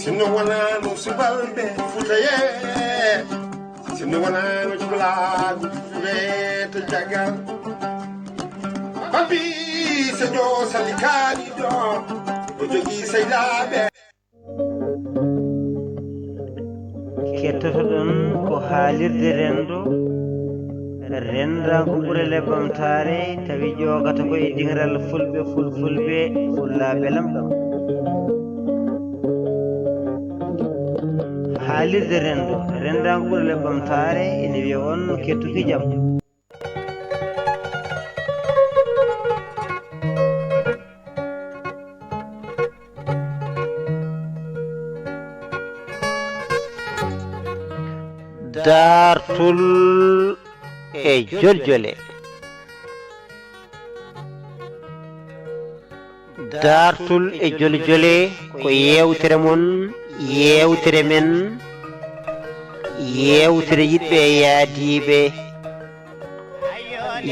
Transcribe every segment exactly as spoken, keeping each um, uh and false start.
Sinno wonano subalɓe Fuutaye, sinno wonano jumlaagu Fuutaye to jagal. Papi Sejo Sali Kaaliɗo, o jogii seydaaɓe. Kettotoɗon ko haalirde renndo, renndaangu ɓurale ɓamtaare, tawi ƴoogata ko e diŋral fulɓe, fulfulɓe, fullaaɓe lamɗam. Haalirde renndo, renndaangu ɓurale ɓamtaare, ene wiya on kettuki jam. Daartol e joljole. Daartol e joljole ko yeewtere mon, yeewtere men, yeewtere yiɗɓe e yaadiiɓe.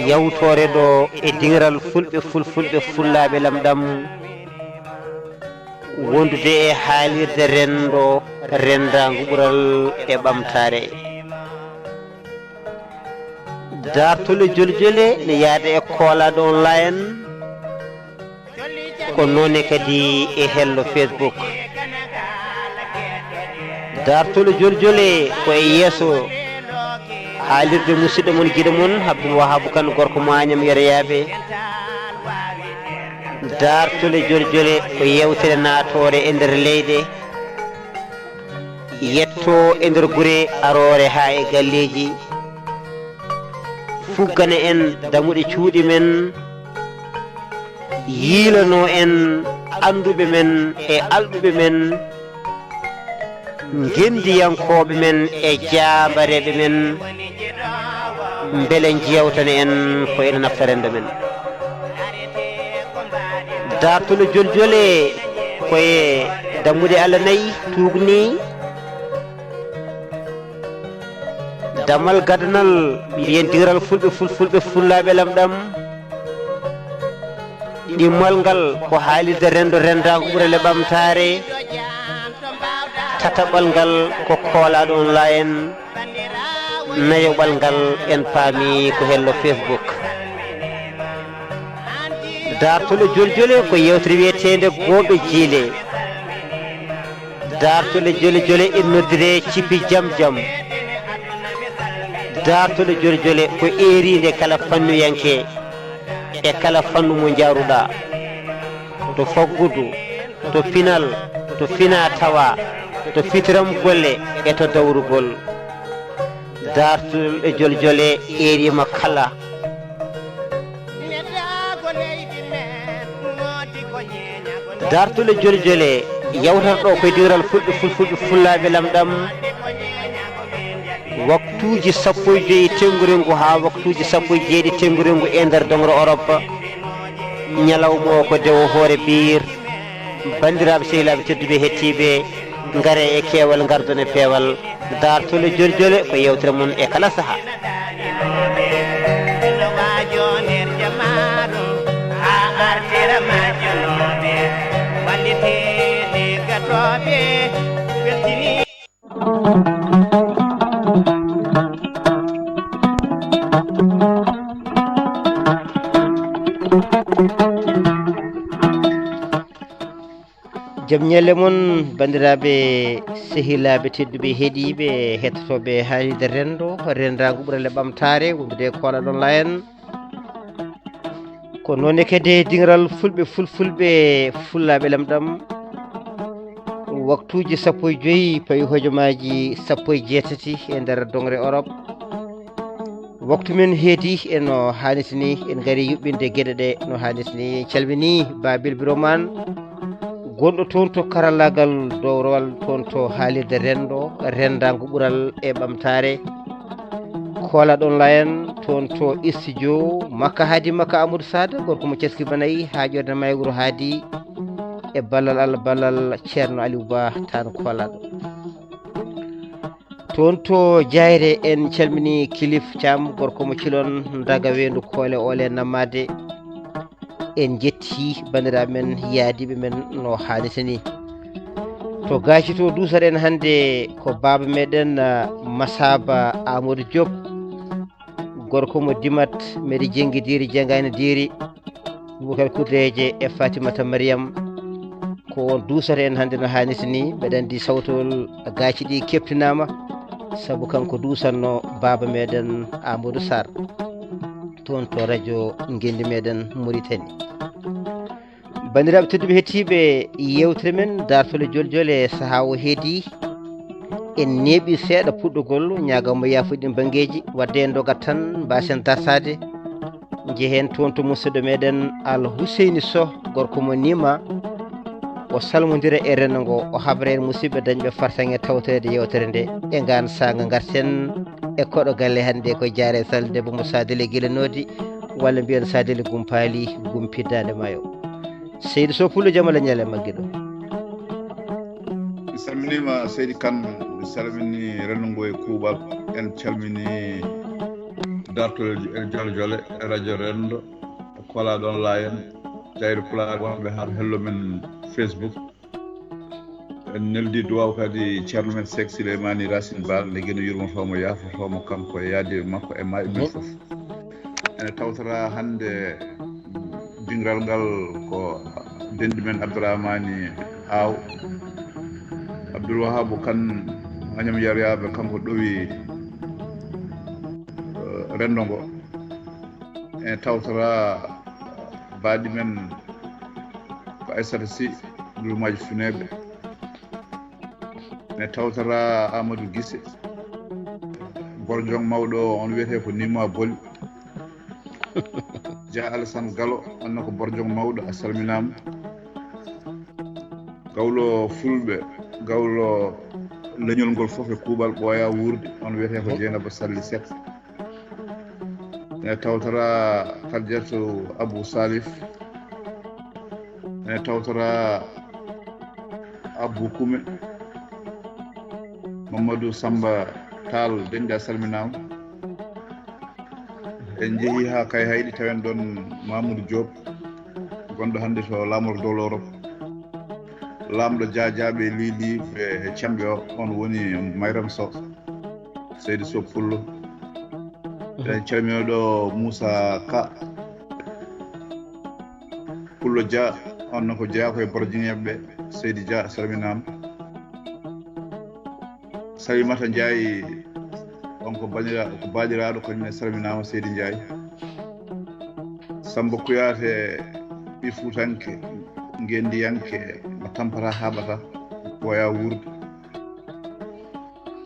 Yawtoore ɗo e diŋral fulɓe, fulfulɓe, fullaaɓe lamɗam, wondude e haalirde renndo, renndaangu ɓural e ɓamtaare. Daartol e joljole ne yaada e Koolaaɗo Online. Ko noone kadi e hello Facebook. Daartol e joljole ko e yeeso haalirde musidɗo mon, giɗo mon, Abdoul Wahab Kane, gorko Mañam Yereyaaɓe. Daartol e joljole ko yeewtere naatoore e nder leyɗe, yetto e nder gure, aroore haa e galleeji, fuggana en damuɗe cuuɗi men, yiilano en annduɓe men e alɗuɓe men, ngenndiyankooɓe men e jaambareeɓe men, mbele njeewtana en ko ena nafta renndo men. Daartol e joljole ko e dammuɗe Allah nayi tuugni. Damal gadanal, mbiyen diŋral fulɓe, fulfulɓe, fullaaɓe lamɗam. Ɗimmal ngal ko haalirde renndo, renndaangu ɓurale ɓamtaare. Tataɓal ngal ko Koolaaɗo Online. Nayoɓal ngal en paami ko hello Facebook. Daartol e joljole ko yeewtere wiyeteende Gooɓe Jiile. Daartol e joljole ina noddire Cipi Jam Jam. Daartol e joljole ko eeriinde kala fannuyanke e kala fannu mo njaaruɗaa. To faggudu, to pinal, to finaa-tawaa, to fitiram golle e to dawrugol. Daartol e joljole eeriima kala. Daartol e joljole yawtata ɗo ko e diŋral fulɓe, fulfulɓe, fullaaɓe lamɗam. Waktuuji sappo e joy tenngurengu haa waktuuji sappo e jeeɗiɗi tenngurengu e nder doŋre Orop. Ñalawma o ko dewo hoore biir. Banndiraaɓe sehilaaɓe tedduɓe hettiiɓe, ngare e keewal, ngardon e peewal. Daartol e joljole ko yeewtere mon e kala saha. Jam ñalle mon, banndiraaɓe, sehilaaɓe tedduɓe, heɗiiɓe, hettotooɓe haalirde renndo, renndaangu ɓurale ɓamtaare, wondude e Koolaaɗo Online. Ko noone kadi diŋral fulɓe, fulfulɓe, fullaaɓe lamɗam. Waktuuji sappo e joy pawi hojomaaji sappo e jeetati e nder doŋre Orop. Waktu men heedi e no haaniti ni, en ngari yuɓɓinde geɗe ɗe no haaniti ni. En calmini Babil Biroman, gonɗo toon to karallaagal dowrowal, toon to haalirde renndo, renndaangu ɓural e ɓamtaare. Koolaaɗo Online, toon to studio makka, Haadi Makka Amadou Sada, gorko mo Ceski Banayi, haa ƴoƴre Maygoro Haadi, e ballal Allah, ballal Ceerno Aliou Ba, tan Koolaaɗo. Toon to Jayre, en calmini Kilif Caam, gorko mo Cilon, Daga Weendu, Koole Oole Nammaade. En njetti banndiraaɓe men, yaadiiɓe men no haanirta ni. To Gaaci to, duusoɗen hannde ko baaba meɗen, ah, Masaba Amadou Diop, gorko mo Dimat, meɗe Jenngi Diiri, Jenngaani Diiri, Boubacar Kudreje e Fatimata Mariam. Ko on duusata en hannde no haanirta ni. Mbeɗa anndi sawtol Gaaci ɗi keɓtinaama, sabu kanko duusanno baaba meɗen Amadou Sarr, toon to radio Ngenndi meɗen Mauritanie. Banndiraaɓe tedduɓe hettiiɓe yeewtere men, daartol e joljole, sahaa o heedi, en neeɓi seeɗa puɗɗogol, ñaagamo yaafude ɗin banngeeji, wadde en ndogat tan, mbaasen dartaade, njehen toon to musidɗo meɗen Al Huseyni Soh, gorko mo Nima, o salmondira e renndo ngo, o habra en musidɓe dañɓe fartaŋŋe tawtoreede yeewtere nde. E ngaan saanga, ngarten e koɗo galle hannde, ko Jaare Sall, debbo mo Saadele Gila Noodi, walla mbiyen Saadele Gumpaali, Gumpi Daande Maayo. Seydi Soh Pullo, jam Allah ñalle maggiɗo. Mi salminiima, Seydi Kan, mi salmini renndo ngo e kuuɓal. En calmini dartol e joljole e radio renndo, e Kolaaɗo online, Jayri Pulaar, wonɓe haa hello men Facebook. En neldi duwaaw kadi ceerno men Seek Sileymani Racine Ba, nde geno yurmoto mo, yaafoto mo, kanko e yaadiiɓe makko e maayɓe men fof. Ene tawtora hannde dingiral ngal ko denɗi men Abdourahmani Aw, Abdoul Wahabu Kan, Agnam Yaryaaɓe, kanko ɗowi, eh, renndo ngo. Ene tawtora baaɗi men ko Aissata Sy, Lumaaji Funeeɓe. Ene tawtora Amadou Gise, Borjong mawɗo, on wiyetee ko Nima Boli. Dia Alassane Galo, on ne ko Borjong mawɗo, a salminaama. Gawlo Fulɓe, gawlo leñol ngol fof e kuuɓal, ɓooya wuurde, on wiyetee ko Dieynaba Sally Seck. Ene tawtora Kadiatou Abou Salif. Ene tawtora Abou Koume. Mamadou Samba Tall, denɗi, a salminaama. En njehii haa Kayhayɗi, tawen ɗoon Mamoudou Diop, gonɗo hannde to laamorgo dowla Europe. Laamɗo Jaajaaɓe, Liiliiɓe e Cemɓe o, on woni Mayram Soh, Seydi Soh Pullo. En calminii ɗo Moussa Ka, Pullo Dia, on ne ko jeyaa ko e Borjingeeɓe ɓe, Seydi Dia, a salminaama. Salimata Ndiaye, on ko bañira-, ko baaɗiraaɗo, kañum ne salminaama, Seydi Ndiaye. Samba Kouyaté, ɓii Fuutanke, ngenndiyanke, mo tampata haaɓata, ɓooya wuurde.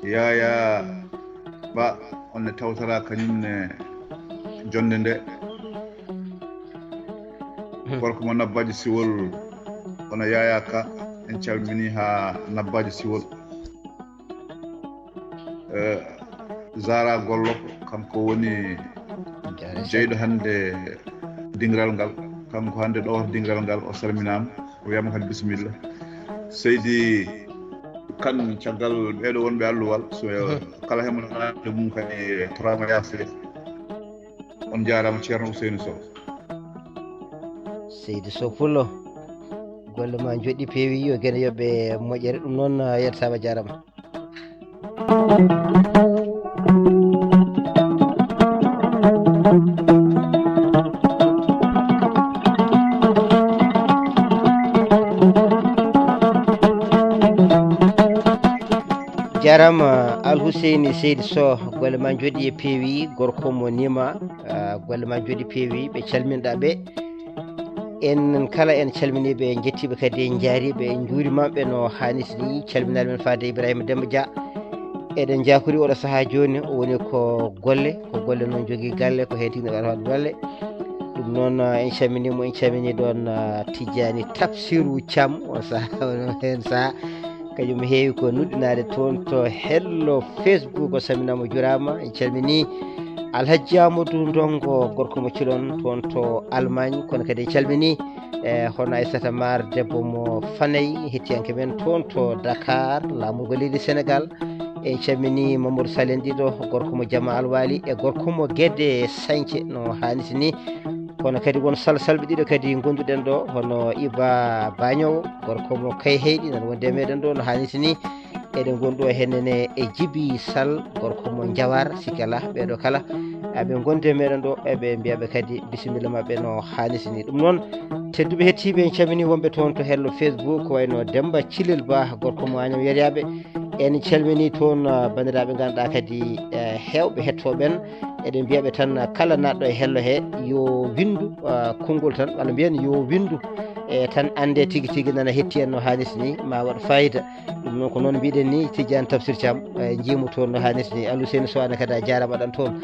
Yaya Ba, on ne tawtora kañum ne jonnde nde. Gorko mo Nabbaaji Siwol, kono Yaya Ka, en calminii haa Nabbaaji Siwol. Eh, Zara Gollo, kanko woni jeyɗo hannde dingiral ngal. Kanko hannde ɗowata dingiral ngal, o salminaama, o wiyama kadi bisimilla. Seydi Kan, caggal ɓeeɗo wonɓe alluwal, so kala hemo nanande mum kadi torama yaafde. On njaaraama, Ceerno Ousseynou Sow. Seydi Sow Pullo, golle ma njoɗɗi, peewi, yo geno yoɓe moƴƴere. Ɗum noon, yettaama, jaaraama. Jaaraama Alhuseyni Seydi Soh, golle ma njoɗɗi e peewi, gorko mo Nima, ah, golle ma njoɗɗi, peewi, ɓe calminɗa ɓe. En kala en calminiiɓe, en njettiiɓe kadi, en njaariiɓe, en njuurimaɓe no haanirta ni. Calminaali men faade Ibrahima Demba Dia. Eɗen njaakori oɗo sahaa jooni, o woni ko golle, ko golle noon jogii galle, ko heen tigi waɗa waɗde golle. Ɗum noon, en calminii mo, en calminii ɗoon, ah, Tijjaani Tafsiru Caam, on sahaa, on heen sahaa. Kañum heewi ko nuɗɗinaade toon to hello Facebook. O salminaama, o juuraama. En calminii Alhajji Amadou Ndongo, gorko mo Cilon, toon to Allemagne. Kono kadi en calminii, e, hono Aissata Maar, debbo mo Fanay, hettiyanke men toon to Dakar, laamorgo leydi Sénégal. En calminii Mamadou Salen Ɗiɗo, gorko mo Jama Alwali, e gorko mo Gede Sañce, no haanirta ni. Kono kadi won salsalɓe ɗiɗo kadi ngonduɗen ɗo, hono Iba Bañowo, gorko mo Kayhayɗi, nan wonde e meɗen ɗo no hanniti ni. Eɗen ngondu o hennene e Jibi Sal, gorko mo Njawar, sikki alaa, ɓeɗo kala aɓe ngondi e meɗen ɗo, eɓe mbiyaɓe kadi bisimilla maɓɓe no hanniti ni. Ɗum noon, tedduɓe hettiɓe, en calmini wonɓe toon to hello Facebook, ko wayno Demba Cilel Ba, gorko mo Agnam Yeriyaɓe. En calmini toon, ah, bandiraɓe ganduɗa kadi, eh, hewɓe hettoɓen. Eɗen mbiyaɓe tan, ah, kala naɗɗo e hello he, yo windu, ah, konngol tan, walla mbiyen yo windu, e tan ande tigi tigi nana hetti en no hanniti ni, ma waɗ fayida. Ɗum noon ko noon mbiɗen ni, Tidiane Tafsir Thiam, eh, jiimu toon no hanniti ni. Alou Seyni Soane kadi a jarama ɗan toon.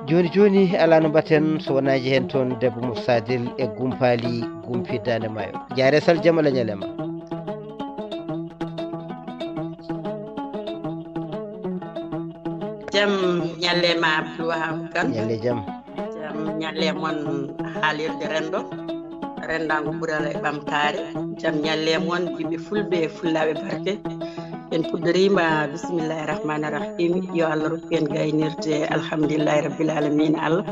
Joni joni, ala no mbatten so wona jehen toon debbo mo Sadel e Gumpali Gumpi Dande Maayo. Jaare Sal, jam Allah ñalema. Jam ñalle ma, Abdou Wahab Kane. Ñalle jam. Jam ñalle mon, haalirde renndo, renndaango ɓural e ɓamtaare. Jam ñalle mon, ɓiɓɓe fulɓe e fullaaɓe barke. En puɗɗoriima, bismillahi rahmani rahim. Yo Allah rokku en gaynirde, alhamdulillahi rabbil alamina Allah.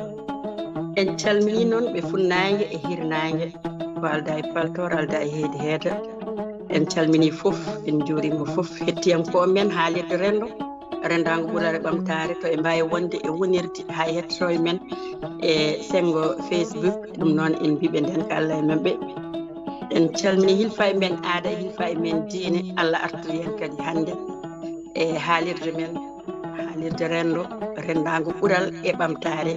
En calmini noon ɓe funnaange e hirnaange, ko alda e paltoor, alda e heedi heeda. En calmini fof, en njuurima fof hettiyankooɓe men haalirde renndo, renndaango ɓural e ɓamtaare, to e mbaawi wonde e wonirde haa e hettotooɓe men e senngo Facebook. Ɗum noon en mbiɓe ndenka Allah e maɓɓe. En calmini hilfaaɓe men aada e hilfaaɓe men diine, Allah artiri en kadi hannde e haalirde men, haalirde renndo, renndaango ɓural e ɓamtaare,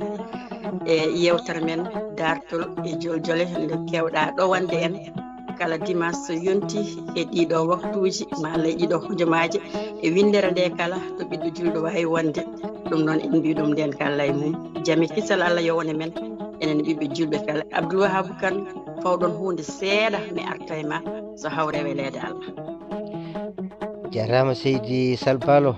e yeewtere men daartol e joljole nde kewɗa ɗowande en kala dimanche so yonti e ɗiɗo waktuuji, ma Allah e ɗiɗo hojomaaji, e winndere nde kala to ɓiɗɗo julɗo waawi wonde. Ɗum noon en mbii ɗum nden ko Allah e mum. Jam e kisal Allah yo won e men, enen ɓiɓɓe julɓe kala. Abdou Wahab Kane, fawɗon huunde seeɗa, mi arta e ma so hawre weleede Allah. Jarama seydi Salbalo.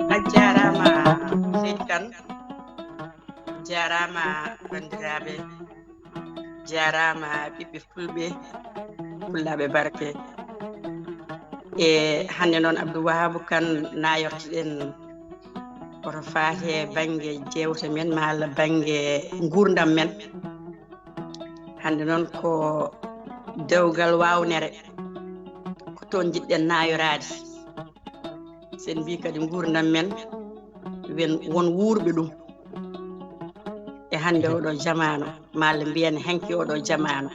A jarama seydi Kane. Jarama bandiraɓe. Jarama ɓiɓɓe fulɓe, fullaɓe barke. E hannde noon Abdou Wahab Kane, nayortoɗen koto faate bannge jewte men, ma Allah bannge nguurndam men. Hannde noon ko dewgal wawnere, ko toon njiɗɗen nayoraade. Sen mbi kadi nguurndam men, wen won wuurɓe ɗum. E hannde oɗo jamaanu, ma Allah mbiyen hanki oɗo jamaanu,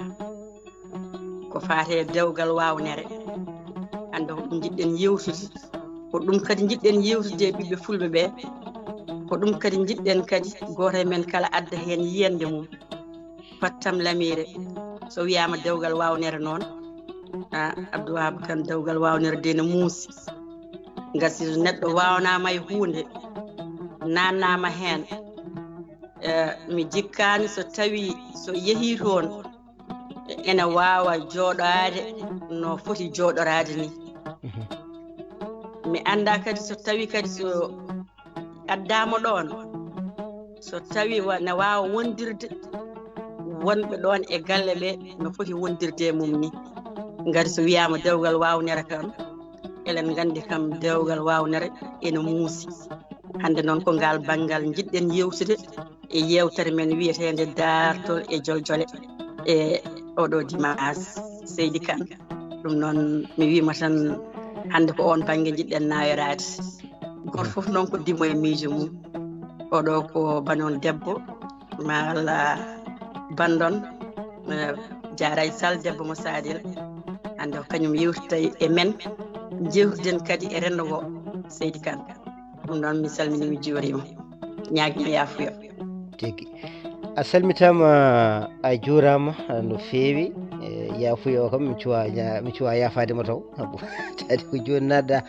ko faate dewgal wawnere. Hannde ko ɗum njiɗɗen yewtude, ko ɗum kadi njiɗɗen yewtude e ɓiɓɓe fulɓe ɓe. Ko ɗum kadi njiɗɗen kadi gooto e men kala adda heen yiyannde mum. Pattam lamiire, so wiyaama dewgal wawnere noon, a, Abdou Wahab Kane, dewgal wawnere de ne muusi. Ngati neɗɗo wawnama e huunde, nannaama heen. Eh, mi jikkaani so tawi so yehi toon, ene waawa jooɗaade no foti jooɗoraade ni. Mi annda kadi so tawi kadi so addaama ɗoon, so tawi wa-, ne waawa wondirde wonɓe ɗoon e galle ɓe no foti wondirde e mum ni. Ngati so wiyaama dewgal wawnere kam, eɗen nganndi kam dewgal wawnere ene muusi. Hannde noon ko ngal banngal njiɗɗen yewtude e yewtere men wiyeteende daartol e joljole e oɗo dimanche, seydi Kane. Ɗum noon mi wiima tan hannde ko oon bannge njiɗɗen nayoraade. Gooto fof noon ko dimo e miijo mum. Oɗo ko banon debbo, ma Allah bandon, eh, jaaray Sal debbo mo Sadel. Hannde ko kañum yewtitay e men, jewtiden kadi e renndo ngo, seydi Kane. Ɗum noon mi salmini, mi juurima, ñaagima yaafuya. Tigi. A salmitaama, a juuraama no feewi. E, yaafuya o kam, mi cuwa ña-, mi cuwa yaafaade mo taw. Tadi ko jooni naatɗa,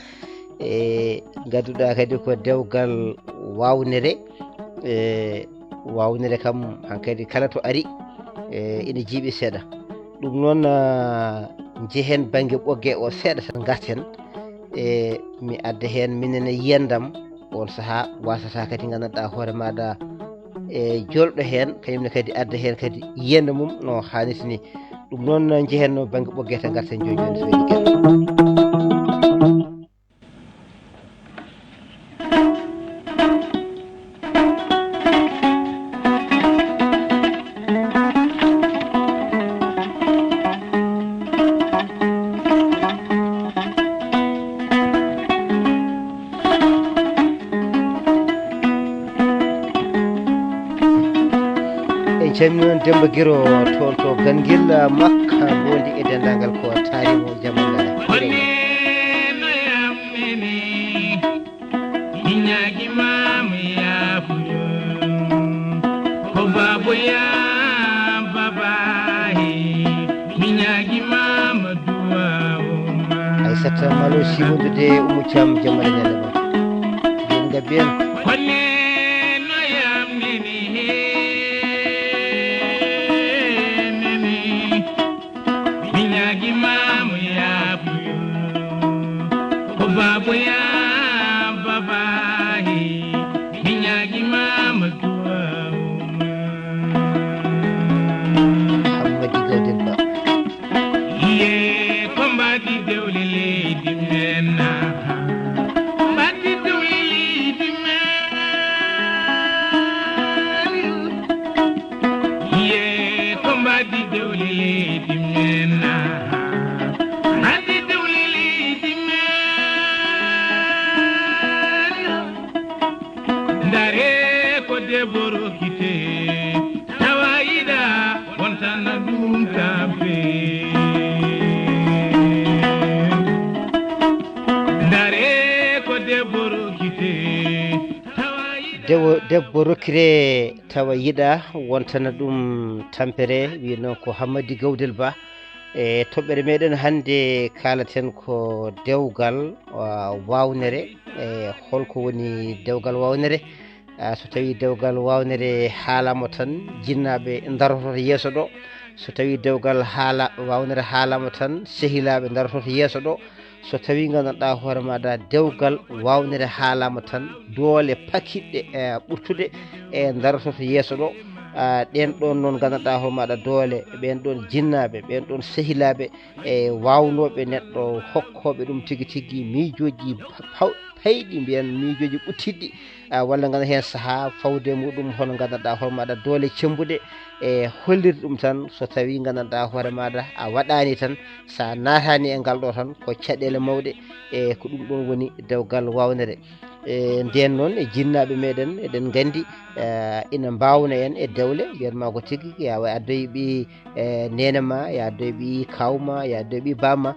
e, ngadduɗa kadi ko dewgal wawnere. E, wawnere kam hankadi kala to ari, e, ina jiiɓi seeɗa. Ɗum noon, a, njehen bannge ɓogge o seeɗa tan ngarten. E, mi adda heen minen e yiyandam, on sahaa wasata kadi nganndanɗaa hoore maaɗa e jolɗo heen, kañum ne kadi adda heen kadi yiyannde mum no haanirta ni. Ɗum noon njehenno bannge ɓoggee tan, ngarten jooni jooni so weeli kadi. En calmini noon Demba Giro toon to Gangel Makka, Bondi e denndaangal ko taarimo jamma. Miñaagi maam yaafuyo ko baabo yaa babaahi. Miñaagi maam duwaawo ma. Aysata Malo siwondude Umu Caam, jamma e ñalle ma. Bien ga bien. Kolle no yamnini he nini. Miñaagi maam yaafuyo ko baabo yaa babaahi. Miñaagi maam duwaawo ma. Hammadi Gawdel Ba. Iye ko mbaɗi dewle leydi men na. Mbaɗi dewle leydi men. Iye ko mbaɗi dewle leydi men na. Mbaɗi dewle leydi men. Ndare ko debbo rokkite, tawa yiɗa wontana ɗum tampe. Ndare ko debbo rokkite, tawa yiɗa. Dewo-, debbo rokkite tawa yiɗa wontana ɗum tampere, wi noon ko Hammadi Gawdel Ba. E toɓɓere meɗen hannde kaalaten ko dewgal, ah, waawnere. E holko woni dewgal waawnere? Ah, so tawi dewgal waawnere haalama tan, jinnaaɓe darototo yeeso ɗo. So tawi dewgal haala-, waawnere haalama tan, sehilaaɓe darototo yeeso ɗo. So tawi nganndanɗaa hoore maɗa dewgal waawnere haalama tan, doole pakiɗɗe, e ɓurtude e darototo yeeso ɗo. Ah, ɗen ɗon noon nganndanɗaa hoore maɗa doole, ɓen ɗon jinnaaɓe, ɓen ɗon sehilaaɓe, e waawnooɓe neɗɗo, hokkooɓe ɗum tigi tigi miijooji paw-, payɗi, mbiyen miijooji ɓuttiɗɗi, ah, walla nganndanɗaa heen sahaa fawde muɗum, hono nganndanɗaa hoore maɗa doole cemmbuɗe, e hollirde ɗum tan, so tawi nganndanɗaa hoore maɗa a waɗaani tan, so a naataani e ngal ɗo tan, ko caɗeele mawɗe, e ko ɗum ɗon woni dewgal waawnere. E ndeen noon, e jinnaaɓe meɗen, eɗen nganndi, eh, ina mbaawna en e dewle, mbiyat ma ko tigi, ya wa addoy ɓi, eh, neene ma, ya addoy ɓi kaaw ma, ya addoy ɓi baama.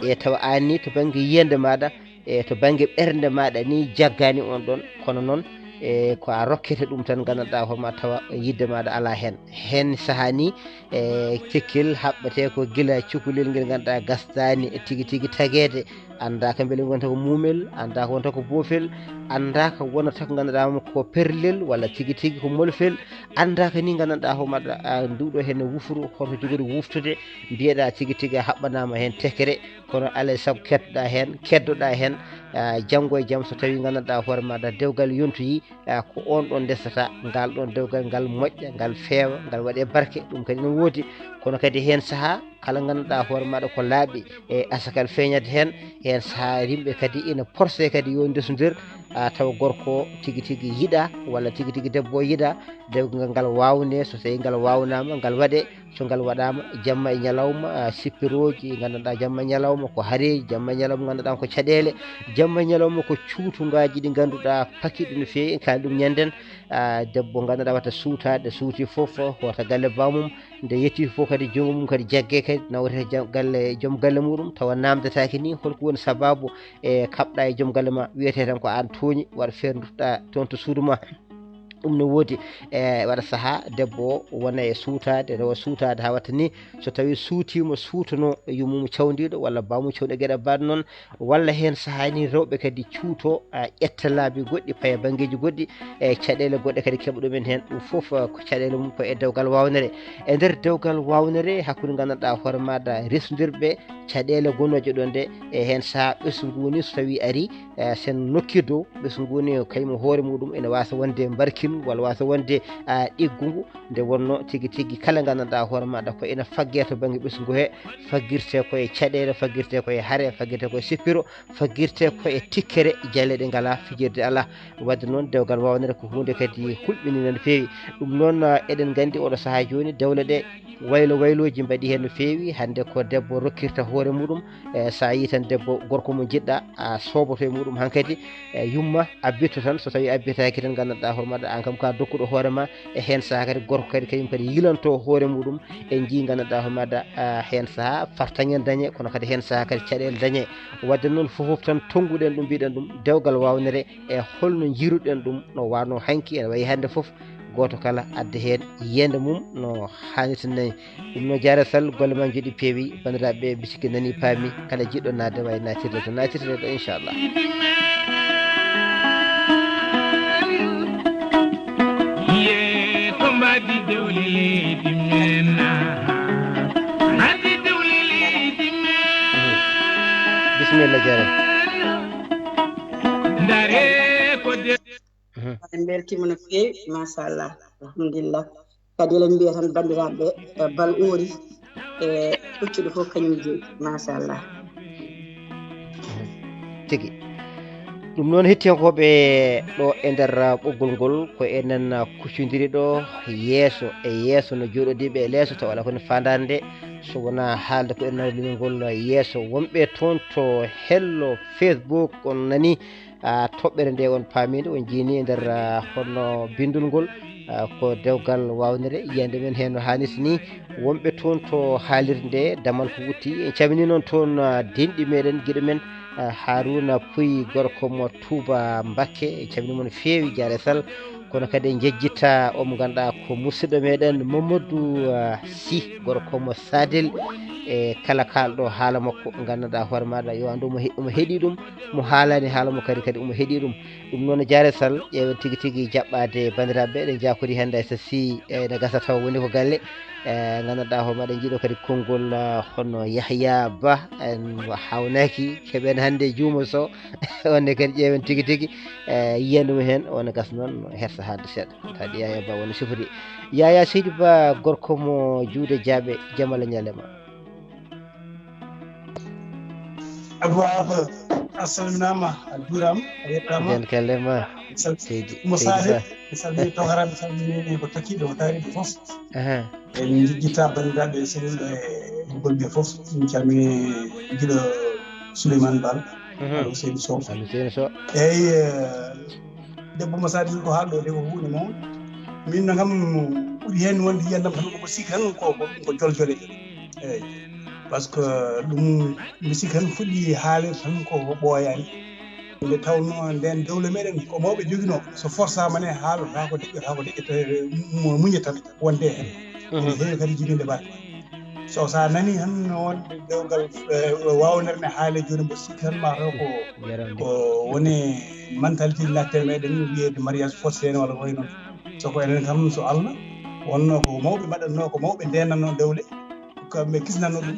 E tawa aan ni to bannge yiyannde maɗa, e to bannge ɓernde maɗa ni jaggaani on ɗon, kono noon, e ko a rokkete ɗum tan, nganndanɗaa hoore ma tawa yidde maɗa alaa heen. Heen sahaa ni, e cekkil haɓɓete ko gila cukalel ngel ngannduɗaa gasdaani e tigi tigi tageede, anndaaka mbele wonta ko muumel, anndaaka wonta ko boofel, anndaaka wonata ko ngannduɗaa mo ko perlel walla tigi tigi ko molfel, anndaaka ni nganndanɗaa hoore maɗa, a, nduɗo heen wufru, hoto jogori wuftude, mbiyeɗaa tigi tigi a haɓɓanaama heen tekere, kono alaa e sago keddoɗaa heen, keddoɗaa heen, a, janngo e jam so tawii nganndanɗaa hoore maɗa dewgal yontoyii, a, ko on ɗon ndesata ngal ɗon dewgal ngal moƴƴa, ngal feewa, ngal waɗe barke, ɗum kadi no woodi. Kono kadi heen sahaa kala ngannduɗaa hoore maɗa ko laaɓi e asakal feeñat heen, heen sahaa yimɓe kadi ina porse kadi yo ndesondir, a, tawa gorko tigi tigi yiɗa walla tigi tigi debbo yiɗa, dewgal ngal waawne, so tawii ngal waawnaama ngal waɗe, so ngal waɗaama jamma e ñalawma, a, sippirooji nganndanɗaa jamma e ñalawma ko haareeji, jamma e ñalawma nganndanɗaa ko caɗeele, jamma e ñalawma ko cuutungaaji ɗi ngannduɗaa pakiɗi no feewi, en kaali ɗum ñannden, a, debbo ngannduɗaa wata suutaade, suuti fof, hoota galle baamum, nde yetti fof kadi junngo mum kadi jagge kadi nawrete jam-, galle, joom galle muɗum, tawa naamndataake ni holko woni sabaabu e kaɓɗa e joom galle ma, wiyete tan ko aan tooñi, waɗ feere nduttoɗaa toon to suudu ma. Ɗum no woodi, e waɗa sahaa debbo o wona e suutaade, rewa suutaade haa watta ni, so tawii suutiima, suutanoo yummum cawndiiɗo walla baamum cawndiiɗo geɗe mbaɗ noon, walla heen sahaa ni rewɓe kadi cuuto, a, ƴetta laabi goɗɗi, paya banngeeji goɗɗi, e caɗeele goɗɗe kadi keɓa ɗumen heen. Ɗum fof, a, ko caɗeele mum ko e dewgal waawnere. E nder dewgal waawnere hakkunde nganndanɗaa hoore maɗa resondirɓe caɗeele gonooje ɗon ɗe, e heen sahaa ɓesngu ni so tawii arii, e sen nokki dow ɓesngu ni kaymo hoore muɗum ene waasa wonde mbarki walla wasa wonde a ɗiggungu. Nde wonno tigi tigi kala gandanɗa hoore maɗa ko ina fagge to bangge ɓesngu he, faggirte koye caɗele, faggirte koye hare, faggirte koye sippiro, faggirte koye tikkere, jaleɗe ngala, fijirde ala. Wadde noon dewgal wawnere ko hunde kadi hulɓininde no feewi. Ɗum noon eɗen gandi oɗo saaha joni dewle ɗe waylo wayloji mbaɗi hen no feewi. Hande ko debbo rokkirta hoore muɗum, e sa yi tan debbo gorko mo jiɗɗa a soboto e muɗum hankadi, e yumma abbitto tan, so tawi abbitaki tan gandanɗa hoore maɗa an kam ka dokkuɗo hoore ma. E hen saaha kadi gorko kadi kañum kadi yilanto hoore muɗum. En jii gandanɗa hoore maɗa, a, hen saaha fartaŋen dañe, kono kadi hen saaha kadi caɗele dañe. Wadde noon fof fof tan tonnguɗen ɗum, mbiɗen ɗum dewgal wawnere. E holno jiiruɗen ɗum no wano hanki ene wayi hande fof, goto kala adda hen yiyande mum no hannirta ni. Ɗum no jaare sall, golle ma joɗi peewi, bandiraɓe bisikki nani paami, kala jiɗɗo naatde wawi naatirde to naatirde ɗo inchallah. Ye ko mbaɗi dewle leydi men na? Mbaɗi dewle leydi men. Bisimilla jaare. Ndare ko de- Mhm. En mbeltima no feewi, machallah, alhamdulillah. Kadi eɗen mbiya tan banndiraaɓe, eh, bal oori, e huccuɗo fof kañum jeyi, machallah. Tigi. Ɗum noon, hettiyankooɓe ɗo e nder ɓoggol ngol, ko enen kuccondiri ɗo yeeso e yeeso no jooɗodiiɓe e leeso, tawa alaa ko woni faandaare nde, so wonaa haalde ko enen nawlini ngol yeeso. Wonɓe toon to hello Facebook, on nani, ah, toɓɓere nde on paamii nde, on njiini e nder, ah, hono binndol ngol, ah, ko dewgal waawnere yiyande men heen no haanirta ni. Wonɓe toon to haalirde nde, damal ko wutti. En calminii noon toon, ah, denɗi meɗen, giɗo men, ah, Haruna Puy, gorko mo Touba Mbakke. En calminii mo no feewi, jaare sal. Kono kadi en njejjita o mo ngannduɗaa ko musidɗo meɗen Mamadou, ah, Sy, gorko mo Sadel. E kala kaalɗo haala makko, ngannduɗaa hoore maɗa yo anndu omo he-, omo heɗii ɗum, mo haalani haala mo kadi, kadi omo heɗii ɗum. Ɗum noon, jaare sal, ƴeewen tigi tigi jaɓɓaade banndiraaɓe ɓe, eɗen njaakori hannde hay so si, e, ene gasa taw woni ko galle. E, ngannduɗaa hoore maɗa njiiɗo kadi konngol, ah, hono Yahya Ba, en hawnaaki, keɓen hannde juuma so, wonde kadi ƴeewen tigi tigi, e, yiyen ɗum heen, wona gas noon, hersa haalde seeɗa. Kadi Yahya Ba woni sifori. Yahya Seydi Ba, gorko mo Juude Jaaɓe, jamala ñalema. Abou Wahab, a salminaama, a juuraama, a yettaama. Nden kallema, Sal-, Seydi, Oumou Seydi Saleh, Ba. Mi salmini Tawhara, mi salmini ko takkiiɗo, ko taariiɗo fof. Aha. En njejjita banndiraaɓe sehilɓe e ɓoggol ɓe fof. Min calmini giɗo Souleymane Baal, mhm. Al Ousseynou Sow. Al Ousseynou Sow. Eeyi, eh, debbo mo Sadi ko haalɗo de ko huunde mawde. Min no kam ɓuri heen wonde yiyannde am tan ko sikki tan ko, ko, ko joljole. Eeyi. Par ce que ɗum mi sikki tan fuɗɗi haalirde tan ko ɓooyaani. Nde tawnoo ndeen dewle meɗen ko mawɓe joginoo, so forsaama ne haalata ko deƴƴata ko deƴƴata, mu-, muña tan wonde heen. Mhm. Ene heewi kadi jibinde baɗe. So, so a nanii tan no wonde dewgal, eh, waawnere ne haale jooni mbo sikki tan ma taw ko, ko woni mentalité natte meɗen wiyeede mariage forcé ne walla ko wayi noon. So ko enen kam so Allah wonnoo ko mawɓe mbaɗatnoo, ko mawɓe ndeenatnoo dewle. Kamɓe kisnano ɗum,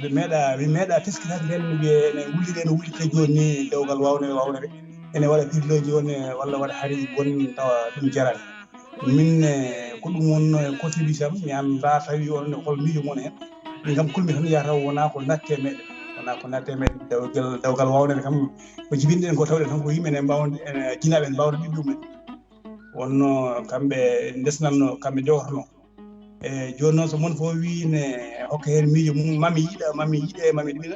ɓe meeɗa, ɓe meeɗa teskitaade ndeen no wiyee ene wulliree no wullirtee jooni ni dewgal waawnere waawnere. Ene waɗa pirlooji won e walla waɗa hari won tawa ɗum jaraani. Min, eh, ko ɗum wonnoo e contribution am, mi anndaa tawi on ne hol miijo mon heen. Min kam kulmi tan yahata wonaa ko natte meɗen, wonaa ko natte meɗen dewgal, dewgal waawnere kam ko jibinɗen ko tawɗen tan ko yimɓe ene mbaawde, ene jinaaɓe ene mbaawde ɓiɓɓe mumen. Wonnoo kamɓe ndesnatnoo, kamɓe jowatnoo. E jooni noon, so mon fof wii ne hokka heen miijo mum, mami yiɗa, mami yiɗe, mami ɗumina.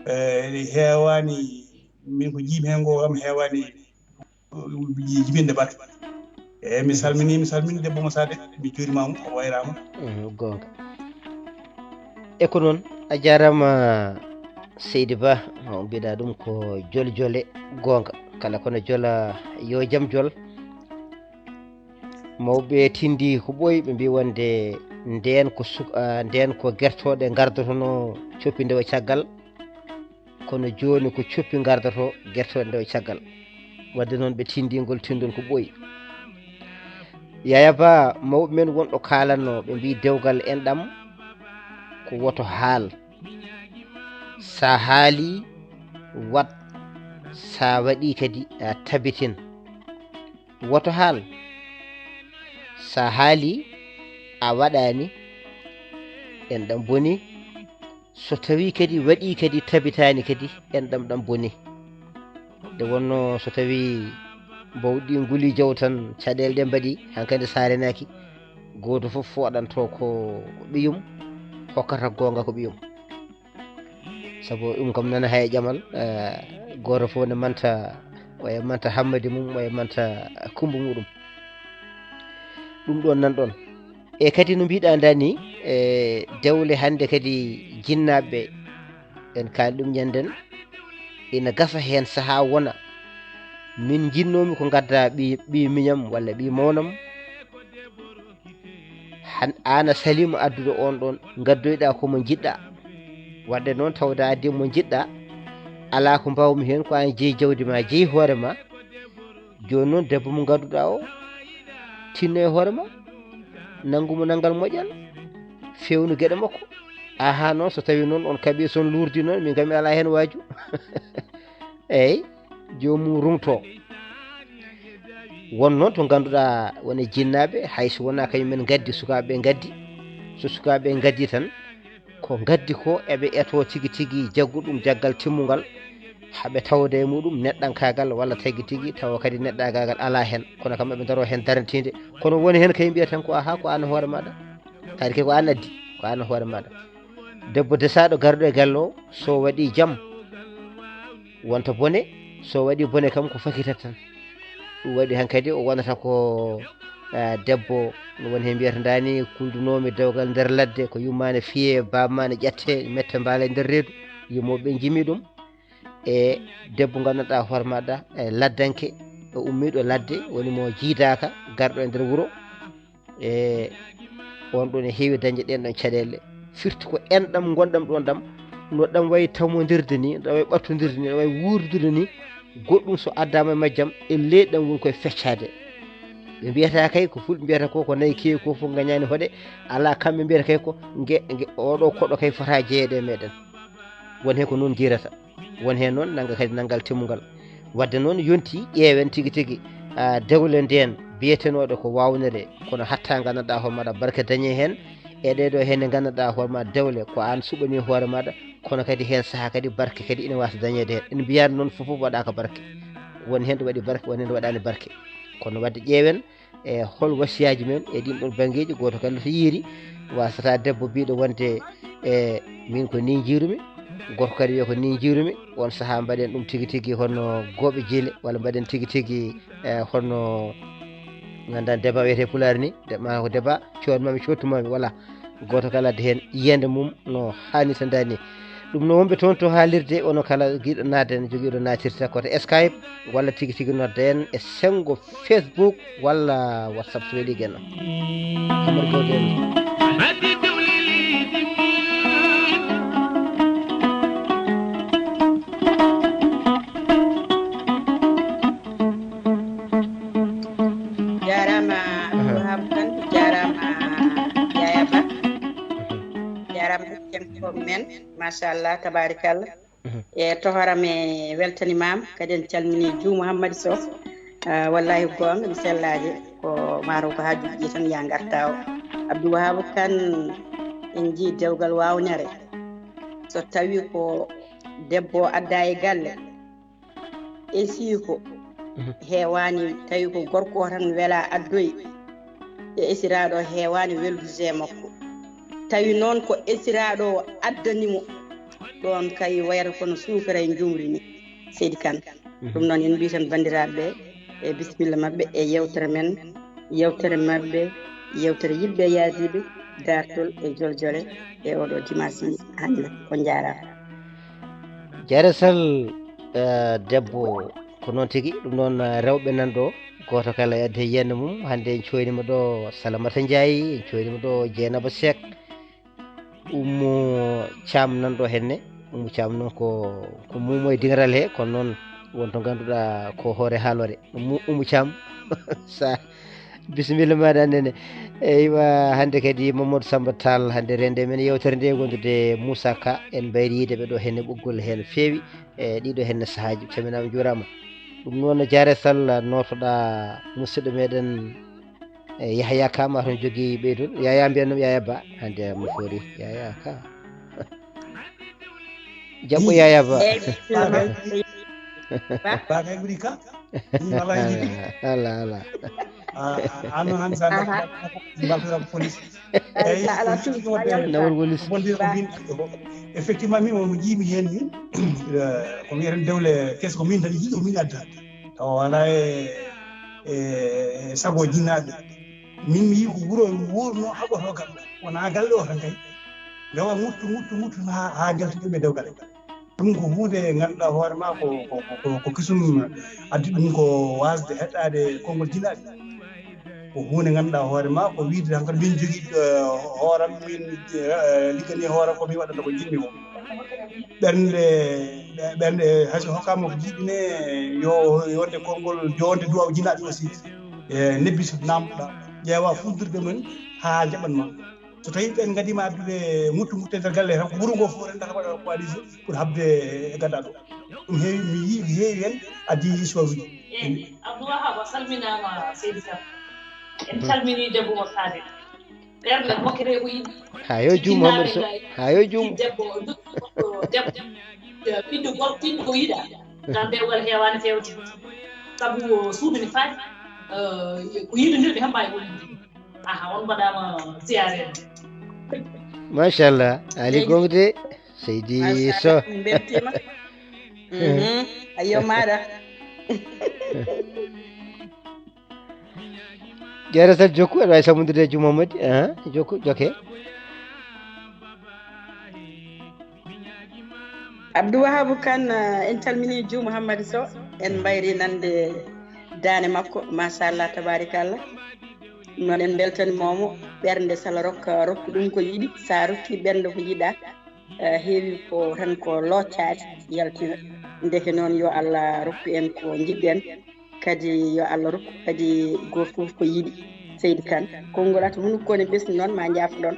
E, heewaani, min ko jiimi heen ko kam heewaani jibinde batte. E, mi salminii, mi salminii debbo mo Sade, mi juuriima mo, o wayraama. Mhm, goonga. E ko noon, a jaaraama Seydi Ba, no mbiɗa ɗum ko jol jole, goonga. Kala kono jola, yo jam jol. Mawɓe tindi ko ɓooyi, ɓe mbii wonde ndeen ko suk-, ah, ndeen ko gertooɗe ngardotonoo coppi ndewa caggal, kono jooni ko coppi ngardoto gertooɗe ndewa caggal. Wadde noon ɓe tindi ngol tindol ko ɓooyi. Yaya Ba, mawɓe men wonɗo kaalanno, ɓe mbii dewgal enɗam ko woto haal. Sa haali, waɗ. Sa waɗi kadi, a tabitin. Woto haal. So a haalii, a waɗaani, enɗam bonii. So tawii kadi waɗii kadi tabitaani kadi, enɗam ɗam bonii. Nde wonnoo so tawii mbawɗi nguli jaw tan, caɗeele ɗe mbaɗii, hankadi so a renaaki, gooto fof fooɗanto ko ɓiyum, hokkata goonga ko ɓiyum. Sabu ɗum kam nana hay ƴamal, eh, gooto fof ne manta, o e manta hammadi mum, o e manta kumba muɗum. Ɗum ɗoon nan ɗoon. E kadi no mbiɗa ndaa ni, e dewle hannde kadi jinnaaɓe, en kaali ɗum ñanden, ina gasa heen sahaa wona, min njinnoomi ko ngadda ɓi, ɓi miñam walla ɓi mawnam, han, aan a saliima addude oon ɗoon, ngaddoyɗaa ko mo njiɗɗaa. Waɗde noon, tawde a addii mo njiɗɗaa, alaa ko mbaawmi heen, ko aan jeyi jawdi ma, jeyi hoore ma. Jooni noon, debbo mo ngadduɗaa o, tinno e hoore ma, nanngu mo nanngal moƴƴal, feewnu geɗe makko. Ahaa noon, so tawii noon on kaɓii son luurdi noon, min kam mi alaa heen waaju. Eey, joomum rumtoo. Won noon to ngannduɗaa won e jinnaaɓe, hay so wonaa kañum en ngaddi, sukaaɓe ɓe ngaddi. So sukaaɓe ɓe ngaddi tan, ko ngaddi ko eɓe etoo tigi tigi jagguɗum jaggal timmungal, haɓe tawde e muɗum neɗɗankaagal walla tagi tigi tawa kadi neɗɗankaagal alaa heen. Kono kam eɓe ndaroo heen darntiinde. Kono woni heen kay mbiya tan ko ahaa, ko aan e hoore maaɗa. Kadi kay ko aan addi, ko aan e hoore maaɗa. Debbo desaaɗo garɗo e galle o, so waɗii jam, wonta bone, so waɗii bone kam ko fakitat tan. Ɗum waɗi hankadi o wonata ko, ah, debbo no woni heen mbiyata ndaa ni, kuldunoomi dewgal nder ladde, ko yumma ne fiyee, baaba ma ne ƴattee, mette mbaale nder reedu, yumooɓe ɓe njimi ɗum. E debbo nganndanɗaa hoore maaɗa, e laddanke, o ummiiɗo ladde, woni mo jiidaaka, garɗo e nder wuro. E on ɗon e heewi dañde ɗeen ɗon caɗeele. Firti ko enɗam ngonɗam ɗon ɗam, no ɗam wayi tamondirde ni, ɗam wayi ɓattondirde ni, ɗam wayi wuurdude ni, goɗɗum so addaama e majjam, e leydi ɗam woni koye feccaade. Ɓe mbiyata kay ko fulɓe mbiyata ko, ko nayi kewi ko fof ngañaani hoɗe, alaa, kamɓe mbiyata kay ko nge, nge, oɗo koɗo kay fota jeyeede e meɗen. Won heen ko noon jiirata. Won heen noon nannga kadi nanngal timmungal. Waɗde noon yonti ƴeewen tigi tigi, ah, dewle ndeen biyetenooɗe ko waawnere, kono hatta nganndanɗaa hoore maaɗa barke dañee heen. E ɗee ɗoo heen nde nganndanɗaa hoore maaɗa dewle ko aan suɓanii hoore maaɗa, kono kadi heen sahaa kadi barke kadi ina waasa dañeede heen. En mbiyaani noon fof fof waɗaaka barke. Won heen ɗo waɗi barke, won heen ɗo waɗaani barke. Kono waɗde ƴeewen e hol wasiyaaji men e ɗiin ɗoon banngeeji, gooto kala to yiiri, wasata debbo biiɗo wonde e min ko nii njiirumi, gorko kadi wiya ko nii njiirumi, on sahaa mbaɗen ɗum tigi tigi hono gooɓe jile, walla mbaɗen tigi tigi e hono nganndan débat wiyetee pulaar ni, de, ma ko débat, cood mami, coottu mami, voilà. Gooto kala addi heen yiyannde mum no haanirta ndaa ni. Ɗum no wonɓe toon to haalirde, ono kala giɗo naatde ne jogiiɗo naatirta ko to Skype, walla tigi tigi nodda en e senngo Facebook walla WhatsApp so weeli genno. Amadu Gawde en. Jaaraama Abdou Wahab Kane, jaaraama Yaya Ba, jaaraama hettiyankooɓe men, machallah, tabaarikalla. E tohora mi weltanimaama, kadi en calminii Juu Muhammad Sow. Ah, wallahi goonga, mi sellaaji ko maaro ko haa juɓɓi tan ya ngarta o. Abdou Wahab Kane, en njii dewgal waawnere. So tawii ko debbo o adda e galle, esii ko heewaani, tawi ko gorko o tan wela addoyi e esiraaɗo o, heewaani weldude e makko. Tawi noon ko esiraaɗo o addani mo, ɗoon kay wayata kono suukara e njuumri ni, Seydi Kane. Ɗum noon en mbii tan banndiraaɓe ɓe e bisimilla maɓɓe e yewtere men, yewtere maɓɓe, yewtere yiɗɓe yaadiiɓe daartol e joljole e oɗo dimanche hannde. On njaaraama. Jare Sall, eh, debbo ko noon tigi, ɗum noon, eh, rewɓe nan ɗo, gooto kala e addi e yiyannde mum. Hannde en coynima ɗo Salamata Ndiaye, en coynima ɗo Dieynaba Seck, Oumou Thiam nan ɗo henne. Oumou Thiam noon ko, ko muumo e dingiral he, kono noon won to ngannduɗaa ko hoore haalore. Oumou, Oumou Thiam, sa bisimilla maɗa nene. Eywa, hannde kadi Mamadou Samba Tall, hannde rende men yewtere nde wondude Moussa Ka, en mbayri yiide ɓe ɗo henne ɓoggol heen feewi, e ɗiɗo henne sahaaji. Calminaama, njuuraama. Ɗum noon, Jaare Sall, nootoɗaa musidɗo meɗen E Yahya Ka ma toon jogii ɓeydol. Yahya mbiyan ɗum Yahya Ba. Hannde mo foori Yahya Ka. Jaɓɓo Yahya Ba. Ba kay ɓuri ka. Ɗum alaa e jogii. Ala, ala. Ano han sa mbaltata police. Eyi, nawol police. Effectivement, min on mo jiimi heen ni, ko wiyeten dewle kes ko min tan jiɗo min adda. Tawa wona e, e sago jinnaaɓe. Min mi yii ko wuro wuurno haɓoto kam. Wona galle o tan kay. Rewa nguttu, nguttu, nguttu haa, haa njalti ɗum e dow galle. Ɗum ko huunde ngannduɗaa hoore ma ko, ko, ko, ko, ko kisum addi ɗum ko waasde heɗɗaade konngol jinnaaɓe. Ko huunde ngannduɗaa hoore ma ko wiide tan kadi min jogii, eh, hooram, min, eh, ligganii hooram ko min waɗata ko jiɗmi ko. Ɓernde, ɓernde hay so hokkaama ko jiɗmi ne, yo, yo wonde konngol, yo wonde duwaaw jinnaaɓe aussi. E nebbi so naamnduɗaa, ƴeewa fuddurde mum haa njaɓan ma. So tawii ɓeen ngadii ma addude nguttu, nguttu e nder galle tan, ko wuro ngoo fof renndata waɗa coalition pour haɓde e gaddaɗo. Ɗum heewi, mi yii ko heewi heen addi histoire uji. Eyi, Abdou Wahab, a salminaama, seydi Sam. En calminii debbo mo Saade. Ɓernde moƴƴere ko yiɗi. Haa yo juum Mamadou Sow. Haa yo juum. Debbo, debbo, ɓiɗɗo gorko, ɓiɗɗo ko yiɗa. Ngam berwal heewaani fewte. Sabu o suudu ne faati, eh, ko yiɗondirɓe tan mbaawi wondude. Aha, on mbaɗaama siyaare. Machallah, Ali Seydi. Gongde, Seydi Machallah, Sow. Min mbeltiima. Mhm. Ayyo, maaɗa. Jeere sat jokku, aɗa waawi sammondirde e Juma Madi. Aha, jokku, jokke. Abdou Wahabu Kan, eh, en calminii Juma Madi Sow, en mbayri nande daane makko, machallah, tabarikallah. Noon en mbeltanimoomo, ɓernde sala rokka, rokku ɗum ko yiɗi, sa rokki ɓernde ko yiɗa, eh, heewi ko tan ko loccaade, yaltina. Ndeke noon yo Allah rokku en ko njiɗɗen, kadi yo Allah rokku kadi gooto fof ko yiɗi. Seydi Kan, konngol ata hunuko ne ɓesni noon ma njaafo ɗon,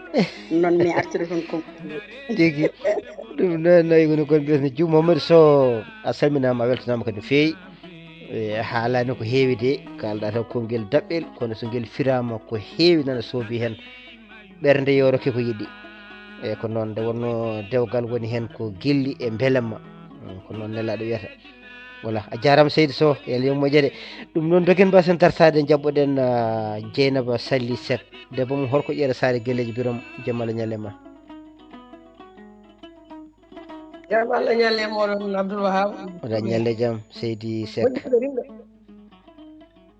noon mi artira toon konngol. Tigi, ɗum noon no woni kon ɓesni. Juma Mamadou Sow, a salminaama, a weltanaama kadi no feewi. E, a haalani ko heewi de, kaalɗa tan ko ngel daɓɓel, kono so ngel firaama ko heewi nana soobi heen. Ɓernde yo rokke ko yiɗi. E, ko noon nde wonno dewgal woni heen ko gilli e mbelamma. Mm, ko noon nelaaɗo wiyata. Voilà, a jaaraama seydi Sow, yo Allah yoɓ moƴƴere. Ɗum noon dogen mbasen dartaade, njaɓɓoɗen, ah, Dieynaba Sally Seck. Debbo mum horko ƴeere Saare Gelleeji Birom, jam Allah ñalle ma. Jam Allah ñalle mooɗon, Abdoul Wahab. Wala ñalle jam, Seydi Seck.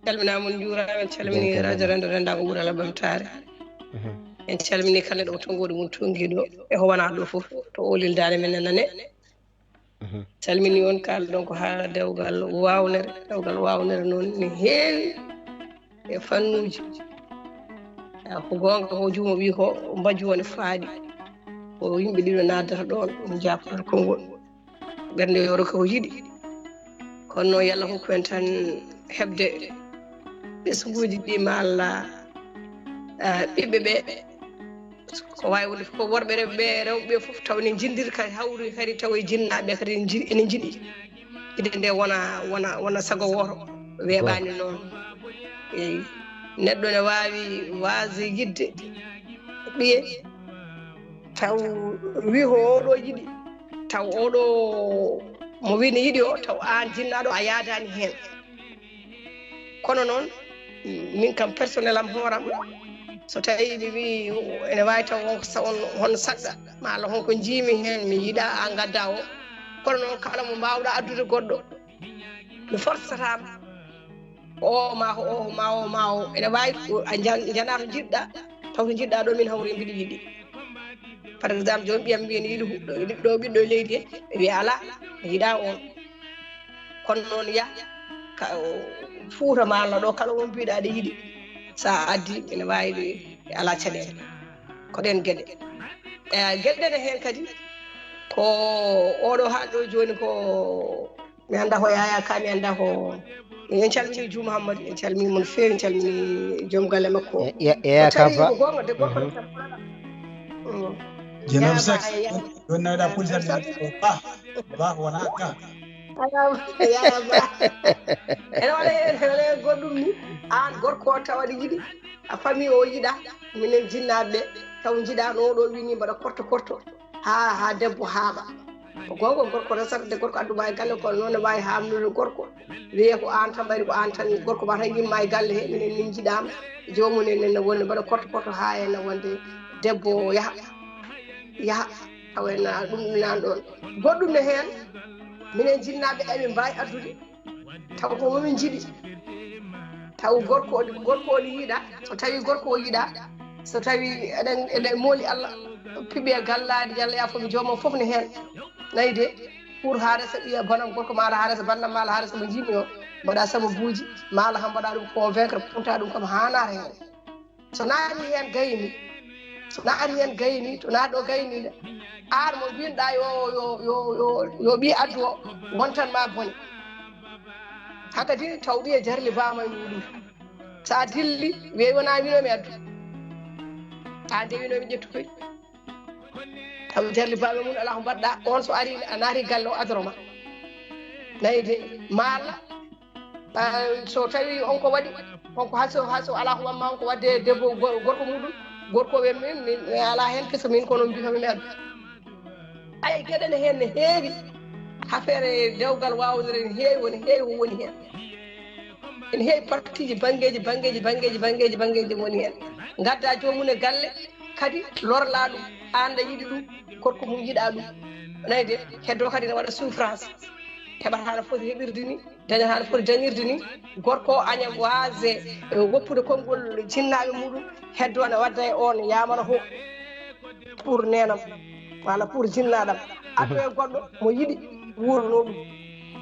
Calminaa mon, njuuraama, en calminii radio renndo renndaango wural e ɓamtaare. Mhm. En calminii kala ɗo tonngooɗo mum tonngiiɗo e ko wonaa ɗo fof, to oolil daande men nane. Mhm. Calminii on kala ɗon ko haa dewgal waawnere, dewgal waawnere noon ne heewi e fannuuji. Ah, ko goonga ko Juma wii ko mbaju woni faaɗi. Ko yimɓe ɗiɗo naatata ɗoon, ɗum jaaɓata konngol. Ɓernde yo rokku ko yiɗi. Kono noon, yo Allah hokku en tan heɓde ɓesnguuji ɗi, ma Allah, ah, ɓiɓɓe ɓe. Ko waawi wonde fof, ko worɓe, rewɓe, rewɓe ɓe fof taw ne njinndiri kadi, hawri kadi tawa e jinnaaɓe kadi ene nji-, ene njiɗi. Ide nde wona, wona, wona sago wooto, weeɓaani noon. Eey. Neɗɗo ne waawi waasde yiɗde ɓiye, taw wii ko oɗo yiɗi, taw oɗo mo wii ne yiɗi o, taw aan jinnaaɗo a yaadaani heen. Kono noon, min kam personnel am, hooram, so tawii mi wii ene waawi taw on ko sa-, on, on saɗɗa, ma Allah honko njiimi heen, mi yiɗaa a ngaddaa o. Kono noon, kala mo mbaawɗaa addude goɗɗo, mi forsataa ma. O ma ko o, ma o, ma o. Ene waawi a jan-, janaa to njiɗɗaa, taw to njiɗɗaa ɗo min hawri mbiɗa yiɗi. Par exemple, jooni ɓiyam mbiyen yiɗi hu-, ɗo, ɗo ɓiɗɗo e leydi he, mi wiya alaa, mi yiɗaa on. Kono noon yah, ka, o, Fuuta ma Allah ɗo, kala mo mbiɗa aɗa yiɗi, sa addi, ene waawi ɗo, alaa caɗeele. Ko ɗeen geɗe. E, geɗe ɗe heen kadi, ko oɗo haalɗo jooni ko mi anndaa ko Yaya Ka, mi anndaa ko, en calminii Juma Hammadi, en calminii mo no feewi, en calminii joom galle makko. E, e, e, o tawi ko goonga de, gorko no tan. Mm. Dieynaba Seck, jooni naweɗa police aɗa, ba, ba, wona ka. Yaya Ba. Ene waɗa heen, ene waɗa heen goɗɗum ni. Aan gorko o tawa aɗa yiɗi, a famille o yiɗa, minen jinnaaɓe ɓe, taw njiɗaano oɗo wini mbaɗa korto korto. Haa, haa debbo haaɓa. Ko goonga, gorko resata de, gorko addu ma e galle, kono noon ne waawi haamnude gorko. Wiyee ko aan tan ɓayri, ko aan tan gorko ma tan yimma e galle he, minen min njiɗaama. Joomum en ne wonde mbaɗa korto korto haa en wonde debbo o yaha. Yaha. Tawa en na ɗum nan ɗoon. Goɗɗum ne heen, minen jinnaaɓe eɓe mbaawi addude. Taw ko momin njiɗi. Taw gorko o, gorko o ne yiɗa. So tawi gorko o yiɗa, so tawi eɗen, eɗen mooli Allah, piɓe gallaadi, Yalla yaafo mi joomam fof ne heen. Nayi de, pour haa resa ɓiya bonam gorko ma, haa resa bannam ma, haa resa mo njiɗmi o, mbaɗa sababuuji, ma ala kam mbaɗa ɗum convaincre, punta ɗum kam haanaata heen. So naati heen gayni, so naati heen gayni, to naati ɗo gayni de, aan mo mbinɗa yo, yo, yo, yo, yo ɓiy addu o, wontan ma bone. Hankadi taw ɓiya jarli bama e muɗum. Sa dilli, weyi wona wino mi addu. An de wino mi ƴettu koy. Taw jarli bama mum ala ko mbaɗɗa. On so ari a naati galle o adoro ma. Nayi de, malla, ah, so tawi on ko waɗi, on ko haso, haso ala ko wamma on ko wadde debbo go-, gorko muɗum. Gorko ɓe min, min, mi ala hen keso min kono mbi kam mi addu. Ay, geɗe ne heen ne heewi. Affaire dewgal waawde ne heewi, woni heewi ko woni heen. Ene heewi partiiji, banngeeji, banngeeji, banngeeji, banngeeji, banngeeji woni heen. Ngadda joomum e galle, kadi lorla ɗum, aan ɗa yiɗi ɗum, gorko mum yiɗa ɗum. Nayi de, heddo kadi ne waɗa souffrance. Heɓata no foti heɓirde ni, dañata no foti dañirde ni. Gorko o aña waasde, eh, woppude konngol jinnaaɓe muɗum, heddo ne wadda e on yamana ko. Pour nenam, walla pour jinnaɗam. Addo e goɗɗo mo yiɗi wuurno ɗum,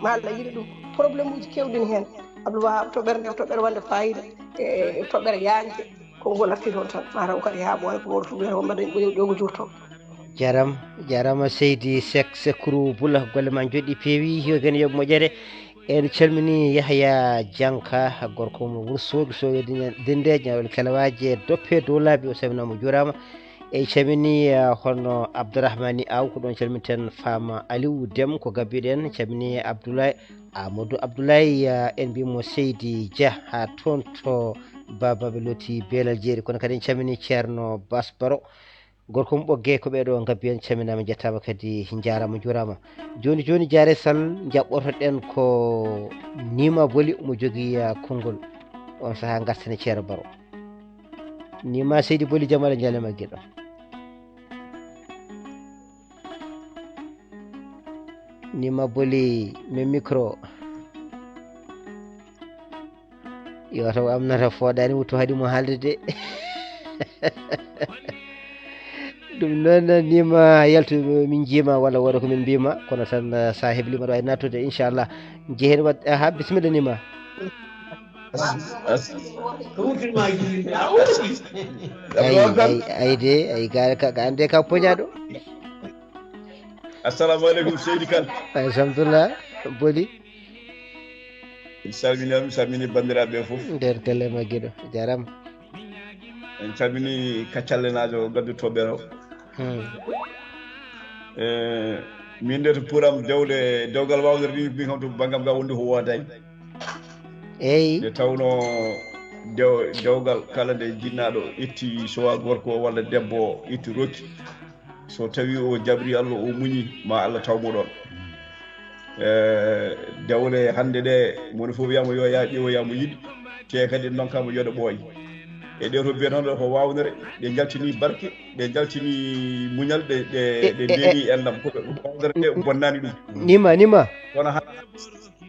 walla yiɗi ɗum. Problème uji kewɗi ne heen. Abdou Wahab, toɓɓere nde ko toɓɓere wonde fayida, e toɓɓere yaajde. Konngol arti toon tan, mataw kadi haa ɓooya ko wonto ɗum, wonɓe dañi ɓoyol ɗo ko jurto. Jaram, jarama seydi Sek, Sekru Bula, golle ma joɗɗi peewi, yo gen yoɓ moƴƴere. En calmini Yahya Janka, gorko mo Wuro Soogi, Soogi Dinde, Ñawel Kelewaji e Doppe dow laabi, o salminaama, o juuraama. En calmini, eh, hono Abdourahmani Aw, ko ɗon calminten Fama Aliou Dem, ko gabbiɗen. Calmini Abdoulaye, Amadou Abdoulaye, eh, en mbimo Seydi Dia, haa toon to Babaɓe Loti Belal Jeeri. Kono kadi en calmini Ceerno Bas Baro, gorko mo Ɓoggee, ko ɓee ɗoo ngabbi en, calminaama, njettaama kadi, njaaraama, njuuraama. Jooni jooni, Jaare Sal, njaɓɓotoɗen ko Nima Boli, mo jogii, ah, konngol. On sahaa ngarten e Ceerno Baro. Nima, seydi Boli, jam Allah ñaale ma giɗo. Nima Boli, mi micro. Yo taw amnata fooɗaani wuttu haɗi mo haalde de. Ɗum noon, Nima, yaltu min njiima walla wooda ko min mbiima, kono tan, eh, sa heblima ɗo ay nattude, inchallah. Jehen waɗ, aha, bisimilla Nima. As-, as-, Ay, ay, ay de, ay ga, ka, ka ande ka poñaɗo. Assalamu aleykum, seydi Kane. Alhamdulillah, Boli. En calmini, en calmini banndiraaɓe ɓe fof. Nder galle ma giɗo, jarama. En calmini kaccallenaajo gadduɗo toɓɓere o. Hmm. E, min de to puram dewle, dewgal wawnere ni, min kam to banngam ga wondi ko woodaani. Eyi. Nde tawno dew-, dewgal kala nde jinnaaɗo itti sowa gorko o walla debbo o itti rokki. So tawi o jabri Allah, o muñi, ma Allah taw mo ɗon. E, dewle hannde ɗe, moni fof wiyama yo yaa ƴeewoya mo yiɗi, te kadi en ndonkama yo ɗe ɓooy. E ɗe to mbiyaton ɗo ko wawnere, ɗe jaltini barke, ɗe jaltini muñal, ɗe, ɗe, E, ɗe e, ndeeni e. Enɗam. Ko ɓe wawnere ɗe bonnani ɗum. Nima, Nima. Kono han-,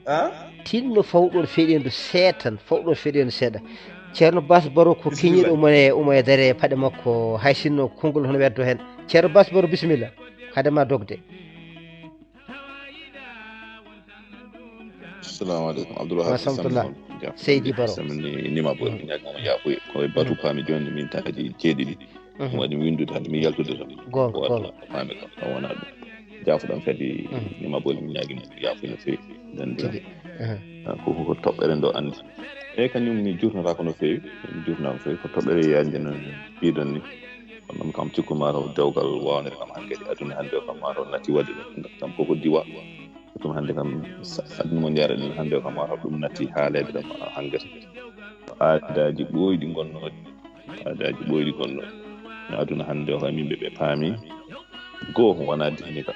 ah? Tinno fawɗon feɗendu seetan, fawɗon feɗendu seeɗa. Ceerno Bas Baro ko Bisimilla. Kiñiiɗo umane, umo e dare paɗe makko, hay sinno konngol hono weddo heen. Ceerno Bas Baro, bisimilla. Hade ma dogde. Assalamu aleykum, Abdoul Wahab. Wa rahmatullah. Seydi Baro. Seydi Baro. Min Nima Baro, mm, mi ñaagii mo yaafuya. Ko e batu, mm, paami jooni, min taji jeeɗiɗi. Mhm. Ɗum waɗi mi winndude hannde, mi yaltude tan. Goonga, goonga. Ko waɗata, paami kam, tan wonaa ɗum. Jaafoɗam kadi, mhm, Nima Baro, mi ñaagii mo yaafuya no feewi. Tigi. Mhm. Ah, ko, ko toɓɓere ndo anndi. Eyi, kañum mi juurnotaako no feewi, mi juurnaama no feewi, ko toɓɓere yaajnde no mbiɗon ni. Kono noon kam cikku ma taw dewgal wawnere kam hankadi aduna hannde o kam ma taw natti waɗde ɗum, kam koko diwa. Ɗum hannde kam, aduna mo njaarɗen hannde o kam, wata ɗum natti haaleede kam hannde. Aadaaji ɓooyɗi ngonnooɗi, aadaaji ɓooyɗi ngonnooɗi. Aduna hannde o kam, yimɓe ɓe paami goo wonaa diine ka,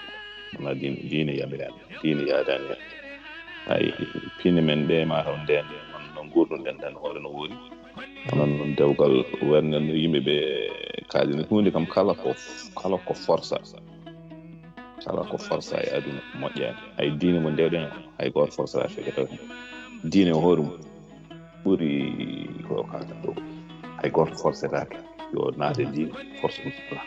wonaa diine, diine yamiraani, diine yaadaani heen. Hay pine men ɗe ma taw ndeen, no nguurduɗen tan, hoore no woori. Onon noon dewgal wernde no yimɓe ɓe kaalini huunde kam, kala ko, kala ko forsa, kala ko forsa e aduna moƴƴaani. Hay diine mo ndewɗen o, hay gooto forsata feƴata heen. Diine o hoore mum ɓuri ko kaalta ɗo. Hay gooto forsetaake yo naate diine, force ɗum alaa.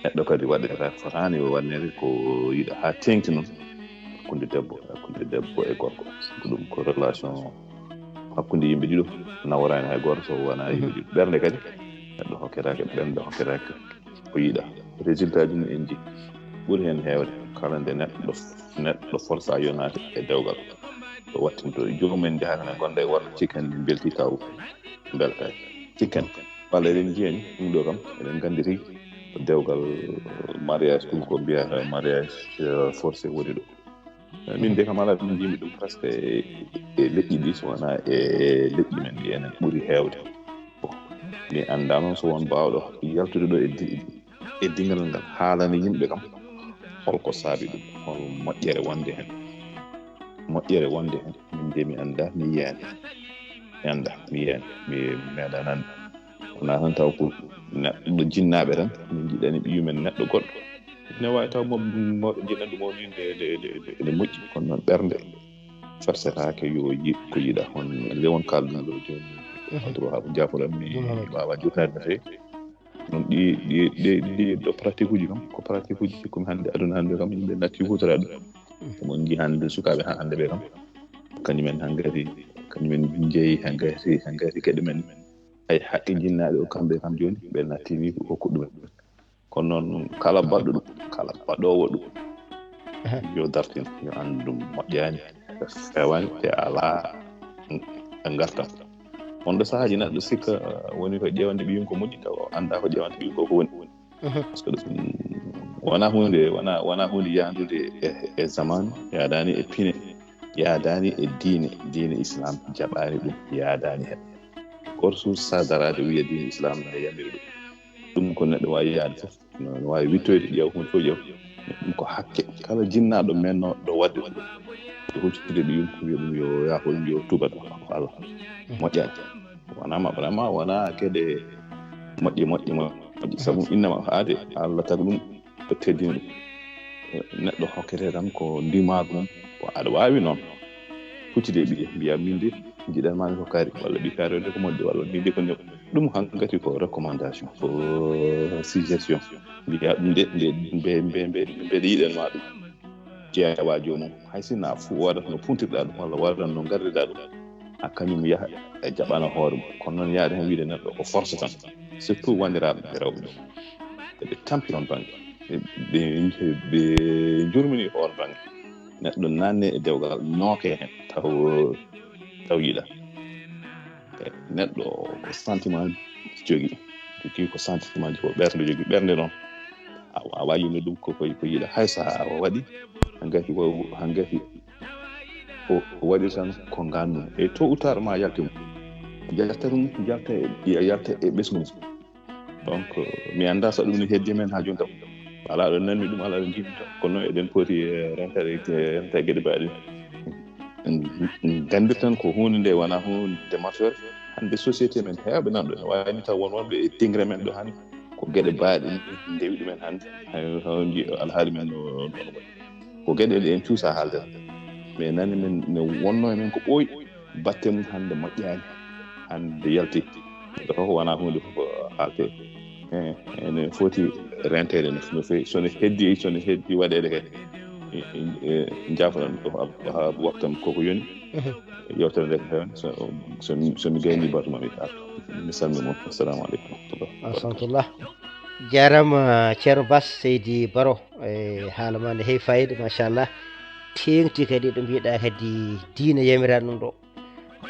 Neɗɗo kadi waɗata ko fotaani o waɗnede ko yiɗa haa teeŋti noon. Hakkunde debbo, hakkunde debbo e gorko. Ko ɗum ko relation hakkunde yimɓe ɗiɗo, naworaani hay gooto so wonaa yimɓe ɗiɗo. Ɓernde kadi, neɗɗo hokketaake ɓernde, hokketaake ko yiɗa. Résultat ji mum en njii. Ɓuri heen heewde, kala nde neɗɗo, neɗɗo forsa yo naate e dewgal, ɗo wattinto joomum en njaha ne ngonda e worɓe, cikken min mbeltii kaw, mbeltaaki. Cikken. Walla eɗen njiyani ɗum ɗo kam, eɗen nganndi tigi ko dewgal, eh, mariage ɗum ko mbiyata mariage, eh, forcé woni ɗo. Eh, min de kam alaa ɗum njimi ɗum presque e, e leƴƴi ɗi, so wonaa e leƴƴi men ɗi enen ɓuri heewde. Bon, mi anndaa noon so won baawɗo yaltude ɗo e di-, e dingal ngal haalana yimɓe kam holko saabi ɗum, hol moƴƴere wonde heen. Moƴƴere wonde heen, min de mi anndaa, mi yiyaani. Mi anndaa, mi yiyaani, mi meeɗaa nande. Wonaa tan taw ko neɗɗo jinnaaɓe tan, min njiɗani ɓiyum en neɗɗo goɗɗo. Ene waawi taw mo, mawɗo jiɗani ɗum o ni nde, nde, nde, nde, nde moƴƴi, kono noon ɓernde fersetaake yo yiɗ ko yiɗa. Hon nde won kaalduno ɗo jooni, Abdoul Wahab Diafola, mi waawaa juutnaade no feewi. Noon ɗi, ɗi, ɗi, ɗi ɗo pratique uji kam, ko pratique uji komi hannde, aduna hannde kam, yimɓe natti huutoraade ɗum. Ko mon nji hannde sukaaɓe haa hannde ɓe kam, kañum en hanngati, kañum en njeyi hanngati, hanngati geɗe men. Hay haqqe jinnaaɓe o kamɓe kam jooni, ɓe natti ni ko hokku ɗumen. Kono noon kala baɗɗo ɗum, kala baɗoowo ɗum, yo dartin, yo anndu ɗum moƴƴaani, feewaani, te alaa e ngartam. Wonde sahaaji neɗɗo sikka woni ko ƴeewande ɓiyum ko moƴƴi, tawa o anndaa ko ƴeewande ɓiyum ko ko woni. Par ce que ɗum wonaa huunde, wonaa, wonaa huunde yahandude e, e zaman, yaadaani e pine, yaadaani e diine, diine Islam jaɓaani ɗum, yaadaani heen. Gooto suusa daraade wiya diine Islam ne yamiri ɗum. Ɗum ko neɗɗo waawi yaade fof, no, no waawi wittoyde, ƴeewa huunde fof ƴeewa. Ɗum ko hakke. Kala jinnaaɗo mennooɗo waɗde ɗum, yo huccitde ɓiyum, wiya ɗum yo yaafo ɗum, yo tuubat ko Allah. Moƴƴaani. Wonaa ma vraiment, wonaa geɗe moƴƴe, moƴƴe, moƴƴe. Sabu innama haade Allah tagu ɗum, o teddini ɗum. Neɗɗo hokkete tan ko ndimaagu mum, ko aɗa waawi noon. Huccitde e ɓiye, mbiya min de, njiɗan maa mi ko kaari, walla ɓi kaari o de ko moƴƴo, walla min de ko ñaw. Ɗum hankkadi ko recommandation, ko suggestion. Mbiya ɗum de, nde, mbe, mbe, mbe, mbeɗa yiɗan maa ɗum. Jeewa joomum, hay si na fu-, waɗata no puntirɗaa ɗum, walla waɗata no ngardirɗaa ɗum, a kañum yaha e jaɓana hoore mum. Kono noon yaade heen wiide neɗɗo ko force tan, surtout wanndiraaɓe rewɓe ɓe. Eɓe tampi oon bannge. Ɓe, ɓe, ɓe njurmini oon bannge. Neɗɗo naanne e dewgal, nooke heen, taw, taw yiɗa. E neɗɗo ko sentiment jogii. Jogii ko sentiment, ko ɓernde jogii. Ɓernde noon, a waawaa yimde ɗum ko, ko, ko yiɗa. Hay so a waɗi, hankkadi wo-, hankkadi o waɗi tan ko nganndu. E tôt ou tard ma yalte mum. Yalta ɗum, yalta e, yalta e ɓesngu mum. Donc, mi anndaa so ɗum ne heddi men haa jooni kam. Alaa ɗo nanmi ɗum, alaa ɗo njiɗmi tan. Kono eɗen poti, eh, rentade, eh, renta e geɗe baaɗe. En, en nganndirtan ko huunde nde wonaa huunde marsoore. Hannde société men heewɓe nan ɗo. Ene waawi ni taw won wonɓe e tingre men ɗo hannde. Ko geɗe baaɗe ndewi ɗumen hannde. Hay, hay on nji-, alhaali men no, no, no. Ko geɗe ɗe en cuusa haalde. Mais nani men ne wonno e men ko ɓooyi. Batte mum hannde moƴƴaani. Hannde yalti. Ɗo fof wonaa huunde fof ko haalte. Eh, ene foti renteede no, no feewi. So no heddi, so no heddi waɗeede kadi. E, e, e, njaafoɗon ɗo haa, haa waktu am koko yoni. Mhm. Yewtere nde ko heewde. So, so, so mi gayni batu ma mi artu. Mi salmini mon. Assalamu aleykum wa rahmatullah. Wa rahmatullah. Jaaraama, Ceerno Bas Seydi Baro, e haala ma nde heewi faayiida, machallah. Teeŋti kadi ɗo mbiɗa kadi diine yamiraani ɗum ɗo.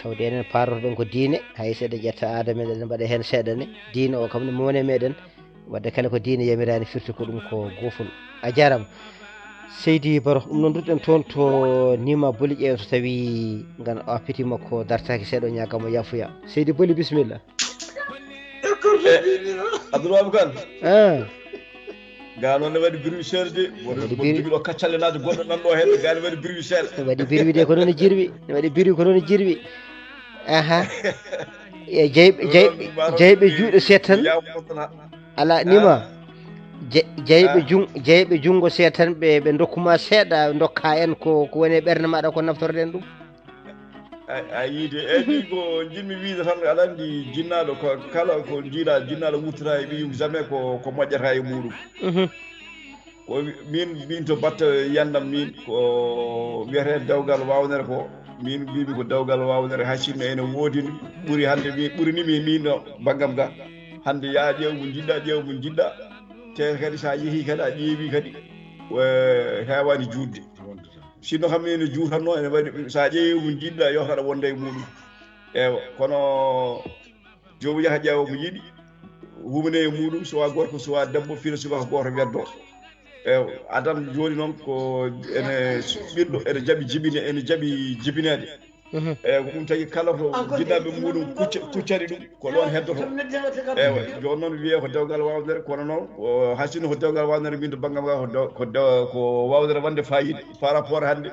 Tawde enen paartoɗen ko diine, hay so eɗen ƴetta aada meɗen, eɗen mbaɗa heen seeɗa ne. Diine o kam ne mo woni e meɗen, wadde kala ko diine yamiraani firti ko ɗum ko goofol. A jaaraama. Seydi Baro, ɗum noon rutɗen toon to Nima Boli, ƴeewen so tawi ngan o appiti makko dartaaki seeɗa, o ñaagamo yaafuya. Seydi Boli, bisimilla. Abdoulwahab Kane. Ah, Gaa noon ne waɗi bruit seeɗa de. Woto Waɗi woto bruit. Jogiiɗo kaccalle naade goɗɗo nanɗo heen. Gaa ne waɗi bruit seeɗa. Ne waɗi birwi de ko noon e jirwi. Ne waɗi birwi ko noon e jirwi. Aha. E jeyɓe jeyɓe jeyɓe juuɗe seeɗa tan. Ala Nima. Je- jeyɓe jun jeyɓe junngo seeɗa tan, ɓe ɓe ndokkuma seeɗa, ndokka en ko ko woni e ɓernde maɗa, ko naftorɗen ɗum. A a yiide, eyyi, ɗi ko njiɗmi wiide tan, aɗa anndi jinnaaɗo ko kala ko njiiɗa jinnaaɗo wuttata e ɓiyum jamais ko ko moƴƴata e muɗum. Mhm. Ko min min to batte yandam min ko wiyetee dewgal wawnere ko, min mbimi ko dewgal wawnere, hay sinno ene woodi ni ɓuri hannde, mi ɓurinimi min ɗo banngam ga. Hannde yaa ƴeew mo njiɗɗa, ƴeew mo njiɗɗa, te kadi sa yeehi kadi a ƴeewi kadi eh, heewani juutde. Sinno kam ene juutanno, ene waɗi sa ƴeewi mo njiɗɗa yewta aɗa wonda e muɗum. Ewa, kono joomu yaha ƴeewa mo yiɗi, humine e muɗum, suwa gorko suwa debbo, fina subaka gooto weddo. Ewa, adan jooni noon ko ene ɓiɗɗo ene jaɓi jibine, ene jaɓi jibineede. Mhm. Ewa, ko ɗum tagi kala ko jinnaaɓe muɗum kucca- kuccani ɗum ko ɗoon heddoto. Ewa, jooni noon wiyee ko dewgal wawnere, kono noon o hasino ko dewgal wawnere, min to banngam ga ko dew- ko dew- ko wawnere wonde fayida par rapport hannde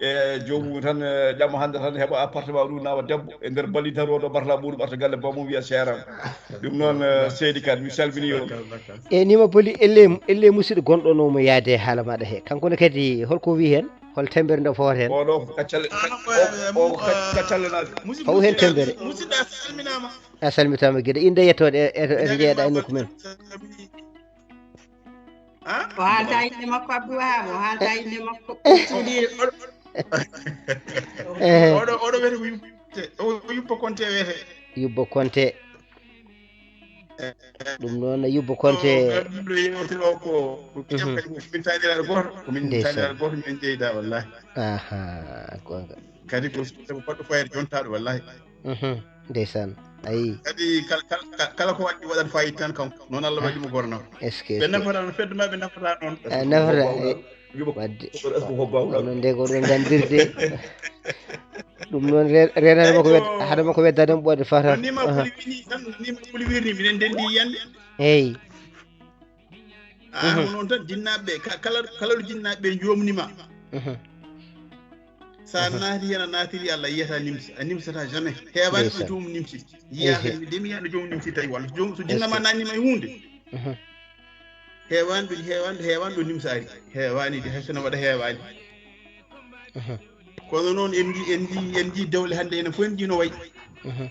e joomum tan, eh, ƴama hannde tan heɓa appartement ɗum nawa debbo e nder balɗe tati o ɗo ɓarta muɗum arta galle bamum wiya seeram. Ɗum noon, eh, seydi Kane, mi salmini on. E Nima Boli, elle elle musidɗo gonɗo no mo yaade haala maɗa he, kanko ne kadi holko wi heen, hol tembere nde fowata heen? Oɗo ko kaccalle, o ko kaccalle naade. Faw heen tembere. Musidɗo a salminama. A salmitama gida, inde yettoɗe e to e to jeeɗa e nokku men. Ah? O haalta inde makko Abdou Wahab, o haalta inde makko. Suuɗiiɗo oɗo Eh, oɗo oɗo wiyete ko yubbo konte o yubbo konte wiyete. Yubbo Konte. Ɗum noon Yubbo Konte. Ɗo yewtiro ko ko Mhm. min taniraɗo goto ko min Ndeysaan. Taniraɗo goto min jeyda wallahi. Aha, gonga. Kadi ko ko baɗɗo fayre jontaɗo wallahi. Mhm. Ndeysaan. Ayi. Kadi kala kala kala ko waɗi waɗat fayida tan kanko noon Allah waɗi mo gorno. Est-ce que Ɓe nafata no fedde ma ɓe nafata noon. Eh, nafata, eh, Wiɓo wadde ko ko bawɗa. Kono nde ko ɗum gandirde. Ɗum noon re- renata makko wed hada makko wedda ɗum ɓoɗe fata. Nima Boli wini tan Nima Boli wirni minen ndendi yande. Eyi. Ah mo noon tan jinnaaɓe ɓe ka- kala kala ɗo jinnaaɓe ɓe jomnima. Mhm. Sa naati hen a naatiri Allah yiyata nimsa a nimsata jamais. Heewani ɗo Ndeysaan. Joomum nimsi. Yiyata Ehe. Nde mi yiyata Joomum nimsi tawi walla so joomum so Est-ce jinnama que- naatnima e hunde. Mhm. Heewani ɗo heewani ɗo heewani ɗo nimsaari. Heewani de hay so no waɗa heewani. Mhm. Kono noon en ndi en ndi en ndi dewle hannde enen fof en ndi no wayi. Mhm.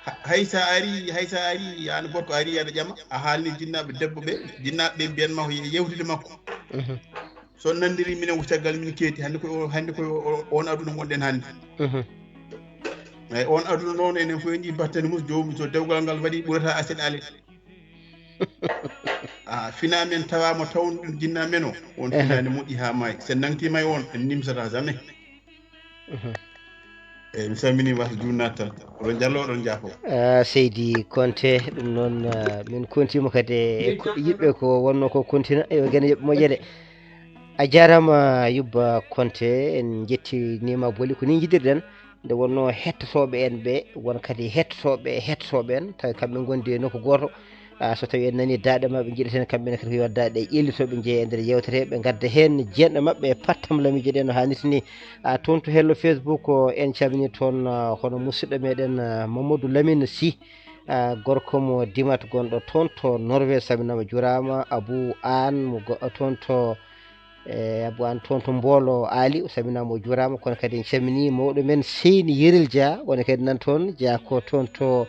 Ha- hay sa ari hay sa ari an gorko ari aɗa ƴama a haalni jinnaaɓe debbo ɓe jinnaaɓe ɓe mbiyan ma ko ye- yewtide makko. Mhm. So nandiri minen ko caggal min keeti hannde koye o- hannde koye o- on aduna gonɗen hannde. Mhm. Eyi on aduna noon enen fof en ndi battani mum joomum so dewgal ngal waɗi ɓurata aset ale. A fina men tawama tawno ɗum jinna men o on Ehe. finani moƴƴi ha maayi sen nangtima e on en nimsata jamais. Mhm. Eyyi mi salmini wasa junnat tan oɗon jallo oɗon jaafo. Ah, Seydi Konte, ɗum noon, ah, min kontima kadi e ko- yiɗɓe ko wonno ko kontina e gene yoɓe moƴƴere. A jarama Yubba Konte, en jettinima boli ko ni jiɗirɗen. Nde wonno hettotoɓe en ɓe won kadi hettotoɓe hettotoɓe en tawi kamɓe gondi e nokku goto. Ah, so tawi en nani daaɗe maɓɓe jiɗeten kamɓe ne kadi ko yo daaɗe ƴellitoɓe jeeya e nder yewtere ɓe gadda hen jeeɗa maɓɓe e pattam lamijo ɗe no hannirta ni. Ah, toon to hello Facebook o en calmini toon, ah, hono musidɗo meɗen, ah, Mamadou Lamine Sy, ah, gorko mo Dimat gonɗo toon to Norvège, salminama juurama. Abou Anne mo goɗɗo toon to e Abou Anne toon to Mboolo Ali, o salminama o juurama. Kono kadi en calmini mawɗo men Seyni Yerel Dia, woni kadi nan toon Dia ko toon to,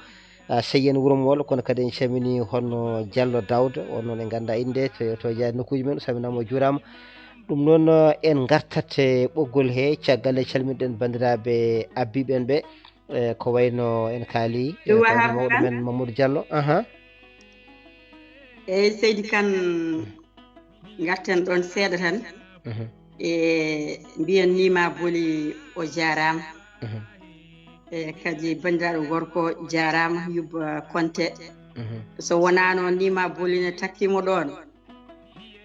ah, Seyyen Wuro Moolo. Kono kadi en calmini hono Diallo Daouda, on noon en ganda inde to to Dia nokkuji men, o salminama o juurama. Ɗum noon, eh, en gartat e ɓoggol he caggal e calminɗen bandiraɓe abbiɓe en ɓe, eh, ko wayno en kaali, eh, Ɗum kaw Wahab mawɗo Kane? Men Mamadou Diallo. Aha. Eyyi Seydi Kane, garten ɗon seeɗa tan. Mhm. E mbiyen Nima Boli o jarama. Mhm. E kadi bandiraɗo gorko jarama Yubba Konte. Mhm. So wonano Nima Boli ne takkimo ɗon.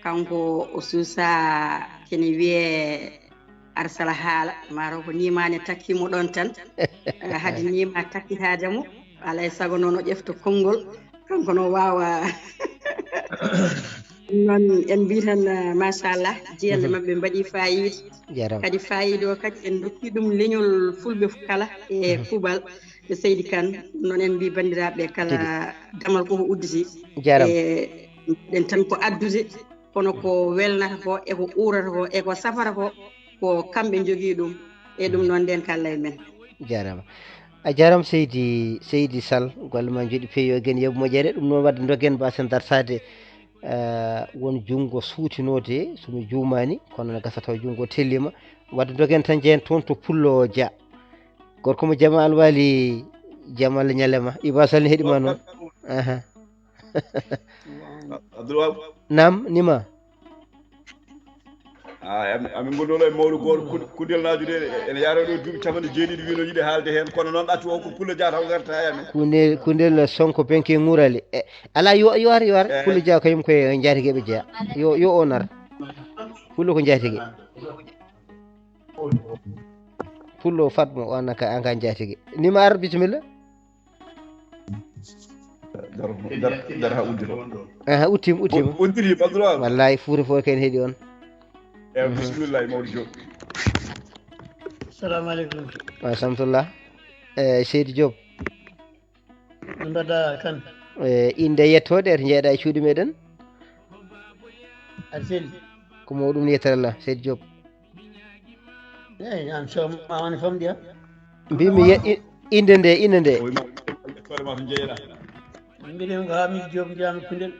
Kanko o suusa kene wiyee arsala haala, maaro ko niimaane takkimo ɗon tan. Eh, hade niima takkitaade mo, alaa e sago noon o ƴefta konngol. Kanko no waawa. Ɗum noon en mbii tan, eh, machallah, jiyannde maɓɓe mbaɗi fayida. Jarama. Kadi fayida o kadi en ndokki ɗum leñol fulɓe fof kala e kuuɓal. E Seydi Kan, ɗum noon en mbii banndiraaɓe kala damal koko udditi. Jarama. E mbiɗen tan ko addude, kono ko welnata ko e ko uurata ko e ko safata ko, ko kamɓe njogii ɗum. E ɗum noon nden kala e men. Jarama. A jarama Seydi, Seydi Sall, golle ma njoɗi peewi, yo gen yoɓ moƴƴere. Ɗum noon wadde dogen mbasen dartade, eh, won junngo suutinoode, so mi juumaani, kono no gasa taw junngo tellima. Wadde dogen tan jeen toon to Pullo Dia. Gorko mo Jamal Wali, Jamal Ñalema. Iba Sall ne heɗi ma noon. Aha. Abdoul Wahab. Naam, nima. Ah, ami, ami ngol ɗo e mawɗo gooto Kun-, Kundel Naajo de, ene yaara ɗo duuɓi capanɗe jeeɗiɗi, wino yiɗi haalde heen, kono noon ɗaccu o ko Pullo Dia taw garta e amen. Kundel, Kundel Sonko Benke Ŋurali. E, ala yo, yo ar, yo ar. Eh. Pullo Dia kayum koye njaatige ɓe jeya. Yo, yo on ar. Pullo ko njaatige. Pullo Fatma, o an ka, an ka njaatige. Nima ar, bisimilla. Daro, daro, daro ha uddito. Aha, uttima, uttima. Udditi, Abdoul Wahab. Wallahi, Fuuta fof kene heɗi on. Eh, bismillah, mawɗo Diop. Salamu aleykum. Wa rahmatullah. Eh, Seydi Diop. No mbaɗɗa Kan? Eh, innde yettode, eto jeeɗa e cuuɗi meɗen. Aɗa selli? Ko mawɗum ni yettere Allah, Seydi Diop. Eyi, an so ma woni famɗi, ha? Mbimi ye-, i-, innde nde, innde nde. O wi ma, yettore ma to jeeɗa. Mbiɗen ko Hamidou Diop, jeeyami Kundel.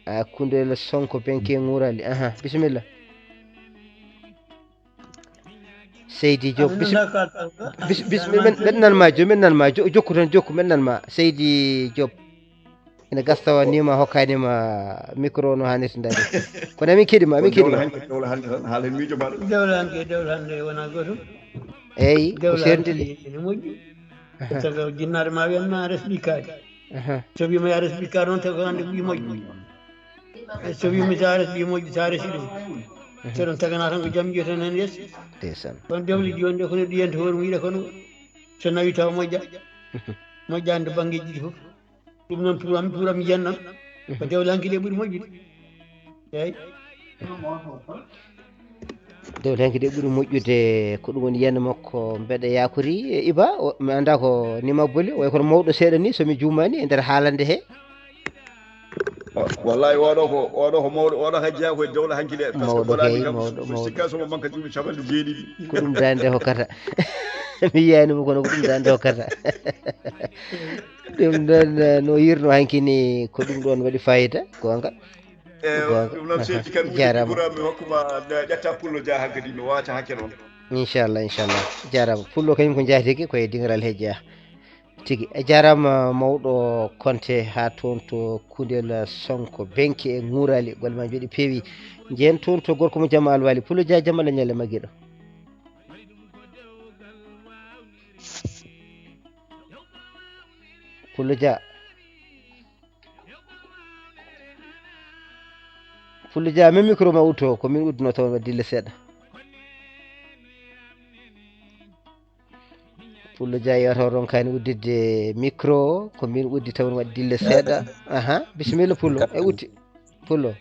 A, Kundel Sonko Benke Ŋurali. Aha, bisimilla. Seydi Diop, bisi-, bis-, bis-, men, men nan ma, jo-, men nan ma, jo-, jokku tan, jokku, men nan ma. Seydi Diop. Ina gasa tawa ni ma hokkani ma micro no hanirta ndaade. Kono amin keɗi ma, amin keɗi ma. Dewle hanke, dewle hannde tan, haala miijo mbaɗa. Dewle hanke, dewle hannde wona gootum. Eyi, ko dewle serndi hannde de. Ene moƴƴi. Aha. Taga jinnaare ma wiyan ma resɓi kaari. Aha. So wiima ya resɓi kaari noon, taga hannde ɓi moƴƴi. E so wiimi sa resi ɗi moƴƴi, sa resi ɗum. Mhm. So ɗum tagana tan ko jam ƴeewten heen yeeso. Ndeysaan. Kono dewle ɗi wonde kono ɗi yiyanta hoore mum yiɗa kono so nawi tawa moƴƴa. Mhm. Moƴƴaani to banngeeji ɗiɗi fof. Ɗum noon turam, turam yiyannam. Ko dewle hanki ɗe ɓuri moƴƴude. Eeyi. Dewle hanki ɗe ɓuri moƴƴude, ko ɗum woni yiyannde makko mbeɗa yakori. E Iba, o, mi anndaa ko nima boli, o wayi kono mawɗo seeɗa ni, so mi juumaani, e nder haalande he. Wa-, wallahi, oɗo ko, oɗo ko mawɗo, oɗo kay jeyaa koye dewle hanki ɗe, par ce que mawɗo bolaani kay, kam, mawɗo, so mawɗo. Sikka somo manka duuɓi capanɗe jeeɗiɗi. Ko ɗum daande hokkata. Mi yiyaani mo kono ko ɗum daande hokkata. Ɗum ɗon, eh, no yirno hanki ni, ko ɗum ɗon waɗi fayida, goonga. Eh, goonga. Ɗum noon, aha, seydi kan, jaaraama. Ɓura mi hokkuma, ƴetta Pullo Dia hankadi, mi waata hakke noon. Inchallah, inchallah. Jaaraama. Pullo kañum ko njaatigi, koye dingiral he jeyaa. Tigi. A jaaraama mawɗo Konte haa toon to Kundel Sonko Benke e Ŋurali. Golle ma njoɗi peewi. Njehen toon to gorko mo Jamma Alwali. Pullo Dia, Jamma le ñalle ma giɗo. Pullo Dia. Pullo Dia, min micro ma utto, ko min udduno toon, waɗi dille seeɗa. Pullo Dia yewta o ronkaani udditde micro o, ko min uddi taw waɗi dille seeɗa. Aha, bisimilla Pullo, e utti. Pullo.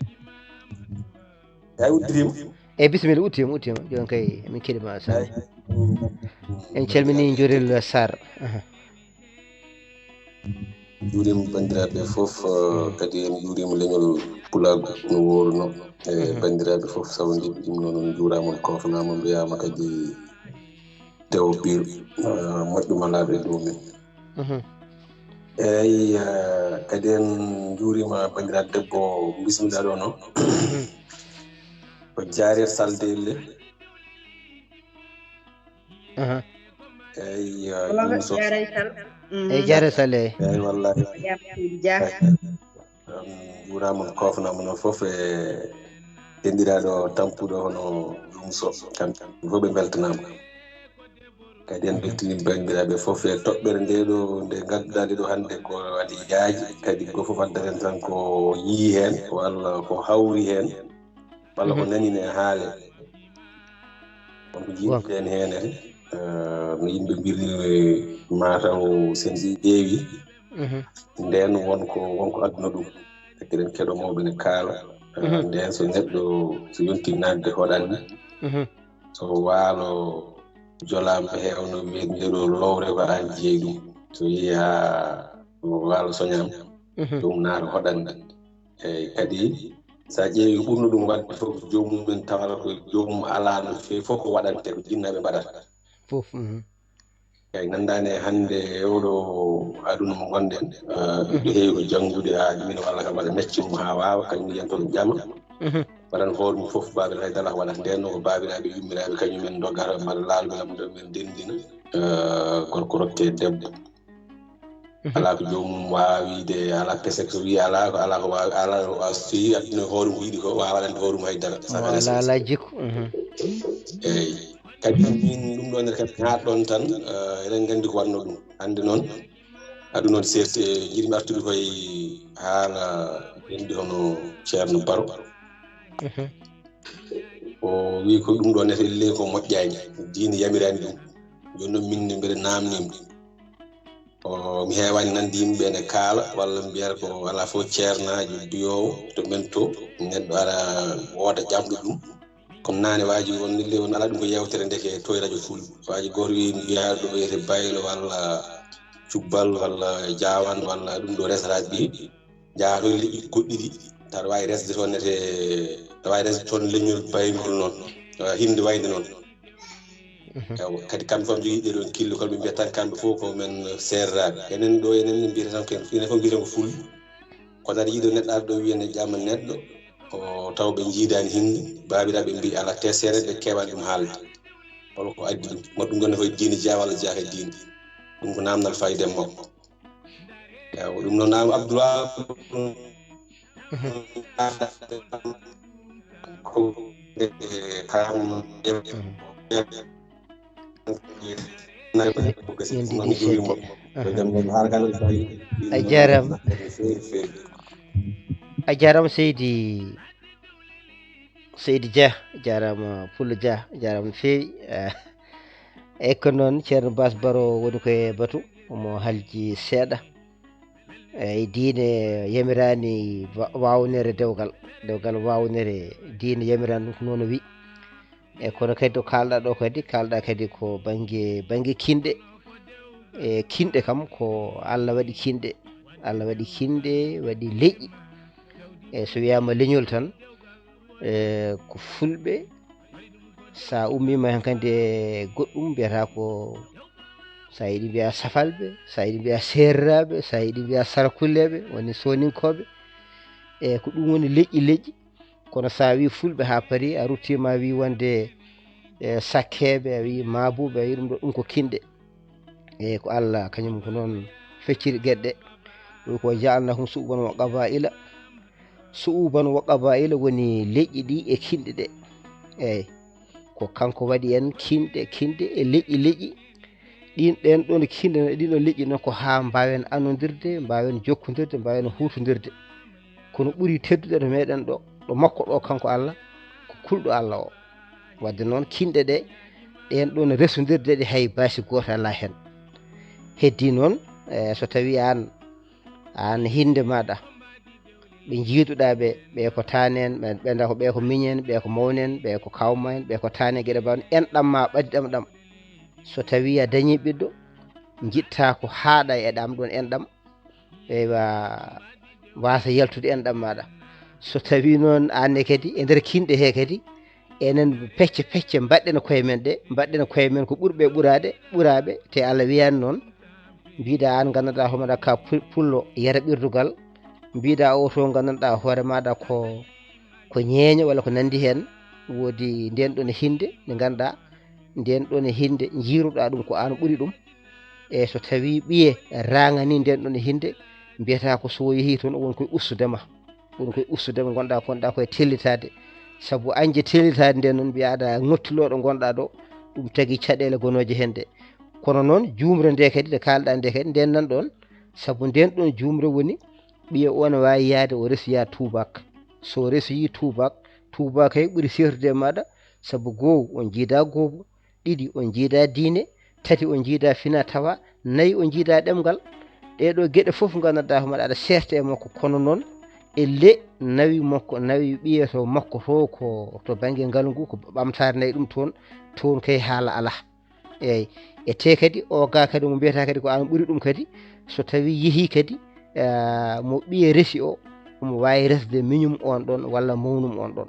Ay, udditima. E bisimilla, uttima, uttima. Jooni kay min keɗi ma, Sall. Ay. En calmini Njurel Sarr. Aha. Njuurima banndiraaɓe fof, eh, kadi en njuurima leñol pulaagu no wooruno. E banndiraaɓe fof, sawo ndi ɗum noon, on njuuraama, on koofnaama, mbiyaama kadi tewo pir, eh, moƴƴo malaaɓe e dow men. Mhm. Eeyi, eh, kadi en njuurima banndiraaɗo debbo, bisimilla ɗo noon. Mhm. Ko Jaareer Sall Delle. Aha. Eeyi, eh, wala ɗum so jaare Sall. Mhm. Eeyi, jaare Sall, eeyi. Eeyi, wallahi. Jaam, Seydi Dia. Eeyi. On njuuraama, on koofnaama noon fof e denndiraaɗo tampuɗo hono Joom Sow. Kamɓe fof ɓe mbeltanaama. Kadi en mbeltanii banndiraaɓe fof e toɓɓere nde ɗo, nde ngannduɗaa nde ɗo hannde ko waɗi yaaji. Kadi gooto fof addata en tan ko yii heen, walla ko hawri heen. walla ko nani ne haale. Wonko jiiɗen heen en, no yimɓe mbiri mataw sen ɗi ƴeewi, ndeen wonko, wonko aduna ɗum. Eɗen keɗo mawɓe ne kaala. Ndeen so neɗɗo, so yonti naatde hoɗande, so waalo jolaama heewno wiyde nde ɗo lowre ko aan jeyi ɗum. So yehi haa waalo soñaama, ɗum naata hoɗande. Eeyi, kadi so a ƴeewi ɓurno ɗum waɗde fof, joomum en tawata ko joomum alaa no feewi fof ko waɗante ko jinnaaɓe mbaɗata. Fof. Eeyi, nanndaani e hannde e oɗo aduna mo ngonɗen, eh, ɓe heewi ko janngude haa ɗumina walla kam waɗa mecce mum haa waawa, kañum yiyan toon ƴama. Waɗan hoore mum fof, baabiraaɓe hay dara waɗata. Ndeen noon ko baabiraaɓe yummiraaɓe kañum en ndoggata mbaɗa laalu men, men ndenndina, eh, gorko rokke debbo. Alaa ko joomum waawa wiyde, alaa pesek so wii alaa ko, alaa ko waawi, alaa ko waawi, so tawi adduna hoore mum yiɗi ko, waawa waɗande hoore mum hay dara. Saka alaa, alaa jikku. Eeyi. Kadi min ɗum ɗoon ne kadi haa ɗoon tan, eh, eɗen nganndi ko waɗno ɗum. Hannde noon, aduna on seerti, eh, njiɗmi artude koye haala denndi hono Ceerno Baro. O wii ko ɗum ɗoon ne ellee ko moƴƴaani. Diine yamiraani ɗum. Jooni noon min ne mbeɗa naamnii mo. O, mi heewaani nande yimɓe ne kaala, walla mbiyata ko alaa fof ceernaajo duyoowo to men to, neɗɗo ara wooda ƴamɗo ɗum. Comme naane waaji won nille won alaa ɗum ko yeewtere ndeke to e rajo Fulɓe. Waaji gooto wii mbiyaa ɗo wiyete Baylo walla Cubbal walla Jaawan walla ɗum ɗo resata ɓi. Njaha toon leƴƴi goɗɗi ɗi, tawa aɗa waawi resde toon nete, aɗa waawi resde toon leñol bayngol noon, eh, hinde wayde noon. Ewa, kadi kamɓe fof njogii ɗee ɗoon kille, kono ɓe mbiyata tan kamɓe fof ko men seereraaɓe. Enen ɗo, enen ne mbiyata tan ko, enen fof mbiyata ko Fulɓe. Kono aɗa yiɗo neɗɗo, aɗa ɗo wiya ne ƴama neɗɗo, o taw ɓe njiidaani hinde, baabiraaɓe mbiyi alaa te seereer ɓe keewaani ɗum haalde. Walla ko addi ɗum? Mo ɗum ɗon ne koye diine jeyaa walla jeyaaka e diine? Ɗum ko naamnal fayde makko. Ewa, ɗum noon am Abdoulaye ko kam A jaaraama. A jaaraama seydi, seydi Dia, a jaaraama Pullo Dia, a jaaraama no feewi. Eh, e ko noon Ceerno Baas Baro woni ko e batu, omo halji seeɗa. Eyi, diine yamiraani wa-, waawnere dewgal, dewgal waawnere, diine yamiraani ɗum ko noon o wi. E kono kadi to kaalɗa ɗo kadi, kaalɗa kadi ko bannge, bannge kinɗe. E kinɗe kam ko Allah waɗi kinɗe, Allah waɗi kinɗe, waɗi leƴƴi. E so wiyaama leñol tan, e ko fulɓe, so a ummiima heen kadi e goɗɗum mbiyata ko, so a yiɗi mbiya safalɓe, so a yiɗi mbiya seereraaɓe, so a yiɗi mbiya sarakulleeɓe, woni sooninkooɓe. E ko ɗum woni leƴƴi leƴƴi. Kono so a wii fulɓe haa paari, a ruttiima a wii wonde e sakkeeɓe, a wii maabuuɓe, a wii ɗum ɗo, ɗum ko kinɗe. E ko Allah kañum ko noon fecciri geɗe ɗe. Ɗum ko ja'alnahum su'uban wa qaba'ila. Su'uban wa qaba'ila woni leƴƴi ɗi e kinɗe ɗe. Eeyi, ko kanko waɗi en kinɗe, kinɗe e leƴƴi, leƴƴi. Ɗin, ɗen ɗon kinɗe, ɗin ɗon leƴƴi noon ko haa mbaawen anondirde, mbaawen jokkondirde, mbaawen huutondirde. Kono ɓuri teddude to meɗen ɗo, ɗo makko ɗo kanko Allah, ko kulɗo Allah o. Wadde noon kinɗe ɗe, ɗen ɗon resondirde ɗe hay baasi gooto alaa heen. Heddii noon, e, so tawii aan, aan hinnde maaɗa, ɓe njiiduɗaa ɓe, ɓe ko taan en, ɓe, ɓe nda ko ɓe ko miñen, ɓe ko mawnen, ɓe ko kawma en, ɓe ko taan en, geɗe mbaaw-, enɗam maa ɓadii ɗam ɗam. So tawii a dañii ɓiɗɗo, njiɗtaa ko haaɗa e ɗam ɗon enɗam, eywa, waasa yaltude enɗam maaɗa. So tawii noon aan ne kadi, e nder kinɗe he kadi, enen pecce pecce mbaɗɗen koye men ɗe, mbaɗɗen koye men ko ɓurɓe ɓuraade, ɓuraaɓe, te Allah wiyaani noon. Mbiɗa aan nganndanɗaa hoore maaɗa ka pu-, pullo yara ɓirdugal, mbiɗa o to nganndanɗaa hoore maaɗa ko, ko ñeeño walla ko nanndi heen, woodi ndeen ɗon hinnde nde ngannduɗaa, ndeen ɗon hinnde njiiruɗaa ɗum ko aan ɓuri ɗum. E so tawii ɓiye raŋanii ndeen ɗon hinnde, mbiyata ko so o yehii toon, o won koye ustude ma. Won koye ustude ma, ngonɗaa, ngonɗaa koye tellitaade. Sabu añde tellitaade ndeen noon, mbiyaa aɗa ŋotti ɗo ngonɗaa ɗo, ɗum tagi caɗeele gonooje heen ɗe. Kono noon, juumre nde kadi, nde kaalɗaa nde kadi, ndeen nan ɗoon, sabu ndeen ɗoon juumre woni, ɓiye o ne waawi yahde o resoya tuubaak. So o resoyii tuubaak, Tuuba kay ɓuri seertude e maaɗa, sabu goo on njiidaa goobu, ɗiɗi on njiidaa diine, tati on njiidaa fina tawa, nayi on njiidaa ɗemngal. Ɗee ɗoo geɗe fof nganndanɗaa hoore maaɗa aɗa seerta e makko, kono noon e le nawi makko, nawi ɓiye to makko to, ko to bannge ngalu ngu, ko ɓamtaare nayi ɗum toon, toon kay haala alaa. Eeyi, e te kadi o ga kadi mo mbiyata kadi ko aan ɓuri ɗum kadi, so tawii yehii kadi, ah, mo ɓiye resi o, omo waawi resde miñum on ɗon walla mawnum on ɗon.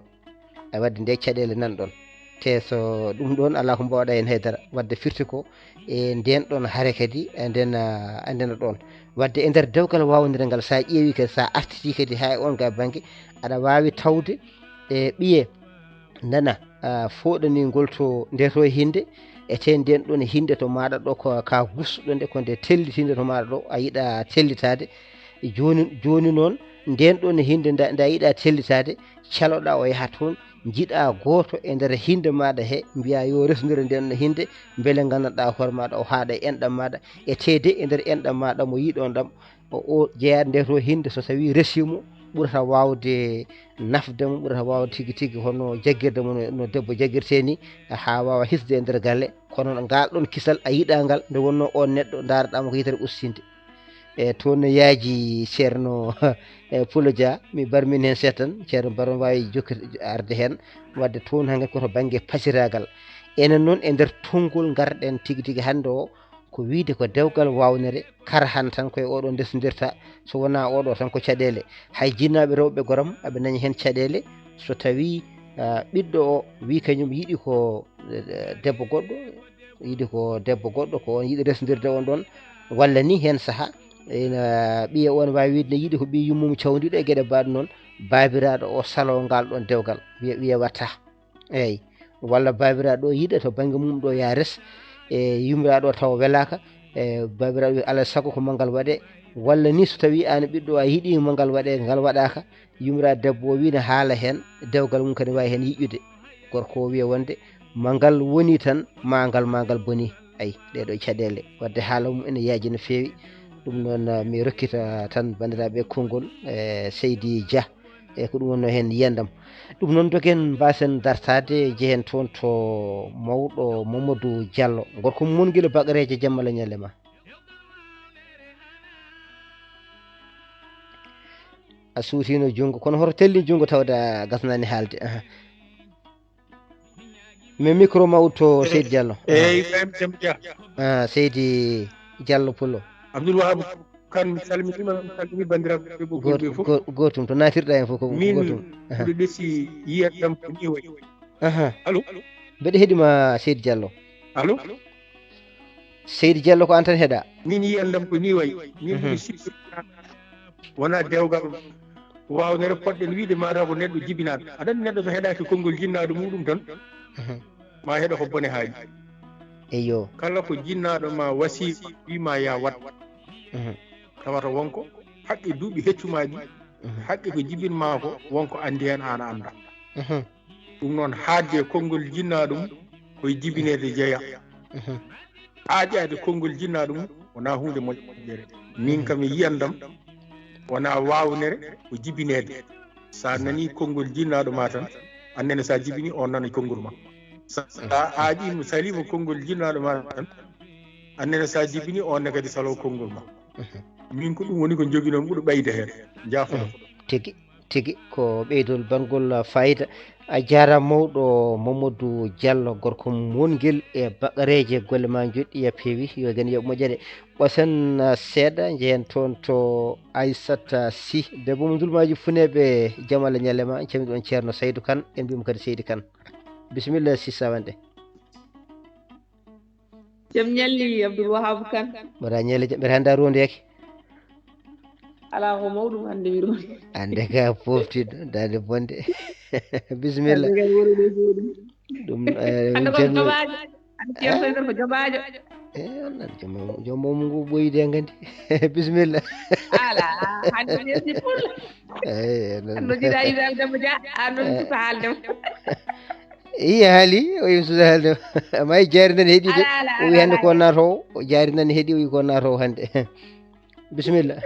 E waɗde nde caɗeele nan ɗon. Te so ɗum ɗon alaa ko mbaawɗa heen haydara. Waɗde firti ko e nden ɗon hare kadi, e nden, ah, e nden ɗon. Waɗde e nder dewgal waawnde ngal, so a ƴeewi kadi, so a artitii kadi haa e on ga bannge, aɗa waawi tawde e ɓiye nana, ah, fooɗaningol to nde to e hinde, e te nden ɗon e hinde to maaɗa ɗo ko ka gusuɗo nde, ko nde tellitinde to maaɗa ɗo, a yiɗa tellitaade. Jooni, jooni noon, nden ɗon e hinde nda, nda yiɗa tellitaade, caloɗa o yaha toon, njiɗa gooto e nder hinde maaɗa he, mbiya yo resndire nden ɗon hinde, mbele nganndanɗaa hoore maaɗa o haaɗa e enɗam maaɗa, e te de e nder enɗam maaɗa mo yiɗon ɗam, o, o jeyaa nde to hinde so tawii resiimo, ɓurata waawde nafde mo, ɓurata waawde tigi tigi hono jaggirde mo no, no debbo jaggirtee ni, haa waawa hisde e nder galle. Kono ngal ɗon kisal a yiɗaa ngal, nde wonnoo oon neɗɗo ndaaraɗaa mo ko yitere ustinde. E toon no yaaji Ceerno, e Pulo Dia, mi barmin heen seeɗa tan, Ceerno Baro waawi jokkir-, arde heen, waɗde toon hanki ko to bannge pasiraagal. Enen noon e nder tonngol ngarɗen tigi tigi hannde o, ko wiyde ko dewgal waawnere, kar han tan koye oɗo ndesndirta, so wonaa oɗo tan ko caɗeele. Hay jinnaaɓe rewɓe goram aɓe nañi heen caɗeele, so tawii, ah, ɓiɗɗo o wii kañum yiɗi ko, eh, debbo goɗɗo, yiɗi ko debbo goɗɗo, ko on yiɗi resndirde on ɗon, walla ni heen saha, ina ɓiya on waawi wiide ne yiɗi ko ɓiy yummum cawndiɗo e geɗe mbaɗ noon, baabiraaɗo o salo ngal ɗon dewgal, wiya, wiya watta. Eeyi, walla baabiraaɗo o yiɗa to bannge mum ɗo yaa res, e yummiraaɗo o tawa welaaka, e baabiraaɗo wiya alaa sago ko manngal waɗee, walla ni so tawii aan ɓiɗɗo a yiɗii manngal waɗee, ngal waɗaaka, yummiraaɗo debbo o wiina haala heen, dewgal mum kadi waawi heen yiƴƴude. Gorko o wiya wonde ma ngal woni tan, ma ngal, ma ngal boni. Ayi, ɗee ɗoo caɗeele, waɗde haala mum ene yaaji no feewi. Ɗum noon, ah, mi rokkita tan banndiraaɓe konngol, e Seydi Dia, e ko ɗum wonnoo heen yiyandam. Ɗum noon, dogen mbaasen dartaade, jehen toon to mawɗo Mamadou Diallo. Gorko mum won gila Bakareeje, jamma Allah ñalle ma. A suutino junngo, kono hoto telli junngo tawde a gasnaani haalde. Aha. Mi micro ma utto Seydi Diallo. Aha. Eyyi, Ibrahima Jam Dia. Ah, Seydi Diallo Pullo. Abdoul Wahab Kane, mi salminiima, mi salmini banndiraaɓe ɓe ɓoggol ɓe fof. Gootum, to naatirɗa heen fof ko gootum. Aha. Mbiɗo ɓesi yiyannde am ko nii wayi. Aha. Allo? Mbeɗa heɗi ma, Seydi Diallo. Allo? Seydi Diallo, ko aan tan heɗa. Min yiyannde am ko nii wayi. Min mbiɗo sikki wonaa dewgal waawnere poɗɗen wiide mataw ko neɗɗo jibinaaɗo. Aɗa anndi neɗɗo so heɗaaki konngol jinnaaɗo muɗum tan, ma heɗo ko bone haaɗi. Eyyo. Kala ko jinnaaɗo ma wasi, wi ma ya wat. Tawata wonko haqqe duuɓi heccu ma ɗi, haqqe ko jibin ma ko, wonko anndi heen aan a annda. Ɗum noon, haadde e konngol jinnaaɗo mum, ko e jibineede jeya. Aaƴaade konngol jinnaaɗo mum, wonaa huunde moƴƴere. Min kam e yiyandam, wonaa waawnere, ko jibineede. So a nanii konngol jinnaaɗo ma tan, annene so a jibini, on nana konngol ma. So a aaƴiima, saliima konngol jinnaaɗo ma tan, annene so a jibini, on ne kadi salo konngol ma. Min ko ɗum woni ko njoginoo, mbuɗo ɓeyda heen. Jaafoɗon. Tigi. Tigi ko ɓeydol bangol fayida. A jaaraama mawɗo Mamadou Diallo, gorko mum wongel e Bakareeje, golle ma njoɗɗi, a peewi, yo gan yoɓ moƴƴere. Ɓosen, ah, seeɗa, njehen toon to Aissata Sy, debbo mo Ndulmaaji Funeeɓe, jam Allah ñalle ma, en calmini ɗoon Ceerno Saydu Kan, en mbiyii mo kadi Seydi Kan. Bisimilla, Sy Sawande. Jam ñalli, Abdoul Wahab Kan. Mbaɗa ñalli jam, mbeɗa hannde a rondoyaaki? Alaa, ko mawɗum hannde mi rondi. Hannde ka poftiɗo, daande bonde. Bisimilla. Hannde kay woni ɗo jooɗi. Ɗum, eh, hannde ko jam-, jobaajo. Hannde Ceerno Seydou ko jobaajo. Eh, Allah, joom, joom mum ngu ɓoyde en kadi. Bisimilla. Alaa, hannde ɓesni pul. Eh, non. Hannde jiɗa yimɓe Demba Dia, a non suka haalde. Iya haali, o yim suka haalde. Amma e jaari nan heɗi de. Alaa, alaa, o wi hannde alaa, ko alaa. Nato, o jaari nan heɗi, o wi ko nato hannde. Bisimilla.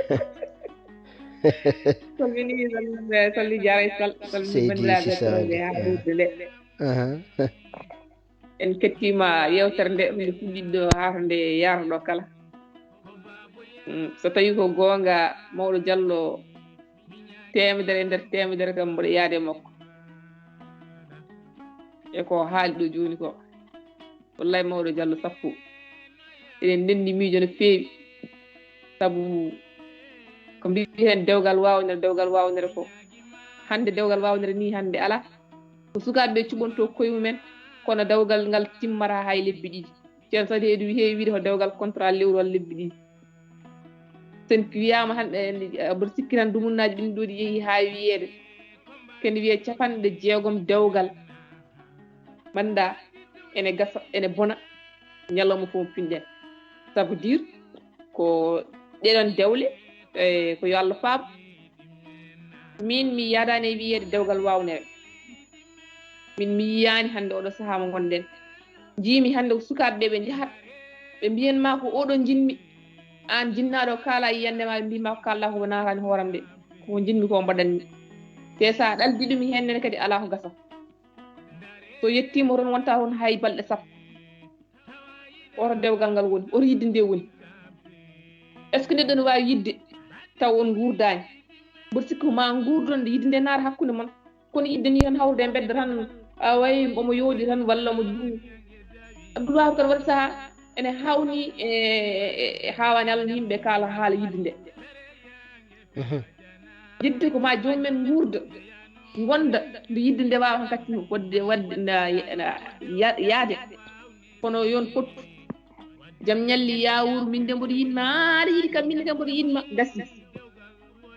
Salmini, salmini, salmini Diarra Sall, salmini Seydi bandiraɓe Sisa tedduɓe ha Diarra. Ɓurde nde. Aha. En kettima yewtere nde, nde fuɗɗiɗo ha to nde yarɗo kala. Mm, so tawi ko goonga, mawɗo Diallo, temedere e nder temedere kam mboɗo yaade e makko. E ko haali ɗo jooni ko. Wallahi mawɗo Diallo sappo. Eɗen ndenndi miijo no feewi. Sabu ko mbiɗen dewgal waawnere, dewgal waawnere ko. Hannde dewgal waawnere ni hannde alaa. Ko sukaaɓe ɓe cuɓontoo koye mumen, kono dewgal ngal timmata hay lebbi ɗiɗi. Ceerno Sadio Edu heewi wiide ko dewgal contrat lewru walla lebbi ɗiɗi. Sen wiyaama hannde, mboɗo sikki tan dumunnaaji ɗin ɗo ɗi yehi haa wiyeede. Kene wiyee capanɗe jeegom dewgal. Mannda ene gasa, ene bona, ñalawma fof pinɗen. Ça veut dire ko ɗeɗon dewle, e, ko yo Allah faabo. Min mi yaadaani e wiyeede dewgal waawnere. Min mi yiyaani hannde oɗo sahaa mo ngonɗen. Njiimi hannde ko sukaaɓe ɓe, ɓe njahat, ɓe mbiyan ma ko oɗo njinmi. Aan jinnaaɗo kaala yiyannde ma, ɓe mbii ma ko kaalɗa ko naataani hooram de. Ko njinmi ko mbaɗanmi. Te so a ɗaldi ɗum heen nene kadi alaa ko gasa. So yettiima toon wonta toon hay balɗe sappo. Oto dewgal ngal woni, oto yidde nde woni. Est-ce que neɗɗo ne waawi yidde taw on nguurdaani? Mboɗo sikki ko ma nguurdon nde yidde nde naata hakkunde mon. Kono yidde ni tan hawrude e mbedda tan, a way omo yooɗi tan walla omo juumi. Abdoul Wahab kadi waɗi sahaa ene hawni e, e, e haawaani Allah no yimɓe kaala haala yidde nde. Mhm. Yidde ko ma joomum en nguurda, ngonda, nde yidde nde waawa kadi waɗde, waɗde na, na, ya-, yaade. Kono yon fottu. Jam ñalli yawuru, min de mboɗo yiɗma, aɗa yiɗi kam, min de kam mboɗo yiɗma. Gasi.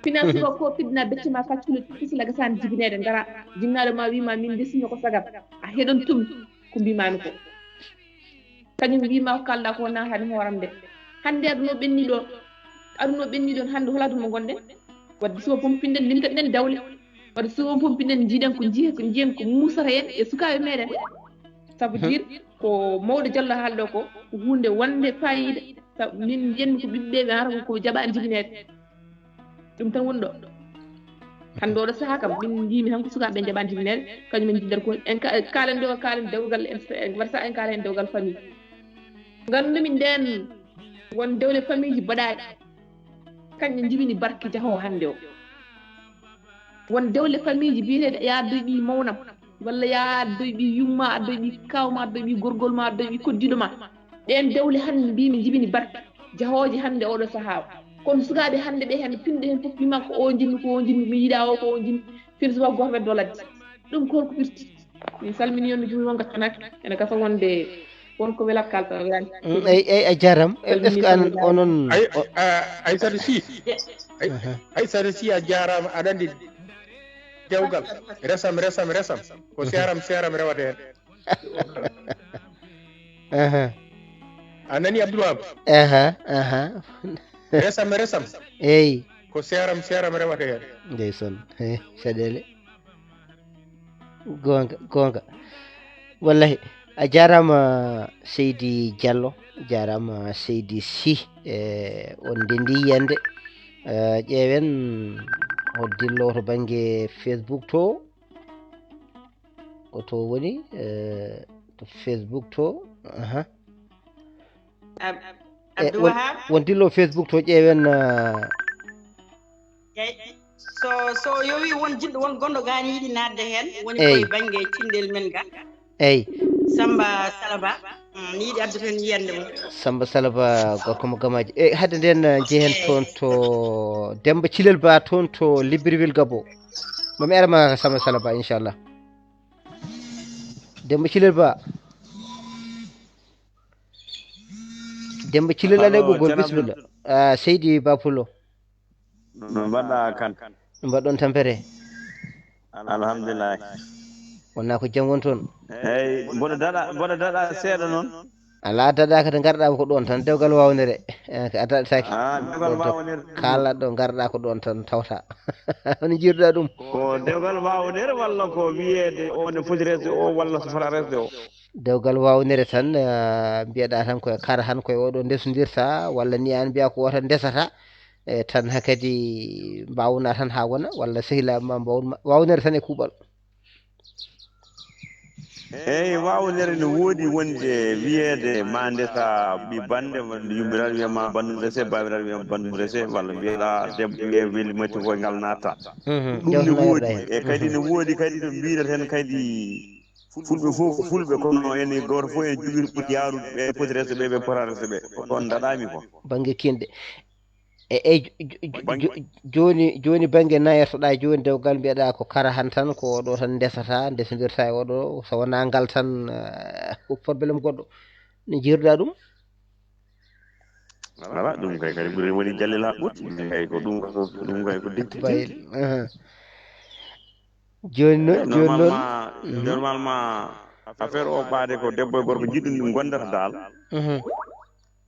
Financement ko fidna becce ma kaccule, kisila gasani jibinede, ngara. Jinnaɗo ma wima min de sinno ko sagam. A heɗon tumi ko mbimami ko. Kañum wima ko kalɗa ko naatani hooram de. Hande aduna o ɓenni ɗo. Aduna o ɓenni ɗon hande, hol aduna mo gonɗen? Wadde suba pompiɗen, limtaɗen dawle. Wadde suba pompiɗen, jiiɗen ko jiihen, ko jiihen ko musata en e sukaɓe meɗen. Ça veut dire ko mawɗo Diallo haalɗo ko, ko hunde wonde fayida. Sabu min mbiyanmi ko ɓiɓɓe ɓe arata ko jaɓani jibineede. Ɗum tan woni ɗo. Hande oɗo saha kam, min mbiimi tan ko sukaɓe jaɓani jibineede, kañum en jiddata ko en ka-, kaalen ɗo, kaalen dewgal, en, en, waɗata en kaalen dewgal famille. Ngandumi nden won dewle famille ji baɗaɗi. Kañƴe jibini barki jaho hande o. Won dewle famille ji biyeteɗe ya addoy ɓi mawnam, walla ya addoy ɓi yumma, addoy ɓi kawma, addoy ɓi gorgol ma, addoy ɓi koddiɗo ma. Ɗen dewle hande mbimi jibini barki jahooje hande oɗo saha o. Kono sukaɓe hande ɓe hande pinɗo hen fof mbima ko o jinmi, ko o jinmi, mi yiɗa o, ko o jinmi. Fini suba goto ɓe doladde. Ɗum ko holko firti? Min salmini on no juuɗe mon gaccanaki. Ene gasa wonde won ko welat kalta, welani. Mm, eyi, eyi, a jarama. Est-ce que an onon? Ay, o- a, Aysata Sy. Ay, aha. Aysata Sy, a jarama, aɗa andi dewgal. Resam, resam, resam. Ko seeram, seeram rewata hen. Aha. A nani Abdoul Wahab? Aha, aha. Resam, resam. Eyi. Ko seeram, seeram rewata hen. Ndeysan. He, caɗele. Goonga, goonga. Wallahi, a jarama Seydi Diallo, a jarama Seydi Sy. E, on ndendi yiyande. E, ƴeewen hoddillo to bangge Facebook to. Ko to woni, e, to Facebook to. Aha. Ab-, e, Abdou won, Wahab? Won dillo Facebook to ƴeewen, ah. Eyi. So, so o yowi won jiɗɗo, won gonɗo gani yiɗi naatde heen, woni, eyi, koye bannge cinndel men ga. Eyi. Samba Salaba, mm, ne yiɗi addude heen yiyannde mum. Samba Salaba, gorko mo Gamaaji. E, hadde nden, ah, njehen, eyi, toon to Demba Cilel Ba, toon to Libreville Gabon. Mami ara ma Samba Salaba, inchallah. Demba Cilel Ba. Demba Cilel, allo, alay ɓoggol, Ceerno Abdou. Bisimilla. Ah, Seydi Ba Pullo. No mbaɗɗa, Kan? No mbaɗɗon tampere? Alhamdulillah. Wonnaa ko jam won toon? Eyi, mboɗo daɗa, mboɗo daɗa seeɗa noon. Alaa, daɗa kadi, ngarɗa ko ɗoon tan, dewgal waawnere. Eh, a daɗataake. Ah, dewgal waawnere. Kala ɗo ngarɗa ko ɗoon tan tawta. Hono njiiruɗa ɗum? Ko dewgal waawnere walla ko wiyeede o ne foti resde o walla so fota resde o? Dewgal waawnere tan, eh, mbiyeɗa tan koye kara han koye oɗo ndesondirta, walla ni an mbiya ko o tan ndesata. E tan hakadi mbawna tan ha wona, walla sehila ma mbawn wawnere tan e kuuɓal? Eyyi, wawnere no woodi wonde wiyeede ma ndesa ɓi bande, walla yummiraɗo wiyama bandum rese, babiraɗo wiyama bandum rese, walla mbiyeɗa debbo wiye weli matti koye ngal natta. Ɗum ne woodi. E kadi no woodi kadi no mbiɗa ten kadi, fulɓe fof ko fulɓe, kono ene goto fof ene jogiri poti yaarude ɓe, poti resde ɓe, ɓe pota resde ɓe. Ko ɗon daɗami ko. Bangge kinɗe. E, e joni, joni bangge nayertoɗa joni dewgal, mbiyeɗa ko kara han tan, ko oɗo tan ndesata, ndesodirta e oɗo, so wona ngal tan, ko problème goɗɗo. No jiiruɗa ɗum? Wala, ɗum kay kadi ɓuri woni jalle laɓɓut. Ɗum kay ko ɗum ɗum kay ko dikti. Joni noon, joni noon. Normalement, affaire o ɓaade ko debbo e gorko jiɗɗum ɗum gondata dal.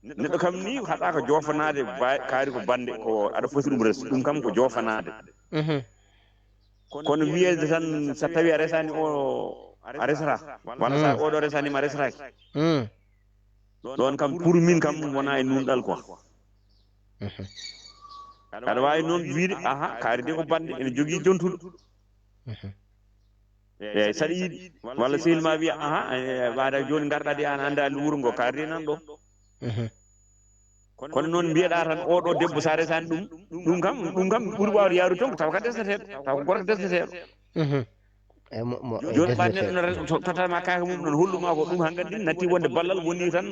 Neɗɗo kam ni haɗa ko jofanaade, kaari ko bande, ko aɗa foti ɗum res, ɗum kam ko jofanaade. Kono wiyeede tan, so tawi a resani o, a resata, walla sa oɗo resani ma resataki, ɗon kam pour min kam wona e nunɗal quoi. Aɗa wawi noon wiide, aha, kaari de ko bande, ene jogii jontuɗo. Eyyi, saɗa yiɗi walla sehil ma wiya, aha, ɓaada joni garɗa de, an anda wuuro ngo, kaari de nan ɗo. Kono noon mbiyeɗa tan oɗo debbo sa resani ɗum, ɗum kam, ɗum kam ɓuri wawde yaarude toon ko tawa ka desneteɗo, tawa ko gorko desneteɗo. E mo- mo- e Joni ɓa desneteeɗo. Neɗɗo no res- to- totama kaake mum noon, holluma ko ɗum hankkadi natti wonde ballal woni tan,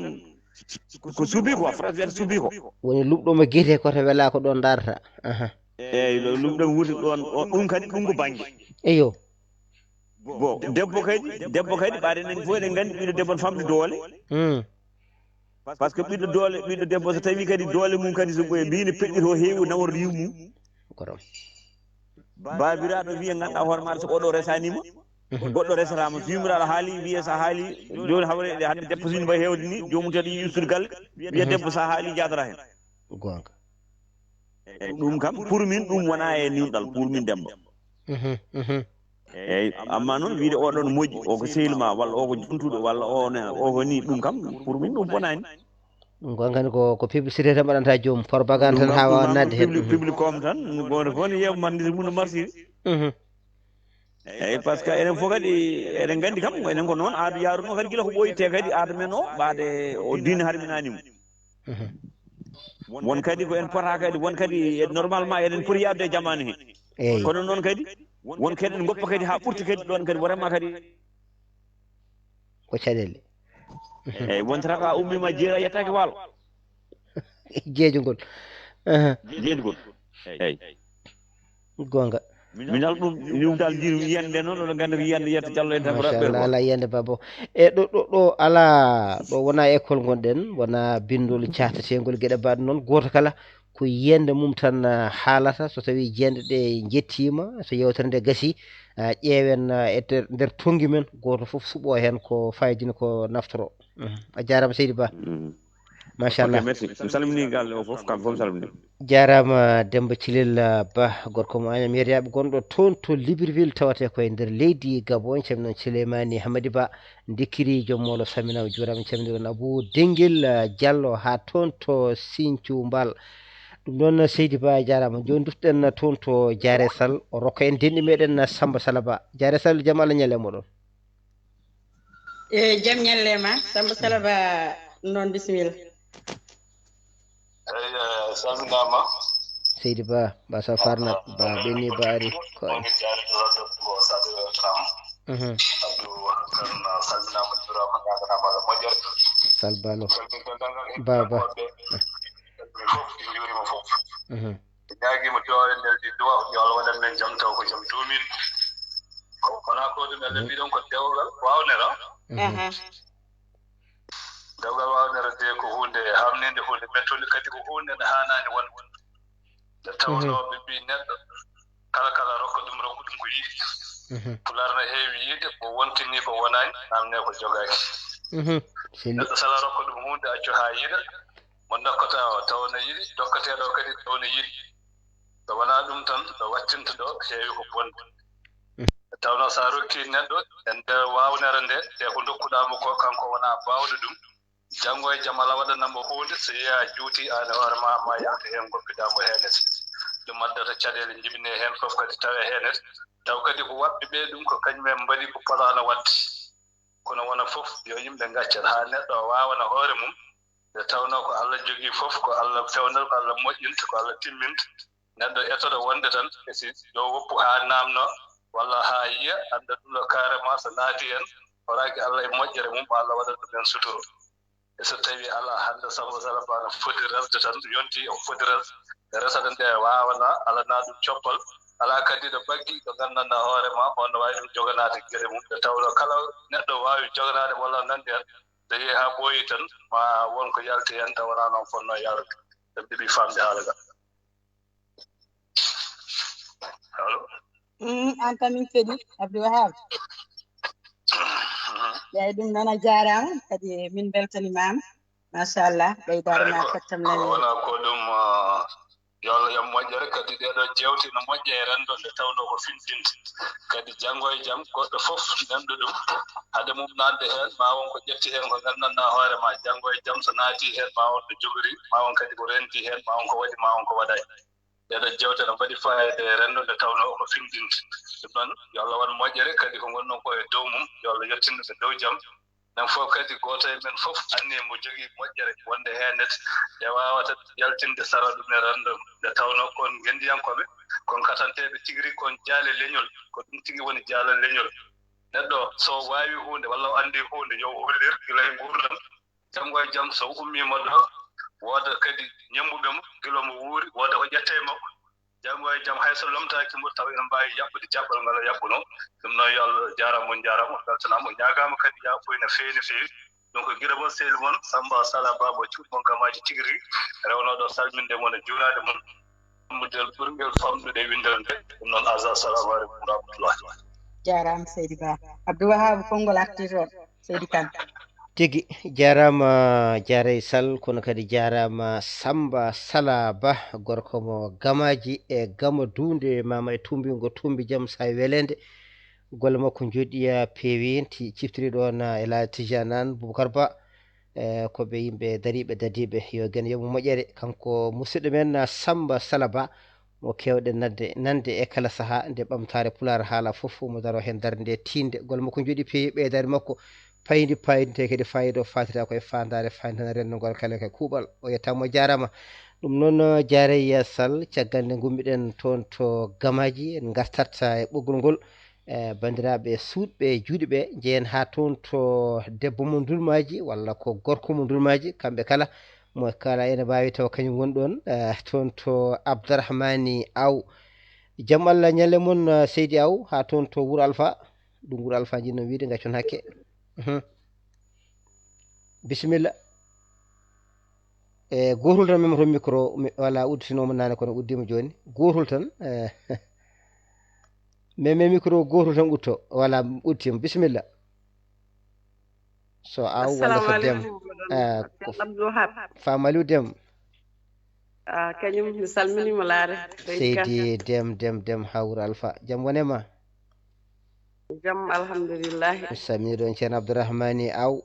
ko suubi ko, France wiyata suubi ko. Woni luɓɗo mo guite ko to wela ko ɗon darata. Aha. Eyyi, ɗo ɗum ɗon wuurti ɗon, o- ɗum kadi ɗum ko banggue. Eyo. Bon, debbo kadi, debbo kadi ɓaade enen fof eɗen nganndi ɓiɗɗo debbo no famɗi doole. Hmm. Par ce que ɓiɗɗo doole, ɓiɗɗo debbo so tawi kadi doole mum kadi so ɓe mbino peƴƴito heewi naworde yummum. Korom. Babiraɗo wiya ganduɗa hoore maɗa so oɗo resanima, goɗɗo resatama, so yumiraɗo haali wiya sa haali, joni hawre ɗe hande depposine mbayi hewde ni, jomum kadi yustude galle, wiya debbo sa haali jadata hen. Gonga. Eyyi, ɗum kam pour min ɗum wona e nunɗal pour min Demba. Mhm, mhm. Eyyi, amma noon wiide oɗon moƴƴi, o ko sehil ma walla o ko jontuɗo walla o ne o ko ni, ɗum kam pour min ɗum bonani. Ɗum gonga ni ko ko publicité tan mbaɗanta joom, propagande tan ha wawa nadde hen. Public public com tan goto fof ne yeewa mandiri mum no marsiri. Mhm. Eyyi, par ce que enen fof kadi eɗen nganndi kam enen ko noon aada yaruno kadi gila ko ɓooyi te kadi aada men o ɓaade o diine harminanimo. Mhm. Won kadi ko en pota kadi, won kadi e- normalement eɗen poti yaɓde e jamaanu he. Eyyi. Kono noon kadi won kadi en goppa kadi ha ɓurti kadi ɗon kadi vraiment kadi. Ko caɗele. Eyyi, wontiraka ummima jeera yettaki waalo. Jeejugol. Aha. Jeejugol. Eyyi. Gonga. Minal ɗum ɗum dal jiru yiyande noon, oɗo nganndi ko yiyande yetta Jallo en tan ko Machallah, raɓɓe. Ala yiyande babo. E ɗo ɗo ɗo ala ɗo wona école gonɗen, wona bindol cahtetengol geɗe mbaɗe noon, goto kala ko yiyande mum tan ah, haalata. So tawi jiyande ɗe jettima, so yewtere nde gasi, ah, ƴeewen ah, e nder, nder tonngi men, goto fof suɓo hen ko fayidini ko naftoro. Mhm. A jarama seydi Ba. Machallah. Merci. Mi salmini galle o fof, kam fof mi salmini. Jarama Demba Cilel ah, Ba, gorko mo Agnam, yeeɗiyaɓe gonɗo toon to Libreville, tawate koye nder leydi Gabon. Calminon Souleymani Hamadi Ba, Dikkiri, joom molo, salminama, juurama, calminiron Abou Dengel ah, Diallo ha toon to Sinthiou Mbal. Ɗum noon seydi Ba jarama. Joni duttoɗen toon to Diaré Sall, o rokka en denɗi meɗen ah, Samba Sala Ba. Diaré Sall, jaam Allah ñalle moɗon. E jam ñalle ma, Samba Sala Ba, noon bisimilla. Eyyi, salminaama. Seydi Ba, Ba Sa Farnat, Ba Beni, Ba Ari, ko Maa ngi jaarde wonde ko Sadio Tram. Mhm. Abdou Kan, salminaama, juuraama, ñaaganaama Allah moƴƴere. Salbalo. Salminde denndaangal Ba, Ba. Heɗotooɓe, salminde fof, njuuriima fof. Mhm. Ñaagiima duwaaw e nder ɗi duwaaw, yo Allah waɗan men jam taw ko jam duumiiɗo. Ko wonaa ko ɗum, Allah mbiɗon ko dewgal waawnere. Mhm. Dewgal waawnere de ko huunde hamninde, huunde mettunde, kadi ko huunde nde haanaani won. Nde tawnoo ɓe mbii neɗɗo kala kala rokka ɗum, rokku ɗum ko yiɗi. Mhm. Pulaar no heewi yiide, ko wontinii ko wonaani, namne ko jogaaki. Mhm. Selli. Neɗɗo sala rokka ɗum huunde, accu haa yiɗa, mo dokkata o taw no yiɗi, dokkateeɗo o kadi taw no yiɗi. So wonaa ɗum tan, ɗo wattinta ɗo heewi ko bonde. Tawnoo so a rokkii neɗɗo e nder waawnere nde, te ko ndokkuɗaa mo ko, kanko wonaa baawɗo ɗum, Janngo e jam, Allah waɗana mo huunde, so yehi haa juuti, aan e hoore ma, ma yaltu heen, ngoppidaa mo heenete. Ɗum addata caɗeele, njibinee heen fof kadi, tawee heenete. Taw kadi ko waɗɓe ɓee ɗum, ko kañum en mbaɗi ko potaano waɗde. Kono wona fof, yo yimɓe ngaccan haa neɗɗo o waawana hoore mum, nde tawnoo ko Allah jogii fof, ko Allah fewnata, ko Allah moƴƴinta, ko Allah timminta. Neɗɗo etoto wonde tan, e si yo woppu haa naamnoo, walla haa yiya, annda ɗum ɗo carrément, so naati heen, horaaki Allah e moƴƴere mum, Allah waɗat ɗum heen suturu. E so tawii alaa, hannde Sammba Sala Ba no foti resde tan, yontii o foti resde, resata nde waawana, alanaa ɗum coppal, alaa kadi ɗo ɓaggi, ɗo nganndanɗaa hoore ma, on no waawi ɗum joganaade geɗe mum, nde tawnoo kala neɗɗo waawi joganaade walla nanndi heen, so yehi haa ɓooyi tan, ma won ko yalti heen, taw wonaa noon fotnoo yalde, en ɗiɓi faamde haala ka. Allo? Mm, aan kam min keɗi, Abdou Wahab. Eeyi, ɗum noon a jaaraama, kadi min mbeltanimaama. Machallah, ɓeydaare ma, eeyi, ko, pettam ko lawi. Wona ko ɗum, ah, yo Allah yoɓ moƴƴere, kadi ɗee ɗoo jeewte no moƴƴa e renndo nde tawnoo ko findinde. Kadi janngo e jam, goɗɗo fof nanɗo ɗum, hade mum naatde heen, ma won ko ƴetti heen ko nganndanɗaa hoore ma, janngo e jam so naati heen, ma won ko jogori, ma won kadi ko renti heen, ma won ko waɗi, ma won ko waɗaani. Ɗee ɗoo jeewte no mbaɗi faayiida e renndo nde tawnoo ko findinde. Ɗum noon, yo Allah waɗ moƴƴere, kadi ko ngonɗon ko e dow mum, yo Allah yettin ɓe dow jam. Men fof kadi, gooto e men fof, anniya mo jogii moƴƴere wonde heenete, nde waawata yaltinde sara ɗum e renndo nde tawnoo kon ngenndiyankooɓe, kon katanteeɓe tigi rigi, kon jaale leñol, ko ɗum tigi woni jaale leñol. Neɗɗo so waawi huunde walla o anndi huunde, yo o hollir gila e nguurndam. Janngo e jam, so ummiima ɗo, wooda kadi ñemmbuɓe mo, gila mo wuuri, wooda ko ƴettee e makko. Janngo e jam, hay so lomtaaki mo, taw ina mbaawi yaɓɓude jaɓɓal ngal o yaɓɓunoo. Ɗum noon, yo Allah jaaraama, on njaaraama, on mbeltanaama, on ñaagaama kadi yaafuya no feewi, no feewi. Donc, gila mon sehil mon, Sammba Sala Ba, mo cuuɗi mon Gamaaji tigi rigi, rewnooɗo salminde mon e juuraade mon. Ɗum del ɓurngel famɗude e winndere nde. Ɗum noon, Aza, assalamu aleykum wa rahmatullah. Jaaraama, Seydi Ba. Abdou Wahab, konngol arti toon, Seydi Kane. Tigi, jaaraama, Jaaray Sal, kono kadi jaaraama Sammba Sala Ba, gorko mo Gamaaji e Gamo Duunde, mama e Tumbingo, Tumbi jam, Saay Weleende. Golle makko njooɗiya peewi, ti-, ciftiri ɗoon, eh, e Laaji Tijaan Aan, Boubacar Ba, eh, ko ɓe yimɓe dariiɓe, dadiiɓe, yo Geno yoɓ mo moƴƴere. Kanko musidɗo men, eh, Sammba Sala Ba, mo keewɗen nande, nande e kala sahaa nde ɓamtaare Pulaar haala fof, mo daroo heen darnde tiiɗnde. Golle makko njooɗii peewi, ɓeydaari makko payndi, payndintee kadi faayiida o faatira ko e faandaare, faandana renndo ngoo kala ko e kuuɓal. O yettaama, o jaaraama. Ɗum noon, eh, Jaaray Sal, caggal nde ngummiɗen toon to Gamaaji, en ngartat e ɓoggol ngol. E banndiraaɓe suuɗɓe, juuɗe ɓe, njehen haa toon to debbo mo Ndulmaaji, walla ko gorko mo Ndulmaaji, kamɓe kala, mo kala ene mbaawi taw kañum woni ɗoon, eh, toon to Abdarahmani Aw. Jam Allah ñalle mon, eh, Seydi Aw, haa toon to Wuro Alfa. Ɗum Wuro Alfa njiɗno wiyde, ngaccon hakke. Mhm. Bisimilla. E gootol tan memmoto micro, mi, walla udditinooma naane, kono uddiima jooni. Gootol tan, eh, mais, mais micro gootol tan udto, walla uddiima. Bisimilla. So Aw walla so Dem. Eh, ko Abdou Wahab. Famaliw Dem. Ah, kañum, mi salminiima Laare. Seydi Dem, Dem, Dem, haa Wuro Alfa. Jam wone ma? Jam, alhamdulillahi. Mi salmini ɗoon Ceerno Abdourahmani Aw.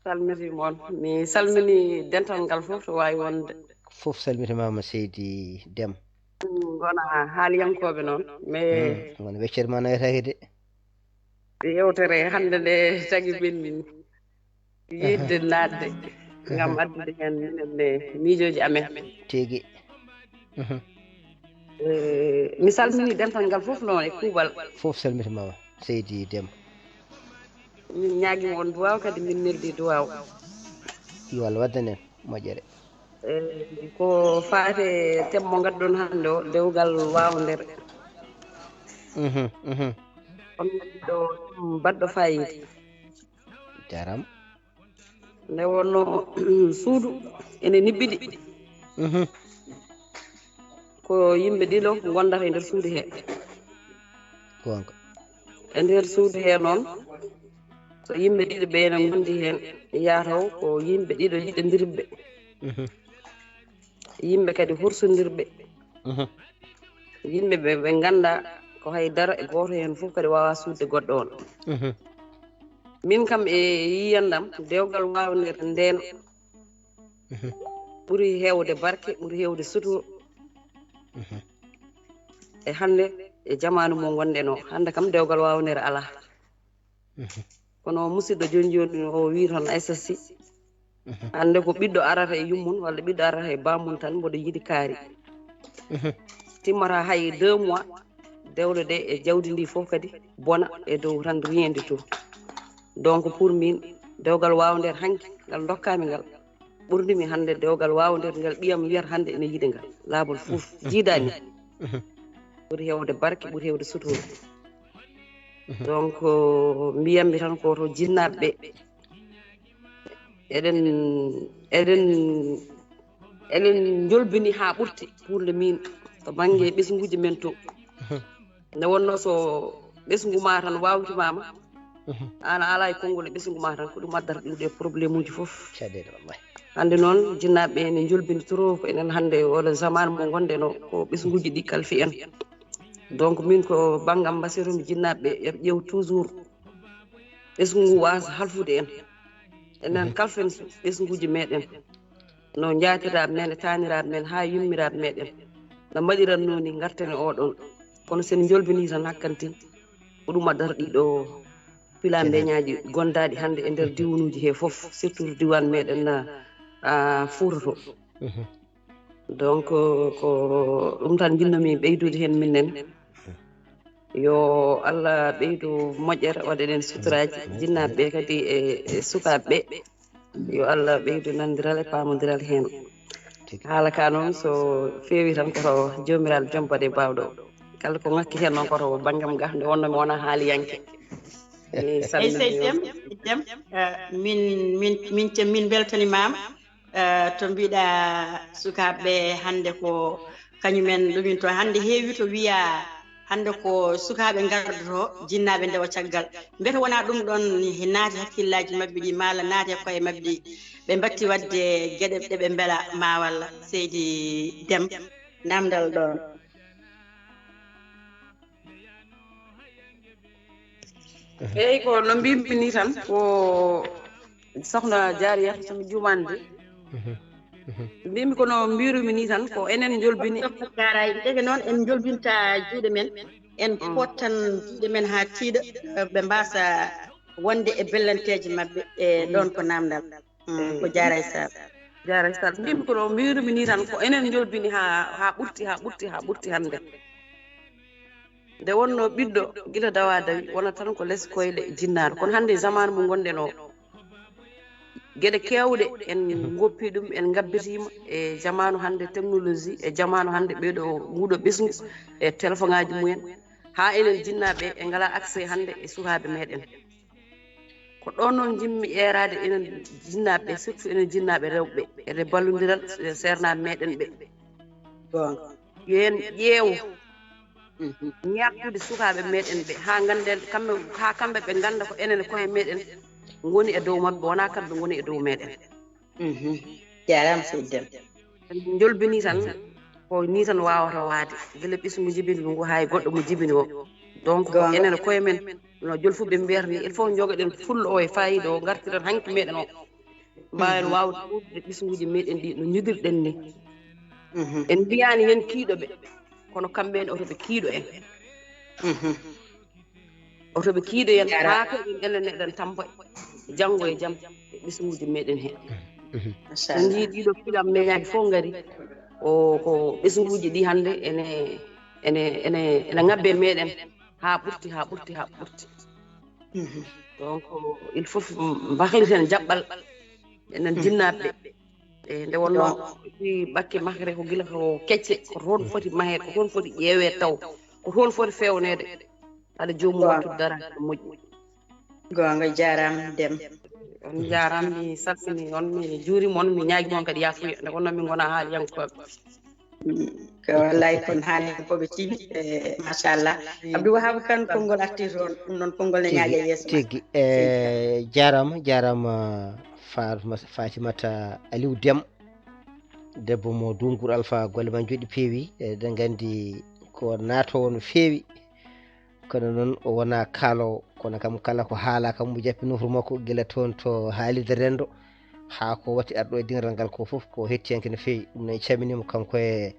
Salmitiima on. Mi salmini dental ngal fof to waawi wonde. Fof salmitimaama, Seydi Dem. Mm, ngona haaliyankooɓe noon. Mais mm, ngona weccere ma naytaaki de. Yewtere hannde nde tagi min yiɗde naatde ngam addude heen minen ne miijooji amen. Tigi. Mhm. Eh, mi salmini dental ngal fof noon e kuuɓal. Fof salmitimaama, Seydi Dem. Min ñaagii on duwaaw, kadi min neldi duwaaw. Yo Allah waddane en moƴƴere. Eh, ko faate thème mo ngadduɗon hannde o, dewgal waawnde. Mhm, mhm. On ngaddi ɗo thème baɗɗo faayiida. Jaaraama. Nde wonnoo suudu ene niɓɓiɗi. Mhm. Ko yimɓe ɗiɗo ngondata e nder suudu he. Goonga. E nder suudu he noon, so yimɓe ɗiɗo ɓe ene ngondi heen, yataw ko yimɓe ɗiɗo yiɗondirɓe. Mhm. Yimɓe kadi hursondirɓe. Mhm. Yimɓe ɓe, ɓe nganndaa ko hay dara e gooto heen fof kadi waawaa suuɗde goɗɗo on. Mhm. Min kam e yiyandam, dewgal waawndere ndeena ɓuri heewde barke, ɓuri heewde suturo. E hannde, e jamaanu mo ngonɗen o, hannde kam dewgal waawndere alaa. Kono musidɗo jooni jooni o wii toon S S C, hannde ko ɓiɗɗo arata e yummum walla ɓiɗɗo arata e bammum tan mboɗo yiɗi kaari. Timmata hay deux mois, dewle ɗe e jawdi ndi fof kadi bona e dow tan rien du tout. Donc pour min, dewgal waawndere hanki ngal dokkami ngal, ɓurdi mi hannde dewgal waawndere ngal ɓiyam wiyata hannde ene yiɗi ngal. Laabol fof jiidani. Ɓuri heewde barke, ɓuri heewde sutura. Donc mbiyammi tan ko to jinnaaɓe ɓe, eɗen eɗen eɗen njolbini haa ɓurti pour le min to bannge ɓesnguuji men to. Nde wonnoo so ɓesngu ma tan waawtimaama, aan a alaa e konngol e ɓesngu ma tan, ko ɗum addata ɗum ɗe problème uji fof. Hannde noon jinnaaɓe ɓe ene njolbini trop, ko enen hannde oɗo zaman mo ngonɗen o, ko ɓesnguuji ɗi kalfi en. Donc min ko banngam mbasiyatoo mi jinnaaɓe ɓe, yoɓe ƴeew toujours ɓesngu ngu waasa halfude en. Enen kalfen ɓesnguuji meɗen, no njaatiraaɓe men e taaniraaɓe men haa yummiraaɓe meɗen no mbaɗiranno ni, ngarten e oɗon. Kono sen njolbini tan hakkantin, ko ɗum addata ɗiɗo pilambeñaaji gondaaɗi hannde e nder diwnuuji he fof, surtout diwan meɗen, ah, Fuuta to. Donc ko ɗum tan njinnoomi ɓeydude heen minen. Yo Allah ɓeydu moƴƴere, waɗa ɗen suturaaji, jinnaaɓe ɓe kadi e, e sukaaɓe ɓe. Yo Allah ɓeydu nanondiral e paamondiral heen. Haala ka noon so feewi tan ko to Joomiraaɗo joom baɗe baawɗo. Kala ko ŋakki heen noon ko to banngam ga, nde wonnoo mi wonaa haaliyanke. Mi Eyi salmina sey yo Dem, Dem, eh, min min min ce- min mbeltanimaama. Eh, to mbiɗa sukaaɓe ɓe hannde ko kañumen ɗuminto hannde heewi to wiya hannde ko sukaaɓe ngardoto jinnaaɓe ndewa caggal. Mbete wonaa ɗum ɗoon he naati hakkillaaji maɓɓe ɗi maala naati e koye maɓɓe ɗi, ɓe mbatti waɗde geɗe ɗe ɓe mbela ma walla seydi Dem. Namdal ɗoon. Eyi ko no mbimmi ni tan ko sohna Jaariyata, so mi juumani de. Mbimmi ko no mbirumi ni tan ko enen njolbini. Jaaraay ndeke noon en njolbinta juuɗe men, en pottan juuɗe men haa tiiɗa, eh, ɓe mbaasa wonde e bellanteeji maɓɓe e ɗoon ko namdal. Mm, ko Jaaraay Sall. Jaaraay Sall. Mbimmi ko no mbirumi ni tan ko enen njolbini haa haa ɓurti haa ɓurti haa ɓurti hannde. Nde wonnoo ɓiɗɗo gila dawa dawi wona tan ko les koyɗe jinnaaɗo, kono hannde e zamaanu mo ngonɗen o, geɗe keewɗe en ngoppi ɗum, en ngabbitiima e jamaanu hannde technologie, e jamaanu hannde ɓeeɗo nguuɗo ɓesngu e telefoŋaaji mumen, haa enen jinnaaɓe ɓe ngalaa accès hannde e sukaaɓe meɗen. Ko ɗoon noon njimmi eeraade enen jinnaaɓe ɓe, surtout enen jinnaaɓe rewɓe ɓe, e ballondiral e seernaaɓe meɗen ɓe. Goonga. Yo en ƴeew ñaaɗtude sukaaɓe meɗen ɓe haa ngannden kamɓe, haa kamɓe ɓe ngannda ko enen e koye meɗen ngoni e dow maɓɓe, wonaa kamɓe ngoni e dow meɗen. Jaaraama seydi Dem. En njolbini tan ko ni tan waawata waade, gila ɓesngu jibingu ngu haa e goɗɗo mo jibini o. Donc ko enen e koye men no jolfuɓe mbiyata ni, il faut njogoɗen fulla o e faayiida o, ngartiren hanki meɗen o, mbaawen waawde ɓurde ɓesnguuji meɗen ɗi no njodirɗen ni. En mbiyaani heen kiiɗo ɓe, kono kamɓe en oto ɓe kiiɗo en. Oto ɓe kiiɗo en haa keɓen enen eɗen tampa janngo e jam e ɓesnguuji meɗen he. So njii ɗiɗo pilam meñaaji fof ngari, o ko ɓesnguuji ɗi hannde ene ene ene ene ngabbe meɗen haa ɓurti haa ɓurti haa ɓurti. Donc il faut mbakliten jaɓɓal enen jinnaaɓe ɓe. E nde wonnoo si ɓakke mahre ko gila ko kecce, ko toon foti mahee, ko toon foti ƴeewee taw, ko toon foti feewneede. Hade joomum wattu dara moƴƴi. Goonga, jaaraama Dem. On njaaraama, mi salmini on, mi juurima on, mi ñaagima on kadi yaafuya nde wonnoo min ngonaa haaliyankooɓe. Ko wallaay kon haaliyankooɓe tigi, e machallah. Abdou Wahab Kane, konngol arti toon, ɗum noon konngol ne ñaaga yeeso. Tigi e jaaraama, jaaraama Fatma- Fatimata Aliou Dem, debbo mo Dungur Alpha, golle ma njoɗi peewi, eɗen nganndi ko naatoowo no feewi, kono noon o wonaa kaaloowo, Kono kam, kala ko haalaa kam, mo jappi nofru makko gila toon to haalirde renndo haa ko watti arɗo e dingiral ngal ko fof, ko hettiyanke no feewi. Ɗum noon, en calminiima kanko e,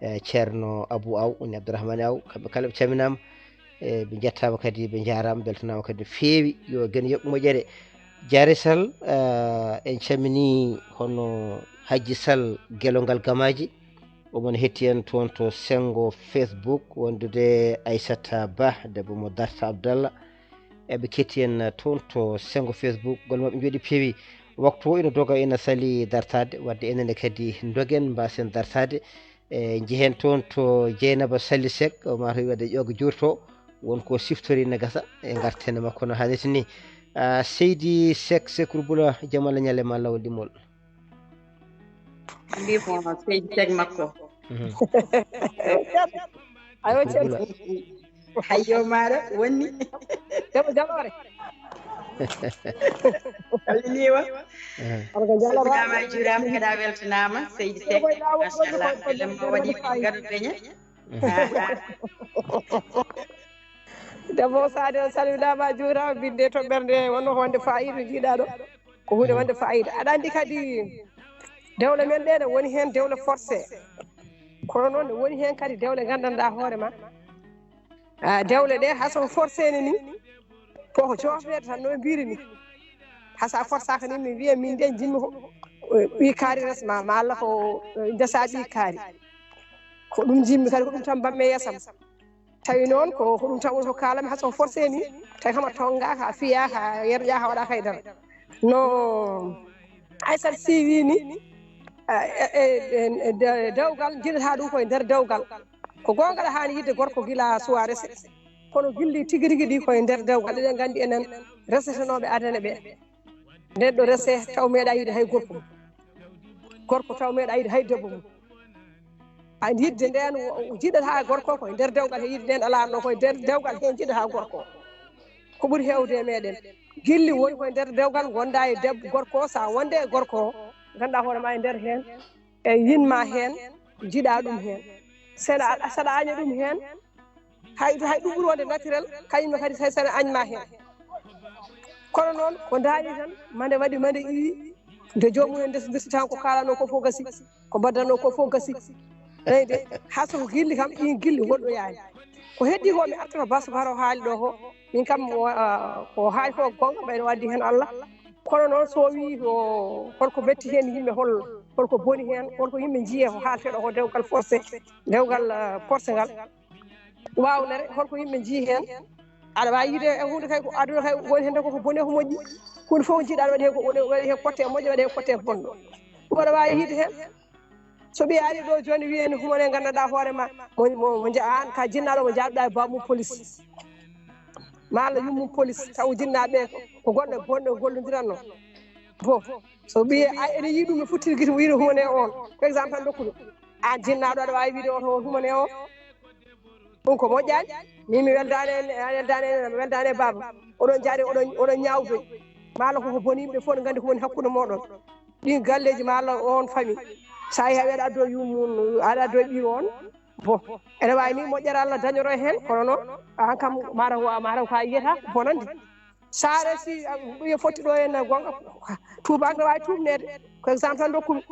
e Ceerno Abou Aw, woni Abdourahmane Aw, kamɓe kala ɓe calminaama. E, ɓe njettaama kadi, ɓe njaaraama, mbeltanaama kadi no feewi. Yo geno yoɓ moƴƴere. Jaare Sall, eh, en calminii hono Hajji Sall, gelongal Gamaaji. Omo hetti en toon to senngo Facebook, wondude Aissata Bah, debbo mo Darta Abdallah. Eɓe ketti en toon to senngo Facebook. Golle maɓɓe njooɗii, peewi. Waktu o ina doga, ina sali dartaade, wadde enen ne kadi ndogen, mbaasen dartaade. E, njehen toon to Jeynaba Sali Seck, o maa to waɗe ƴoga juurto, won ko siftori ne gasa, e ngarten e makko no haanirta ni. Ah, Seydi Seck, Sekru Bula, jam Allah ñalle ma, laawol ɗimmol. Mbi ko seydi teg makko. Mhm. Ayo, Sekru Bula. Hayyo maaro wonni. Debbo jaloore. Salminiima. Eh, Arga jaloore. Salminaama, juuraama, kadi a weltanaama, seydi Seck. Machallah, golle ma waɗi garu beñe. mhm. Ah, ah. Debbo Sadio, salminaama, juuraama, binde to ɓernde, wonno ko wonde faayiida jiiɗaaɗo. Ko huunde wonde faayiida. Aɗa anndi kadi, dewle men ɗe ne woni heen dewle forcé. Kono noon ne woni heen kadi dewle nganndanɗaa hoore ma. Ah, dewle ɗe, hay so forcé ne ni, ko ko joofeede tan, no ɓe mbiri ni. Hay so a forsaaka ni, mi wiya min de njimmi ko, eh, ɓii kaari resma, ma Allah ko, eh, ndesa ɓii kaari. Ko ɗum njimmi kadi, ko ɗum tan mbaɗmi e yeesam. Tawi noon ko, ko ɗum tan woni ko kaalami, hay so forcé ni, tawi kam a tonngaaka, a fiyaaka, a yerƴaaka, a waɗaaka e dara. No Aissata Sy wi ni, eh, eh, eh, eh, de-, dewgal, jiɗata ɗum koye nder dewgal. Ko goonga, aɗa haani yiɗde gorko gila suwa rese. Kono gilli tigi rigi ɗi koye nder dewgal. Eɗen nganndi enen resetenooɓe adana ɓe. Neɗɗo rese taw meeɗa yiɗde hay gorko mum. Gorko taw meeɗa yiɗde hay debbo mum. A yiɗde nden, o-, o jiɗata gorko koye nder dewgal he yiɗde nden alaa ɗo, koye nder dewgal he jiɗata gorko. Ko ɓuri heewde e meeɗen. Gilli woni koye nder dewgal, wonda e debbo, gorko, sa wonde e gorko, ngannduɗaa hoore ma e nder heen, e yinma heen, jiɗa ɗum heen. Sena, saɗa aña ɗum heen, hay, hay ɗum ɓuri wonde naturel, kañum kadi sene, sene añma heen. Kono noon, ko ndaari tan, mande waɗi, mande iwi, nde joomum en ndesi, ndesi tan ko kaalanoo ko fof gasi, ko mbaɗdanoo ko fof gasi. Eyi de, hay so ko gilli kam, ɗin gilli woɗɗoyaani. Ko heddi ko mi artata Basu Baro haali ɗo ko, min kam, ah, ko haali ko goonga, ɓayno waddi heen Allah. Kono noon, so o wii ko holko metti heen yimɓe, hol, holko boni heen, holko yimɓe njiye ko haalteɗo ko dewgal forcé, dewgal, ah, forcé ngal. Waawnere, holko yimɓe njiyi heen? Aɗa waawi yiide e huunde kay ko aduna kay woni heen ko, ko boni ko moƴƴi. Huunde fof njiɗa aɗa waɗi heen ko, waɗi heen kotte moƴƴe, waɗi heen kotte bonɗo. Ɗum aɗa waawi yiide heen. So ɓiye ari ɗo jooni wiye ne humane nganndanɗaa hoore ma, mo, mo, mo nja-, aan ka jinnaaɗo mo njaabɗaa e bammum police. Ma Allah yummum police, taw jinnaaɓe ko, ko goɗɗo bonɗo gollondiranno. Bon, so ɓiye ay ene yii ɗum, e futtiri gite, wiide humane on. Ko exemple tan dokkuɗo. Aan jinnaaɗo aɗa waawi wiide oto on humane on. Ɗum ko moƴƴaani. Min mi weldaani e, a weldaani e, weldaani e baaba. Oɗon njaari, oɗon, oɗon ñaawtoyi. Ma Allah ko, ko boni yimɓe fof ne nganndi ko woni hakkunde mooɗon. Ɗin galleeji ma Allah on fami. So a yehi aɗa addo yummum, aɗa addo ɓiiwo on. Bon, ene waawi ni moƴƴere Allah dañoro heen, kono noon, aan kam, mataw, mataw ko a yiyata bonande. So a resi, a, ɓiye fotti ɗo heen goonga, tuubaaka ne waawi tuumneede. Ko exemple tan dokkumi.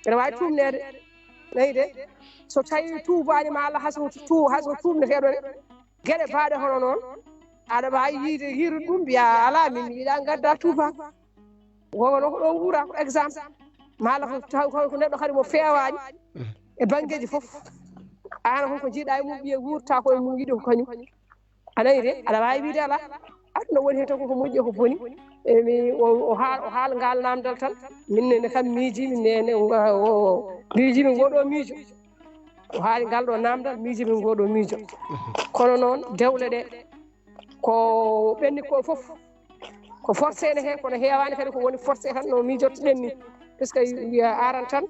Ene waawi tuumneede. Nayi de, so tawi tuubaani ma Allah, hay so tu-, hay so tuumneteeɗo ne, geɗe baaɗe hono noon, aɗa waawi yiide, yiide ɗum, mbiya, "Alaa, min mi yiɗaa ngadda tuubaaka." Wonno ko ɗo wuura, ko exemple. Ma Allah ko taw ko, ko neɗɗo kadi mo feewaani e banngeeji fof. Aan kon ko njiɗa e mum, ɓiye wuurta ko e mum, yiɗi ko kañum. A nani de, aɗa waawi wiide alaa. Aduna woni heen tan koko moƴƴi, ko boni. E mi, o, o haal, o haal ngal namdal tan. Min ne, ne kam miiji, min ne, ne, o, o, miiji min ngoɗo miijo. O haali ngal ɗo namdal, miiji min ngoɗo miijo. Kono noon, dewle ɗe, ko ɓenni ko fof, ko forcé ne heen, kono heewaani kadi ko woni forcé tan no miijortoɗen ni. Puisque wiya aran tan,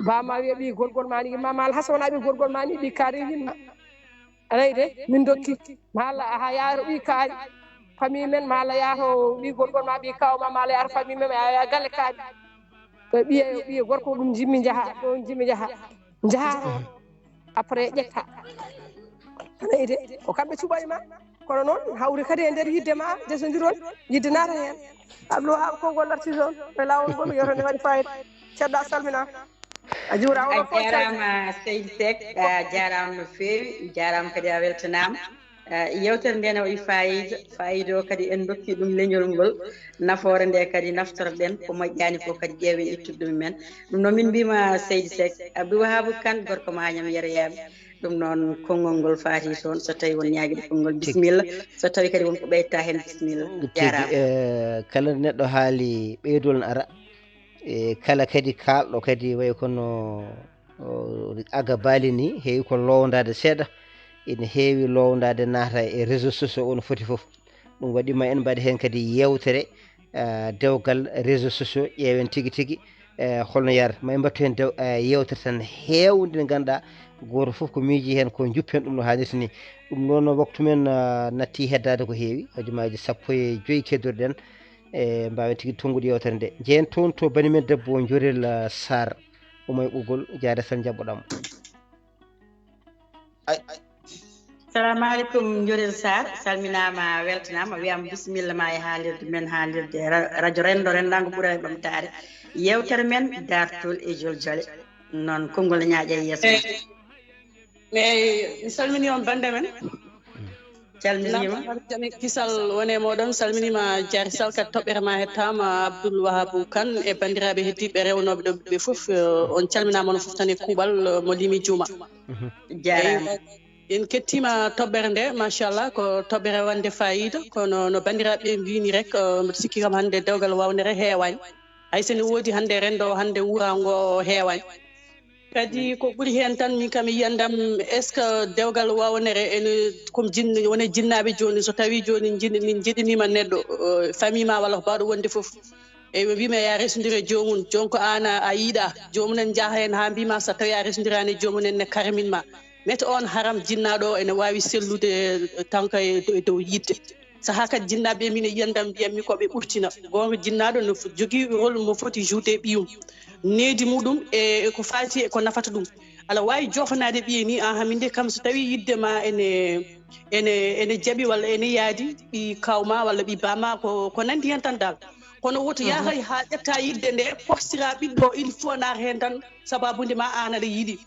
bamma wiya ɓii gorgol ma ni, yimma ma alhasa wona ɓii gorgol ma ni, ɓii kaari yimma. A nani de, min dokki. Ma Allah, aha, yaaro ɓii kaari, famille men, ma Allah yaato ɓii gorgol ma, ɓii kaw ma, ma Allah yaato famille men, ya, ya galle kaari. Ko ɓiye, ɓiye gorko ɗum jimmi njaha, ɗo jimmi njaha. Njaha toon. Après ƴetta. A nani de, ko kamɓe cuɓani ma. Kono noon hawri kadi e nder yidde ma desondiron, yidde naata heen. Abdou Wahab, konngol arti toon e laawol ngol, yewtere nde waɗi fayida. Ceddo a salminaama. A juuraama. A jaaraama, Seydi Seck, a jaaraama no feewi, jaaraama kadi, a weltanaama. Eh, yewtere nde ne waɗi faayiida, faayiida o kadi en ndokki ɗum leñol ngol, nafoore nde kadi naftorɗen, ko moƴƴaani ko kadi ƴeewen ittude ɗum men. Ɗum noon min mbiima Seydi Seck, Abdou Wahabu Kane, gorko Mañam Yereyaaɓe. Ɗum noon konngol ngol faati toon, so tawi won ñaagiiɗo konngol, bisimilla. So tawi kadi won ko ɓeyta heen, bisimilla. Tigi, jaaraama. Eh, kala neɗɗo haali ɓeydol ne ara. E kala kadi kaalɗo kadi wayi kono, o, aga baali ni, heewi ko lowndaade seeɗa, ene heewi lowndaade naata e réseaux sociaux o no foti fof. Ɗum waɗi ma en mbaɗi heen kadi yewtere, ah, dewgal réseaux sociaux, ƴeewen tigi tigi, eh, holno yar. Ma en mbattu heen dew-, eh, yewtere tan heewnde nde ngannduɗaa gooto fof ko miiji heen ko juppen ɗum no haanirta ni. Ɗum noon waktu men, ah, natti heddaade ko heewi, hojomaaji sappo e joy keddorɗen. E mbaawen tigi tonngude yewtere nde. Njehen toon to bani men debbo Njorel, ah, Sarr, omo e ɓoggol, jaade tan njaɓɓoɗaa mo. Ay, ay. Salamu aleykum, Njorel Sarr, salminaama, weltanaama, wiyaama bisimilla ma e haalirde men, haalirde ra-, radio Renndo, Renndaango Ɓural e Ɓamtaare. Yewtere men, daartol e joljole. Noon, konngol ne ñaaƴa e yeeso ma. Eey. Eey, mi salminii on, bannde men. Calminiima. Naam, jam e kisal wone mooɗon. Salminiima, Diary Sall, kadi toɓɓere ma hettaama, Abdoul Wahabou Kane e banndiraaɓe heddiiɓe rewnooɓe ɗo ɓe fof, eh, on calminaama, onon fof tan e kuuɓal, eh, mo limi juuma. Mhm. Jaaraama. Eey, en kettiima toɓɓere nde, machallah, ko toɓɓere wonde faayiida, kono no banndiraaɓe ɓe mbiyi ni rek, eh, mbiɗa sikki kam hannde dewgal wawnere heewaani. Hay so ne woodi hannde renndo, hannde wuraango o heewaani. Kadi ko ɓuri heen tan, min kam mi yiyandam, est-ce que dewgal wawnere ene, comme jin-, wone jinnaaɓe jooni, so tawii jooni jin-, min njiɗaniima neɗɗo, eh, famille ma walla ko baawɗo wonde fof. Eey, ɓe mbii ma, "Yaa resondir e joomum." Jooni ko aan a, a yiɗaa, joomum en njaha heen haa mbii ma, "So tawii a resondiraani e joomum en, ne karmin ma." Mete oon haram jinnaaɗo o ene waawi sellude, eh, tan ko e, e dow yidde. Sahaa kadi jinnaaɓe ɓe, min e yiyandam, mbiyammi ko ɓe ɓurtina. Goonga, jinnaaɗo no fo-, jogii rôle mo foti joude e ɓiyum, needi muɗum e, e ko faati e ko nafata ɗum. Aɗa waawi joofanaade ɓiye ni, "Aha, min de kam so tawii yidde ma ene, ene, ene jaɓi walla ene yaadi, ɓii kaaw ma walla ɓii baa ma, ko, ko nanndi heen tan dal." Kono woto yahay haa ƴetta yidde nde, postira ɓiɗɗo, il faut naata heen tan, sabaabu nde ma aan aɗa yiɗi.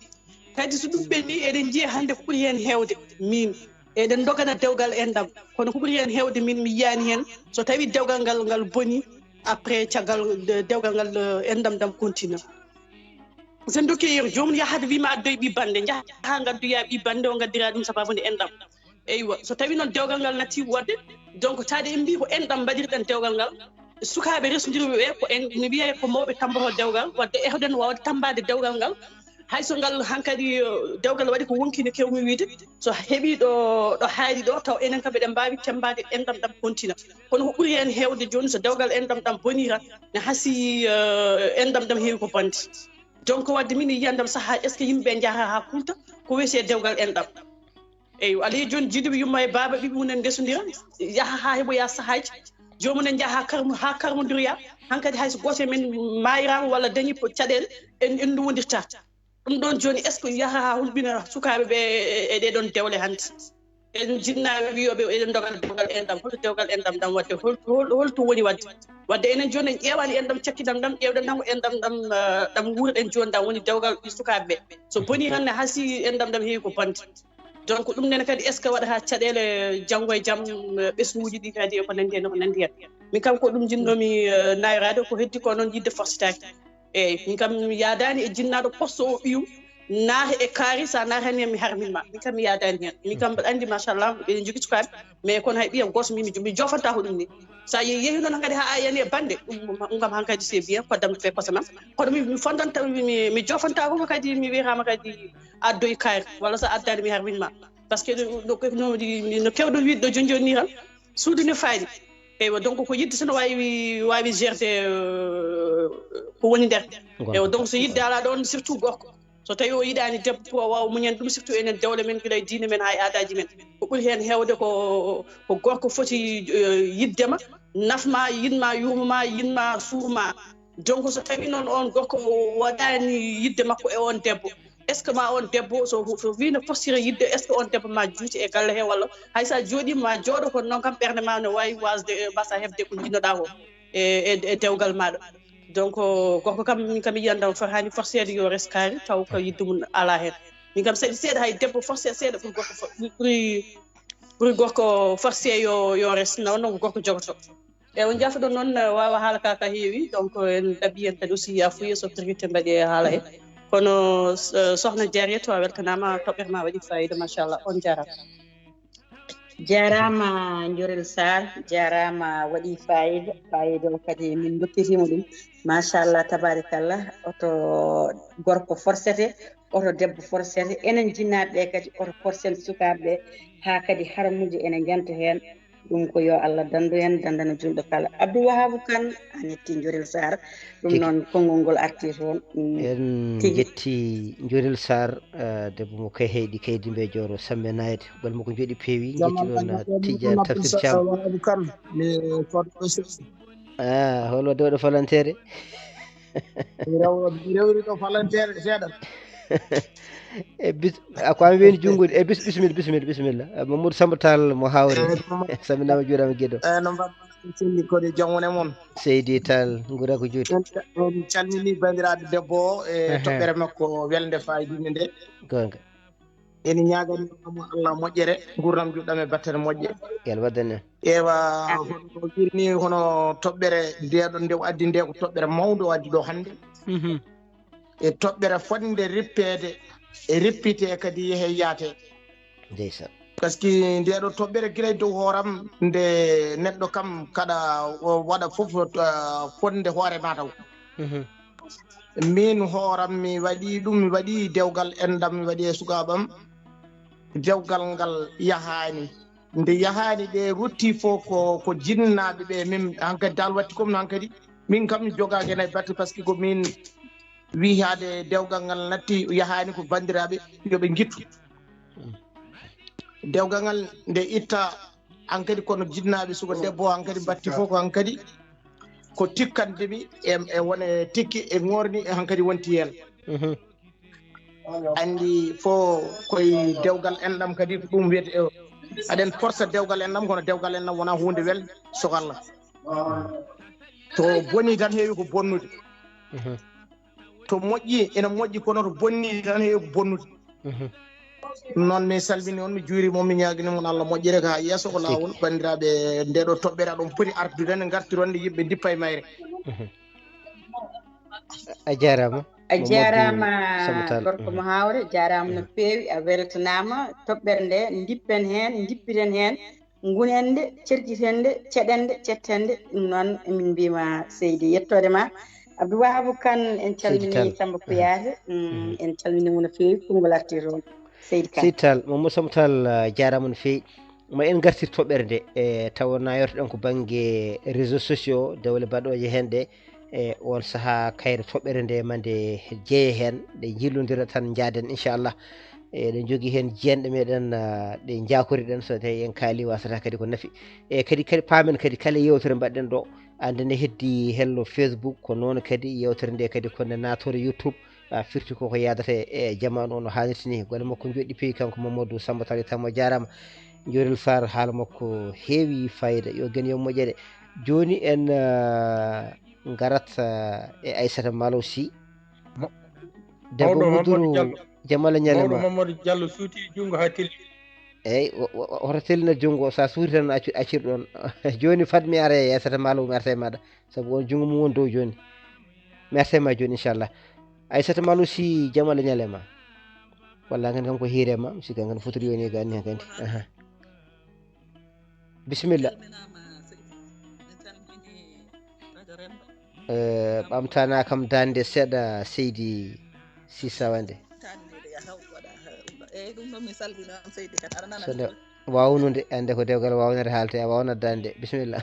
Kadi so ɗum ɓenni, eɗen njiya hannde ko ɓuri heen heewde. Min, eɗen ndogana dewgal enɗam, kono ko ɓuri heen heewde min, mi yiyaani heen. So tawii dewgal ngal, ngal boni, après caggal de-, dewgal ngal, eh, enɗam ɗam continue. So en ndokki yeru, joomum yahata wii ma addoy ɓii bannde, njaha ngaddoya ɓii bannde o, ngaddiraa ɗum sabaabu nde enɗam. Eywa, so tawii noon dewgal ngal natti woɗde, donc, taade en mbii ko enɗam mbaɗirɗen dewgal ngal, sukaaɓe resondirɓe ɓe, ko en, no wiyee ko mawɓe tammbotoo dewgal, wadde ehden waawde tammbaade dewgal ngal, hay so ngal hankadi, eh, dewgal waɗi ko wonkii no keewmi wiyde, so heɓii ɗo, ɗo haaɗi ɗo, taw enen kam eɗen mbaawi tammbaade enɗam ɗam continue. Kono ko ɓuri heen heewde jooni, so dewgal enɗam ɗam bonii tan, ne hasii, eh, enɗam ɗam heewi ko bonde. Donc, wadde min e yiyandam sahaa, est-ce que yimɓe ɓe njahata haa kulta ko wiyetee dewgal enɗam? Eywa, alaa e jooni jiiduɓe yumma e baaba, ɓiɓɓe mum en ndesondira, yaha haa heɓoya sahaaji, joomum en njaha haa karmo-, haa karmondiriya. Hankadi hay so gooto e men maayiraama walla dañi po-, caɗeele, en, en nduwondirta. Ɗum ɗoon jooni, est-ce que yaha haa hulɓina sukaaɓe ɓe e, e ɗee ɗoon dewle hannde? En jinnaaɓe wiyooɓe eɗen ndogana dewgal enɗam, holto dewgal enɗam ɗam waɗde, hol-, hol-, holto woni waɗde? Wadde enen jooni en ƴeewaani enɗam cakkiɗam ɗam, ƴeewɗen tan ko enɗam ɗam, eh, ɗam nguurɗen jooni ɗam woni dewgal ɓe sukaaɓe ɓe. So bonii tan ne hasii enɗam ɗam heewi ko bonde. Donc, ɗum nene kadi, est-ce que waɗata caɗeele janngo e jam, eh, ɓesnguuji ɗi kadi e ko nanndi heen, ko nanndi heen? Min kam ko ɗum njiɗnoomi, eh, naayoraade, ko heddi ko noon yiɗde forcitaake. Eey, min kam mi yaadaani e jinnaaɗo posto o ɓiyum, naata e kaari, so a naatani heen mi harmin ma. Min kam mi yaadaani heen. Min kam mbaɗa anndi, machallah, eɗen njogii sukaaɓe, mais kono hay ɓiyam gooto mi, mi, mi joofantaako ɗum ni. So a ye-, yehii noon hankadi haa a yani e bannde, ɗum, ɗum kam hankadi c'est bien, koddam fee kosam am. Kono mi, mi fondanta, mi, mi, mi joofantaako mo kadi, mi wiyataama kadi addoy kaari, walla so a addaani mi harmin ma. Parce que no, no, no, no keewɗo wiide ɗo jooni jooni ni tan, suudu ne faadi. Eywa, donc ko yidde tan waawi, waawi gérde, euh, ko woni nder. Eywa, donc so yidde alaa ɗoon, surtout gorko. So tawii o yiɗaani debbo pour o waawa muñande ɗum, surtout enen dewle men, gila e diine men haa e aadaaji men. Ko ɓuri heen heewde ko, ko gorko foti, eh, yiɗde ma, naf ma, yiɗ ma, yuurma ma, yiɗ ma, suur ma. Donc so tawii noon oon gorko o waɗaani yiɗde makko e oon debbo, Est ce que ma on debbo so so wino fostira yidde, est ce que on debbo ma juuti e galle he walla hay sa jooɗima ma jooɗo kono noon kam ɓernde ma no wawi wasde mbasa hebde ko jinnoɗa ko e e e dewgal maɗa? Donc gorko kam min kam mi yiyandam fo hani forcede yo res kaari taw ko yidde mum ala hen. Min kam saɗi seeɗa hay debbo forcé seeɗa ɓuri gorko ɓuri ɓuri gorko forcé yo yo res nawno ko gorko jogoto. E on jaafoɗon noon wawa haala ka ka heewi donc en ɗaɓi en kadi aussi yafuye so pirkite mbaɗi e haala he. Kono sohna jariya to a weltanama toɓɓere ma waɗi fayida machallah on jarama. Jarama Njorel Sar, jarama waɗi fayida fayida o kadi min dokkitima ɗum. Machallah tabarikallah. Oto gorko forcete, oto debbo forcete, enen jinnaɓe ɓe kadi oto forcen sukaɓe ɓe ha kadi haramuji ene janta hen. Ɗum ko yo Allah dandu en dandana julɗo kala. Abdou Wahabou Kane a netti Njorel Sar. Ɗum noon konngol ngol arti toon. En jetti Njorel Sar, debbo mo kay heyɗi kaydi mbe jooro samme nayde. Bal mo ko jooɗi peewi jetti ɗon tijja tafsir cam. Wahabou Kane mi koɗo. Ah hol wadde waɗo falantere? Rewri ɗo falantere seeɗa. E bis a ko ami woni junngude e bis bisimilla bisimilla bisimilla. Mamadou Samba Tall mo hawre. Saminama juurama gueɗo. Eyyi no mbaɗɗon? Selli koɗe jam wone moon. Seydi Tall nguura ko juuti. En calmini bandiraɗo debbo o e toɓɓere makko welde fayidinde nde. Gonga. Ene ñaagani mo Allah moƴƴere gurdam juɗɗam e battane moƴƴe. Yal waddane. Ewa hono ɓirni hono toɓɓere ndeɗo nde o addi nde ko toɓɓere mawde o addi ɗo hannde. E toɓɓere fodde rippeede e rippite kadi yehe yaate. Ndeysan. Parce que ndeɗo toɓɓere gila e dow hooram nde neɗɗo kam kaɗa waɗa fof fodde hoore ma taw. Min hooram mi waɗi ɗum mi waɗi dewgal enɗam mi waɗi e sukaɓam. Dewgal ngal yahani nde yahani ɗe rutti fof ko ko jinnaɓe ɓe min hankadi dal watti comme hankadi min kam mi jogaki hen hay batte par ce que ko min wiyade dewgal ngal natti yahani ko bandiraɓe yoɓe jittu. Dewgal ngal nde itta hankadi kono jinnaɓe suka debbo o hankadi batti fof ko hankadi ko tikkandemi e wone tikki e gorni e hankadi wonti hen. Andi fof koye dewgal enɗam kadi ko ɗum wiyete aɗen forsa dewgal enɗam kono dewgal enɗam wona hunde welde sokalla. To boni tan heewi ko bonnude. To moƴƴi ene moƴƴi kono to bonni tan heewi ko bonnude. Ɗum noon mi salmini on mi juurima on mi ñaagini mon Allah moƴƴere ka yeeso ko laawol banndiraaɓe. Nde ɗo toɓɓere aɗon poti artude nde ngartiron nde yimɓe dippa e mayre. A jarama. A jarama gorko mo hawre jarama no feewi a weltanama. Toɓɓere nde dippen hen dippiten hen. Gunende cerjitende ceɗende cettende. Ɗum noon emin mbima seydi yettode ma. Abdou Wahabou Kane en calmini Samba Kouyaté. En calmini mo no feewi konngol arti toon. Seydi Kane. Seydi Tall Mamadou Samba Tall jarama no feewi. Ma en gartir toɓɓere nde e tawa nayortoɗen ko banggue réseau sociaux dewle baɗoje hen ɗe. E on saaha kayre toɓɓere nde ma nde jeeye hen ɗe jillodira tan jaaden inchallah. Eɗen jogui hen jeyanɗe meɗen ɗe jakoriɗen so tawi en kaali wasata kadi ko nafi. E kadi kadi paamen kadi kala yewtere mbaɗɗen ɗo ande ne heddi hello Facebook ko noon kadi yewtere nde kadi ko nde natore YouTube. Firti koko yadata e jamanu o no hannirta ni golle makko joɗɗi peewi kanko Mamadou Samba Tall tammo jarama. Jorel Sarr haala makko heewi fayida yo gen yo moƴƴere. Joni en garat e Aissata Malo Sy. Debbo muduru jamala ñalema. Mamadou Diallo suuti junngo ha telli. Eyyi hoto tellina junngo sa suuti tan accir ɗon. Joni fat mi ara e Aissata Malo mi arta e maɗa. Sabu on junngo mum won dow joni. Mi arta e ma joni inchallah. Aissata Malo Sy jamala ñalema. Walla ngan kam ko hiirema mi sikka ngan fotiri yoni gani hen kandi. Bisimilla. Ɓamtana kam dande seeɗa seydi sisawande. Sode wawnude ande ko dewgal wawnere haalte a wawnat dande bisimilla.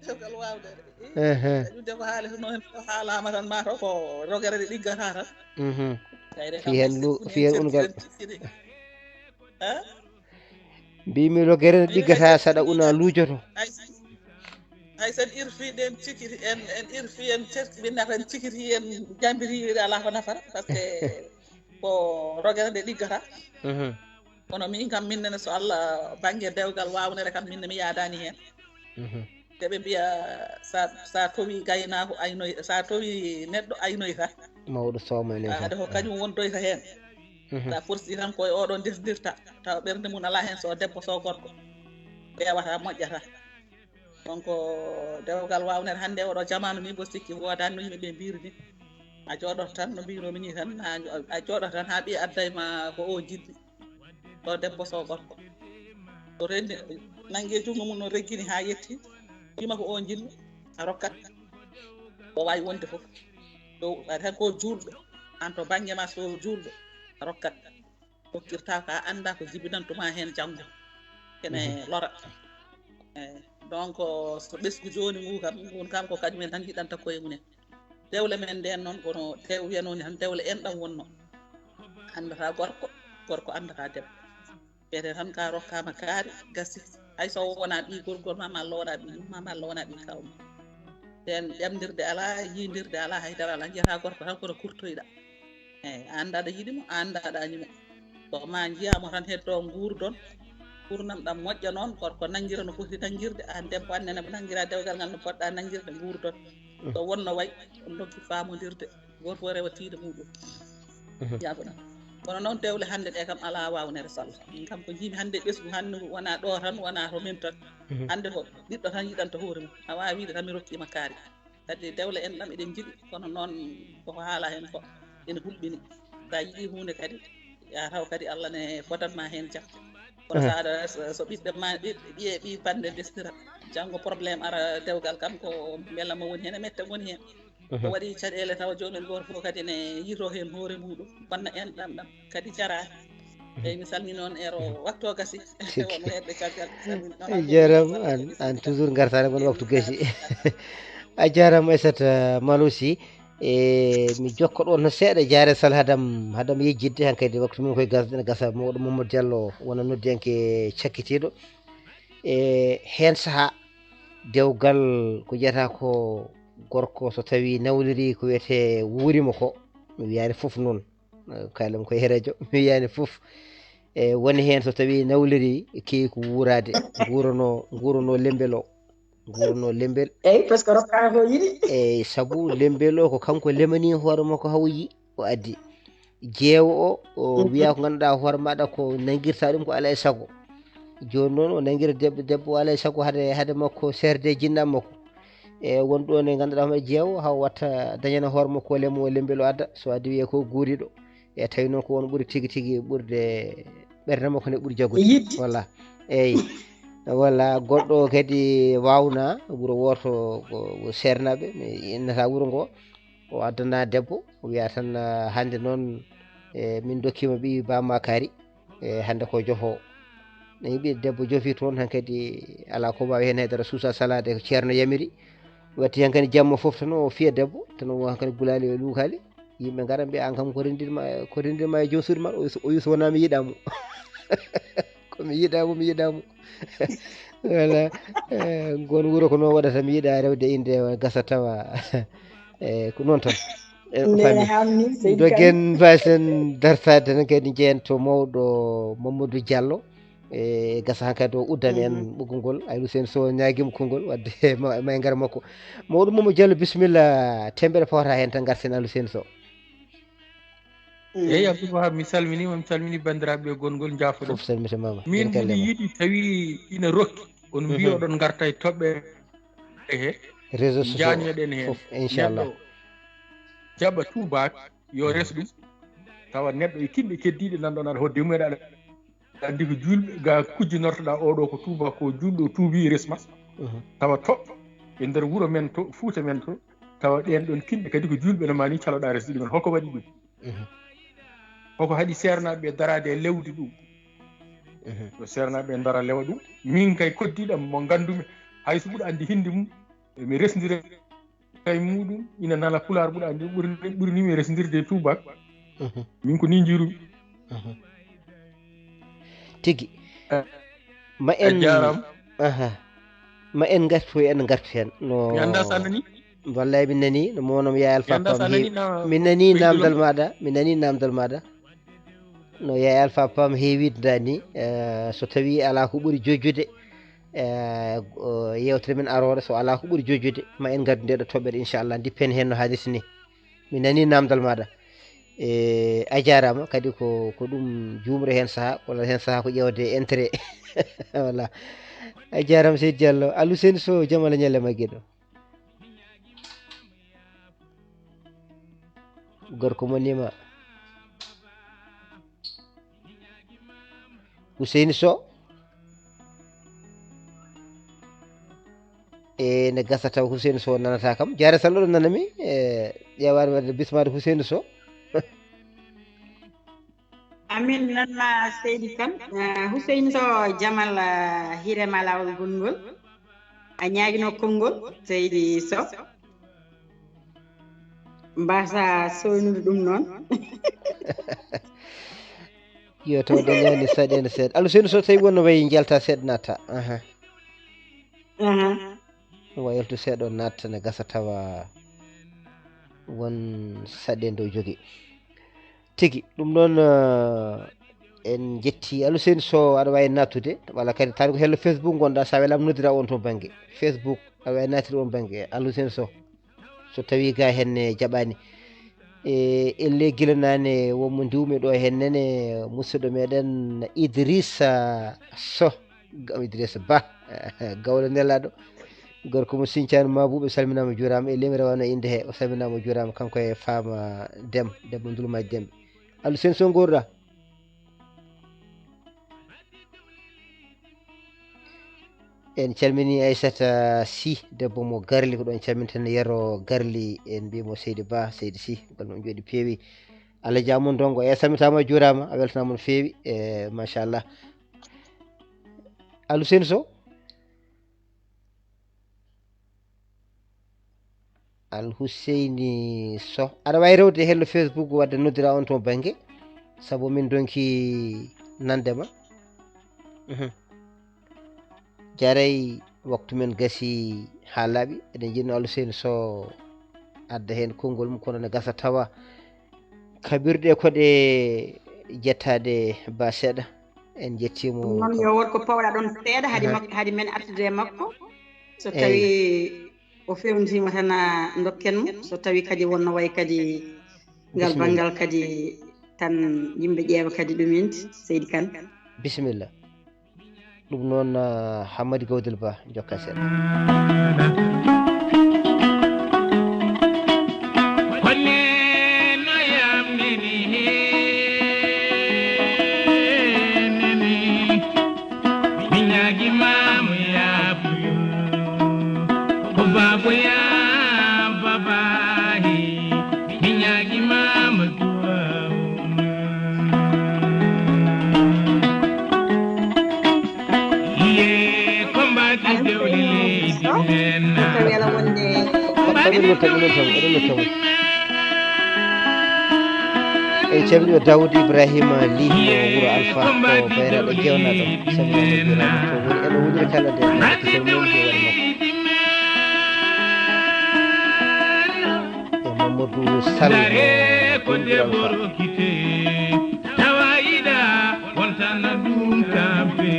Dewgal wawnere. Ɗum de ko haalata noon haalama tan mataw ko rogere ɗe ɗiggata tan. Fi hen lu fi hen ungal. Mbimi rogere ne ɗiggata saɗa una lujoto. Hay sen irfi ɗen cikiri en en irfi en cerki ɓe nata en cikiri en jambiri ala ko nafata parce que ko rogere nde ɗiggata. Kono min kam min nene so allah bangge dewgal wawnere kam min ne mi yaadani hen. Te ɓe mbiya sa sa towi gaynako aynoy sa towi neɗɗo aynoyta. Mawɗo sooma ene. Ade ko kañum wondoyta hen. Sa forsi tan koye oɗon desdirta tawa ɓernde mum ala hen so debbo so gorko ɓewata moƴƴata. Donc dewgal wawnere hannde oɗo jamanu min mbo sikki wodani no yimɓe ɓe mbiri ni. A jooɗoto tan no mbinomi ni tan a jooɗoto tan ha ɓiye adday ma ko o jiɗɗi. Ɗo debbo so gorko so renni nangge junngo mum no reggini ha yetti wima ko o jinmi a rokkat. O wawi wonde fof ɗo waɗi tan ko julɗo an to bangge ma so julɗo a rokkat. Hokkirta ko a annda ko jibinantuma heen janngo kene lora. Eyi donc so ɓesgu jooni ngu kam ngun kam ko kañumen tan jiɗanta koye mumen. Dewle men nden noon kono tew wiyanoni tan dewle en ɗam wonno. Anndata gorko gorko anndata debbo. Wiyete tan ka rokkama kaari gasi. Hay so wona ɓi gorgol ma malla wona ɓi yumma malla wona ɓi kawma. Nden ƴamdirde ala yiydirde ala haydara ala jiyata gorko tan kono kurtoyɗa. Eyi a annda aɗa yiɗi mo a annda aɗa añi mo. So ma jiyamo tan heddo guurdon gurdam ɗam moƴƴa noon gorko nangira no foti nangirde an debbo an nene mo nangira dewgal ngal no poɗɗa nangirde guurdon. So wonno way on dokki famodirde goto fof rewa tiiɗe muɗum. Jafoɗa kono noon dewle hannde ɗe kam ala wawnere salla min kam ko jiimi hannde ɓesgu hannde wona ɗo tan wona to min tan. Hannde ko ɓiɗɗo tan yiɗanta hoore mum a wawi wiide tan mi rokkima kaari. Kadi dewle en ɗam eɗen jiɗi kono noon koko haala heen ko ene hulɓini. Sa yiɗi hunde kadi ya taw kadi allah ne fodanma heen jam. Kono sa aɗa so ɓiɓɓe ma ɓiɓɓe ɓiye ɓi bande desdira janngo probléme ara dewgal kam ko mbela mo woni heen e mette woni heen. Ko waɗi caɗeele tawa joomel gooto fof kadi ne yito heen hoore muɗum bonna en ɗam ɗam kadi jaraani. Eyyi mi salmini on ero waktu o gasi. Wonmo hedɓe caggal. Jarama an an toujours gartani won waktu gasi. A jarama Aissata Manoussi. E mi jokka ɗon no seeɗa jaare sal hadam hadam yejjidde hankadi waktu mum koye gasde ne gasa mawɗo Mamadou Diallo wona noddiyanke cakkitiiɗo. E heen sahaa dewgal ko jeyata ko gorko so tawi nawliri ko wiyete wuurima ko mi wiyani fof noon. Kalam ko herejo mi wiyani fof. E woni heen so tawi nawliri kewi ko wuurade guurano guurano lembel o guurano lembel. Eyyi par ce que rokkaka ko yiɗi. Eyyi sabu lembel o ko kanko lemani hoore makko haw yi o addi jeewo o o wiya ko ganduɗa hoore maɗa ko nanguirta ɗum ko alay saago. Joni noon o nanguira debbo debbo o alay saago haade haade makko serde jinnaɓe makko. E won ɗo ne ganduɗa hoore jeewo haw watta dañana hoore makko lemo lembel o adda so addi wiye ko guuriɗo. E tawi noon ko won ɓuri tigi tigi ɓurde ɓernde makko nde ɓuri jaggude. Yidde. Walla eyyi. Walla goɗɗo kadi wawna wuro woto ko sernaɓe mi innata wuro ngo o addana debbo o wiya tan ah, hande noon e min dokkima ɓi bamma kaari. E hande ko jofo. Ɓiɗɗo debbo jofi toon hankadi ala ko wawi hen haydara suusa salade ko ceerno yamiri. Watti hankadi jamma foof tan o fiya debbo tan o hankadi gulali e luukali. Yimɓe ngara mbiya an kam ko rendirma ko rendirma e joom suudu ma o wiya so wona mi yiɗamo. Ko mi yiɗamo mi yiɗamo. Voilà. Ngon wuuro ko noon waɗata mi yiɗa rewde inde gasa tawa. E ko noon tan. Dogen mbasen dartade tan kadi jeyanto mawɗo Mamadou Diallo. E gasa hankadi o uddan en ɓoggol ngol aylusen so ñaguima konngol wadde ma e ngar makko. Mawɗo Mamadou Diallo bisimilla tembeɗe pawata hen tan garten aylusen so. Eyyi Abdoul Wahab mi salminima mi salmini bandiraɓe gonngol jaafoɗon. Fof salmitimama. Min mbiɗo yiɗi tawi ina rokki on mbi oɗon garta e toɓɓe he réseau social jañoɗen hen fof inchallah. Jaɓa tubaak yo res ɗum tawa neɗɗo e kinɗe keddiɗe nanɗon aɗa hodde mum eɗa aɗa andi ko julɓe ga kujjinortoɗa oɗo ko tuba ko julɗo tuubi resma tawa toɓɓe e nder wuuro men to fuuta men to tawa ɗen ɗon kinɗe kadi ko julɓe no mani caloɗa resde ɗumen holko waɗi ɗum. Koko haɗi seernaɓe ɓe darade e lewdi ɗum. Yo seernaɓe ɓe dara lewa ɗum min kay koddiɗam mo gandumi hayso ɓuuri andi hindi mum mi resdira kay muɗum ina nala pulaar ɓuuri andi ɓuuri ɓuuri ni mi resdirde e tubaak. Min ko ni jiirumi. Tigi ma en jarama. Ma en ngartu, en ngartu heen. No. Mi anndaa so a nanii? Wallay, min nanii. No, mo wonno mi yaay Alpha Pam heewi. Min nanii naamndal maaɗa. Min nanii naamndal maaɗa. No yaay Alpha Pam heewi daani, eh, so tawii alaa ko ɓuri jojjude, eh, o, yeewtere men arooɗo, so alaa ko ɓuri jojjude, ma en ngaddu ndeeɗo toɓɓere, inchallah, ndippen heen no haanirta ni. Mi nanii naamndal maaɗa. Eh, a jaaraama, kadi ko, ko ɗum juumre heen sahaa, walla heen sahaa ko ƴeewde intérêt. Voilà. A jaaraama, Seydi Diallo. Alhuseyni Sow, jam Allah ñalle ma, giɗo. Gorko mo nima. Huseyni Sow. E, ne gasa taw Huseyni Sow nanata kam. Jaare Sall, oɗon nana mi? E, ƴeewaani wadde bismaade Huseyni Sow. Amin, nan ma Seydi Kane. Eh, Huseyni Sow, jamal, eh, hirema laawol gongol. A ñaagino konngol, Seydi Sow. Mbasa sownude ɗum noon. Yo, taw dañaani saɗeende seeɗa. Alhuseyni Sow, tawi wonno wayi njalta seeɗa natta. Aha. Aha. Wa yaltu seeɗa o natta ne gasa tawa won saɗeende o jogi. Tigi, ɗum noon, eh, en njetti Alhuseyni Sow, aɗa waawi nattude, walla kadi tawi ko hello Facebook ngonɗa, so a welaama noddira on toon bannge. Facebook, aɗa waawi nattude on bannge, Alhuseyni Sow. So tawii ga heen ne jaɓaani. E, elle gila naane wonmo ndiwmi ɗo heen nene, musidɗo meɗen Idrissa Sow, ga-, Idrissa Ba, gawlo nelaaɗo. Gorko mo Sinthiane Mabouɓe salminaama, juuraama, e lemi rewano innde he, o salminaama, juuraama, kanko e Fama Dem, debbo Ndulmaaji Demɓe. Alhuseyni Sow, ngooruɗa? En calmini Aissata Sy, debbo mo Garli, ko ɗon calminten Yero Garli, en mbiimo Seydi Ba, Seydi Sy, golle mon njooɗi peewi. Allah jaamu ndongo, e salmitaama, juuraama, a weltanaama no feewi, e machallah. Alhuseyni Sow? Alhuseyni Sow. Aɗa waawi rewde e hello Facebook wadde noddira on toon bannge, sabu min ndonki nande ma. Mhm. Jaray, waktu men gasi haa laaɓi. Eɗen njiɗno Alhuseyni Sow adda heen konngol mum, kono ne gasa tawa kaɓirɗe ko ɗe jettaade ba seeɗa. En njettiima. Ɗum noon, ko yo wood ko pawɗa ɗon seeɗa, hade, aha, makko, hade men artude e makko. So, eey, tawi o fewndiima tan, a ndokken mo. So tawi kadi wonno wayi kadi ngal, bisimilla, banngal kadi tan yimɓe ƴeewa kadi ɗum indi, Seydi Kane. Bisimilla. Ɗum noon, ah, Hammadi Gawdel Ba, jokka seeɗa. Alhuseyni Sow, tawi ala wonde. Oɗon nodda, oɗon nodda mo, oɗon nodda mo. En calmini Daoud Ibrahima Ly mo wuro Alpha, ko bayraɗo jeewnaɗo. Salminaama, juuraama. To woni, eɗo woniri kala nde, nde ko salmini e wuro makko. E Mamadou Sall mo wuro Alpha. Tawa yiɗa wontana ɗum kampe.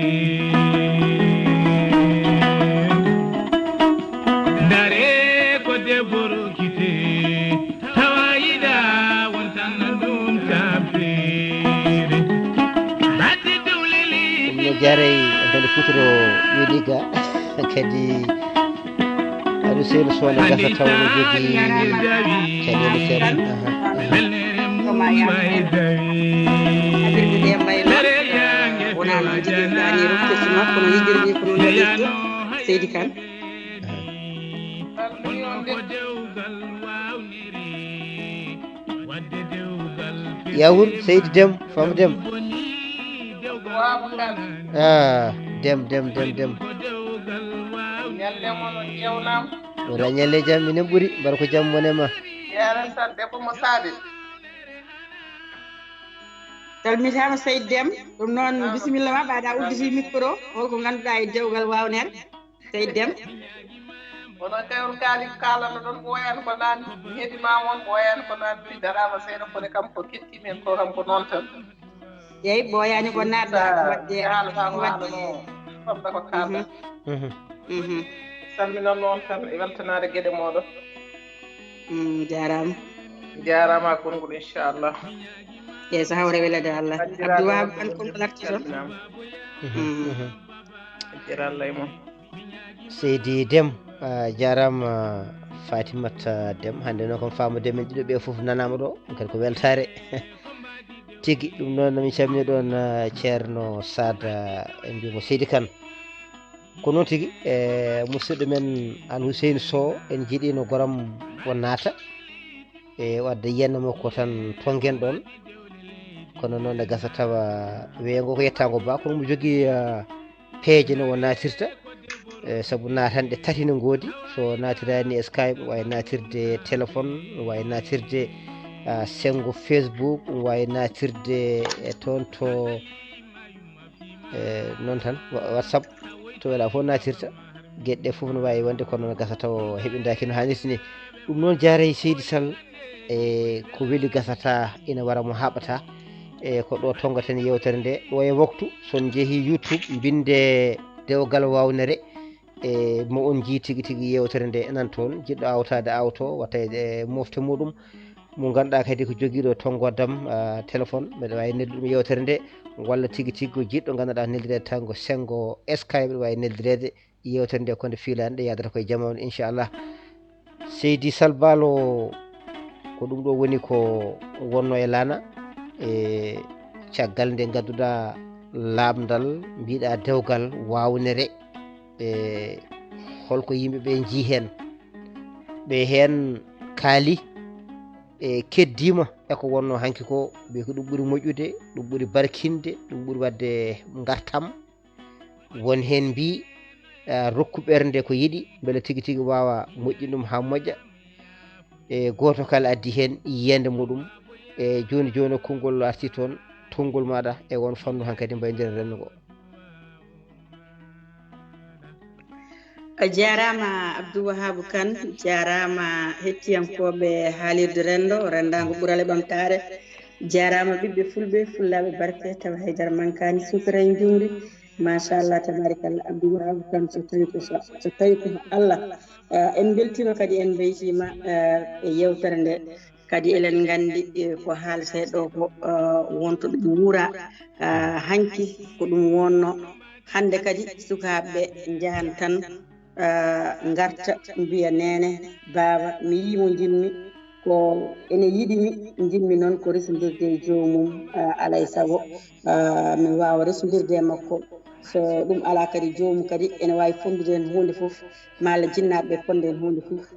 Dare ko debbo rokite, tawa yiɗa wontana ɗum kampe. Batte dum lili. Ɗum no jaray, en kadi futuro weli ga. Kadi Alhuseyni Sow ne gasa taw no jogii caɗeele seeɗa. Aha, aha. Haɓirde nde mbayno, wonaa noon jogirɗaa ni rokkirde makko no yejjiri ni, ko noon waɗirta. Seydi Kane. Aha. Yawur, Seydi Dem, Fam Dem. Waaw, Kane. Ah, Dem, Dem, Dem, Dem. Ñalle mon o ƴeewnam. Wala ñalle jam, minen ɓuri. Mbar ko jam wone ma. Yaara Sal, debbo mo Saabe. Calmitaama, Seydi Dem. Ɗum noon, bisimilla ma, ɓaaɗa udditi micro. Holko ngannduɗaa e dewgal waawnere? Seydi Dem. Onon kay on kaali ko kaalanno ɗon, ɓooyaani ko naanni. Mi heɗi ma on, ɓooyaani ko naanni. Mi daraama seeɗa, kono kam ko ketti men ko, kam ko noon tan. Yeey, ɓooyaani ko naatde. Waɗde haala ma ko haalano, famɗa ko kaalɗa. Salminan noon tan e weltanaade geɗe mooɗon. Jaaraama. Jaaraama konngol, inchallah. Yeey, so hawre welade Allah. Abdou Wahab, an konngol arti toon. Jira Allah e mon. Seydi Dem, a jaaraama. Fatimata Dem, hannde noon kam faamude men ɗiɗo ɓe fof nanaama ɗo, kadi ko weltaare. Tigi ɗum noon, min calmini ɗoon ceerno Sada, en mbiyamo Seydi Kane. Ko noon tigi, e musidɗo men Al Huseyni Sow, en njiɗino goram o naata e wadde yiyannde makko tan tonngen ɗoon. Kono noon ne gasa tawa weeyo ngo ko yettaango ba, kono mo jogii peeje no o naatirta. E sabu naatanɗe tati no ngoodi, so naatiraani e Skype, wawi naatirde téléphone, wawi naatirde senngo Facebook, wawi naatirde e toon to e noon tan WhatsApp, to wela fof naatirta. Geɗe ɗe fof no wawi wonde, kono no gasa taw heɓindaaki no hannirta ni. Ɗum noon jaaray Seydi Sall, e ko weli gasata, ina wara mo haɓata. E ko ɗo tonngaten yewtere nde, ɗo e waktu, so on njehi YouTube, mbinde dewgal wawnere, e mo on njii tigi tigi yewtere nde nan toon. Jiɗɗo awtaade awto, watta e mofte muɗum, mo ngannduɗaa kadi ko jogiiɗo tonngoodam téléphone, mbeɗa wawi neldude ɗum yewtere nde, walla tigi tigi ko jiɗɗo ngannduɗaa neldireede tan ko senngo Skype, mbeɗa wawi neldireede. Yewtere nde ko nde fiilaande, nde yahdata koye jamaanu, inchallah. Seydi Sall Baalo, ko ɗum ɗo woni ko wonno e laana. E caggal nde ngadduɗa laaɓndal, mbiɗa dewgal wawnere, e holko yimɓe ɓe njii heen? Ɓe heen kaali, e keddima e ko wonno hanki ko, ɓe ko ɗum ɓuri moƴƴude, ɗum ɓuri barkinde, ɗum ɓuri wadde ngartam. Won heen mbii, rokku ɓernde ko yiɗi, mbele tigi tigi waawa moƴƴin ɗum haa moƴƴa. E gooto kala addi heen yiyannde muɗum. E jooni jooni konngol arti toon, tonngol maaɗa e won fannu hankadi mbaydiren renndo ngo. A jaaraama Abdou Wahabu Kane, jaaraama hettiyankooɓe haalirde renndo, renndaango ɓural e ɓamtaare. Jaaraama ɓiɓɓe fulɓe, fullaaɓe barke, tawa haydara mankaani suukara e njuumri. Machallah, tabarikalla, Abdou Wahabu Kane, so tawi ko so tawi ko Allah. En mbeltiima kadi, en mbeytiima e yewtere nde. Kadi eɗen nganndi ko haaletee ɗo ko wonto ɗum wuura. Hanki ko ɗum wonno. Hannde kadi sukaaɓe njahan tan ngarta mbiya, neene, baaba, mi yii mo njiɗmi, ko ene yiɗi mi, njiɗmi noon ko resondirde e joomum. Alay sago mi waawa resondirde e makko. So ɗum alaa kadi, joomum kadi ene waawi fonndude heen huunde fof, malla jinnaaɓe ɓe ponnda heen huunde fof.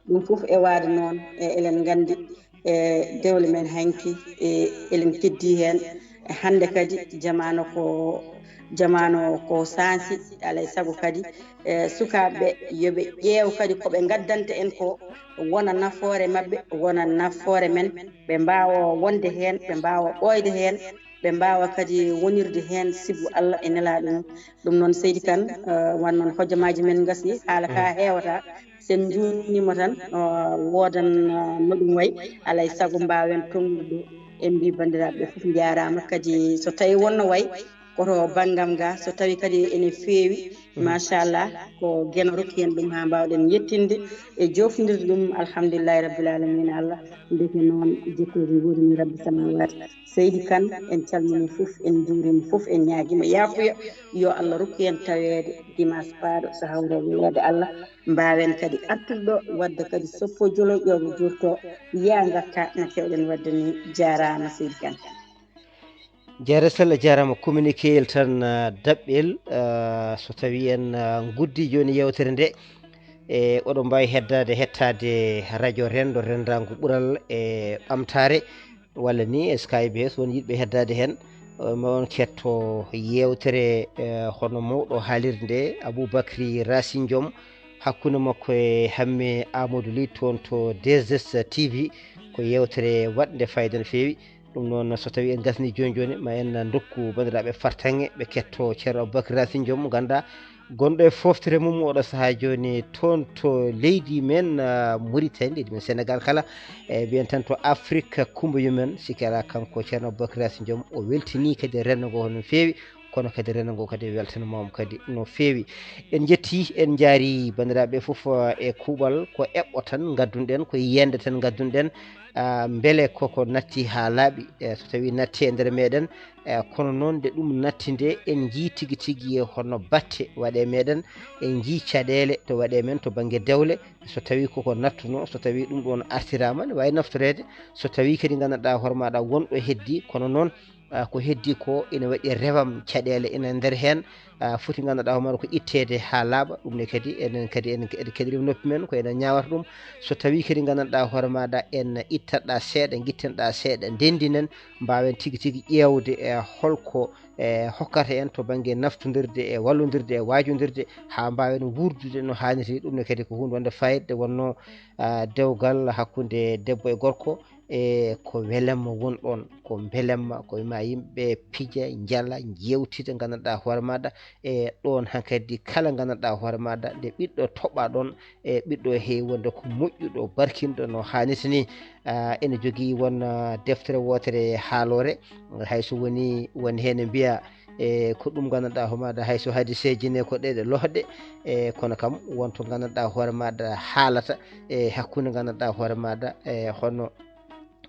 Ɗum fof e waade noon, e eɗen nganndi e dewle men hanki, e eɗen keddii heen. E hannde kadi jamaanu ko jamaanu ko saansi. Alay sago kadi e sukaaɓe ɓe yo ɓe ƴeew kadi ko ɓe ngaddanta en ko, wona nafoore maɓɓe, wona nafoore men, ɓe mbaawa wonde heen, ɓe mbaawa ɓooyde heen, ɓe mbaawa kadi wonirde heen sibu Allah e nelaaɗo mum. Ɗum noon, Seydi Kane, wan noon hojomaaji men ngasii, haala ka heewata. So en njuutniima tan, woodan no ɗum wayi. Alay sago mbaawen tonngirde. En mbii banndiraaɓe ɓe fof njaaraama. Kadi so tawii wonno wayi, koto banngam ga, so tawii kadi ene feewi, machallah, ko Geno rokki en ɗum haa mbaawɗen yettinde e joofndirde ɗum. Alhamdulillahi rabbil alamina. Allah, ndeke noon, jettooje ngoodanii Rabbi samawaati. Seydi Kane, en calminii fof, en njuuriima fof, en ñaagiima yaafuya. Yo Allah rokku en taweede dimanche paaɗo, so hawre weleede Allah, mbaawen kadi artude ɗo, waɗde kadi soppo jolo ƴoogo jurto, yaa ngarta no keewɗen waɗde ni. Jaaraama Seydi Kane. Jaare sella, jaaraama. Communiqué el tan, daɓɓel, so tawii en nguddii jooni yewtere nde, e oɗon mbaawi heddaade, hettaade radio renndo, renndaangu ɓural e ɓamtaare, walla ni e Skype he, so won yiɗɓe heddaade heen, ma on ketto yewtere, hono mawɗo haalirde nde, Aboubacry Racine Diom, hakkunde makko e Hamme Amadou Ly toon to D S S T V. Ko yewtere waɗnde fayida no feewi. Ɗum noon, so tawii en ngasnii jooni jooni, ma en ndokku banndiraaɓe fartaŋŋe, ɓe ketto Ceerno Aboubacry Racine Diom, nganndaa Gonɗo e foftere mum oɗo sahaa jooni toon to leydi men, ah, Mauritanie, leydi men Sénégal kala, e mbiyen tan to Afrique, kumbayumen, sikke alaa kanko Ceerno Aboubacry Racine Joom, o weltinii kadi renndo ngo no feewi, kono kadi renndo ngo kadi weltanamaama kadi no feewi. En njettii, en njaari banndiraaɓe fof, ah, e kuuɓal ko eɓɓo tan ngaddunɗen, ko yiyannde tan ngaddunɗen, ah, mbele koko natti haa laaɓi, e so tawii natti e nder meɗen, e kono noon nde ɗum natti nde en njii tigi tigi hono batte waɗe meɗen, en njii caɗeele to waɗe men to bannge dewle, so tawii koko nattuno, so tawii ɗum ɗoon artiraama ne waawi naftoreede, so tawii kadi nganndanɗaa hoore maaɗa won ɗo heddii, kono noon, ah, ko heddii ko ina waɗi rewam caɗeele ina nder heen, ah, foti nganndanɗaa hoore maaɗa ko itteede haa laaɓa, ɗum ne kadi enen kadi en en keɗirii noppi men ko enen ñaawata ɗum, so tawii kadi nganndanɗaa hoore maaɗa en ittatɗaa seeɗa, ngittanɗaa seeɗa, ndenndinen, mbaawen tigi tigi ƴeewde e holko e hokkata en to bannge naftondirde e wallondirde e waajondirde haa mbaawen wuurdude no haaniri. Ɗum ne kadi ko huunde wonde fayida wonnoo, ah, dewgal hakkunde debbo e gorko, e ko welemma won ɗoon, ko mbelemma, ko ma yimɓe pija, njala, njeewtida, nganndanɗaa hoore maaɗa, e ɗoon hankadi kala nganndanɗaa hoore maaɗa nde ɓiɗɗo toɓɓaa ɗoon, e ɓiɗɗo heewi wonde ko moƴƴuɗo, barkinɗo no haanirta ni. Ah, ene jogii won, ah, deftere wootere haaloore, hay so woni, won heen mbiya, e ko ɗum nganndanɗaa hoore maaɗa, hay so hadiseeji ne ko ɗe ɗe lohɗe, e kono kam won to nganndanɗaa hoore maaɗa haalata, e hakkunde nganndanɗaa hoore maaɗa, e hono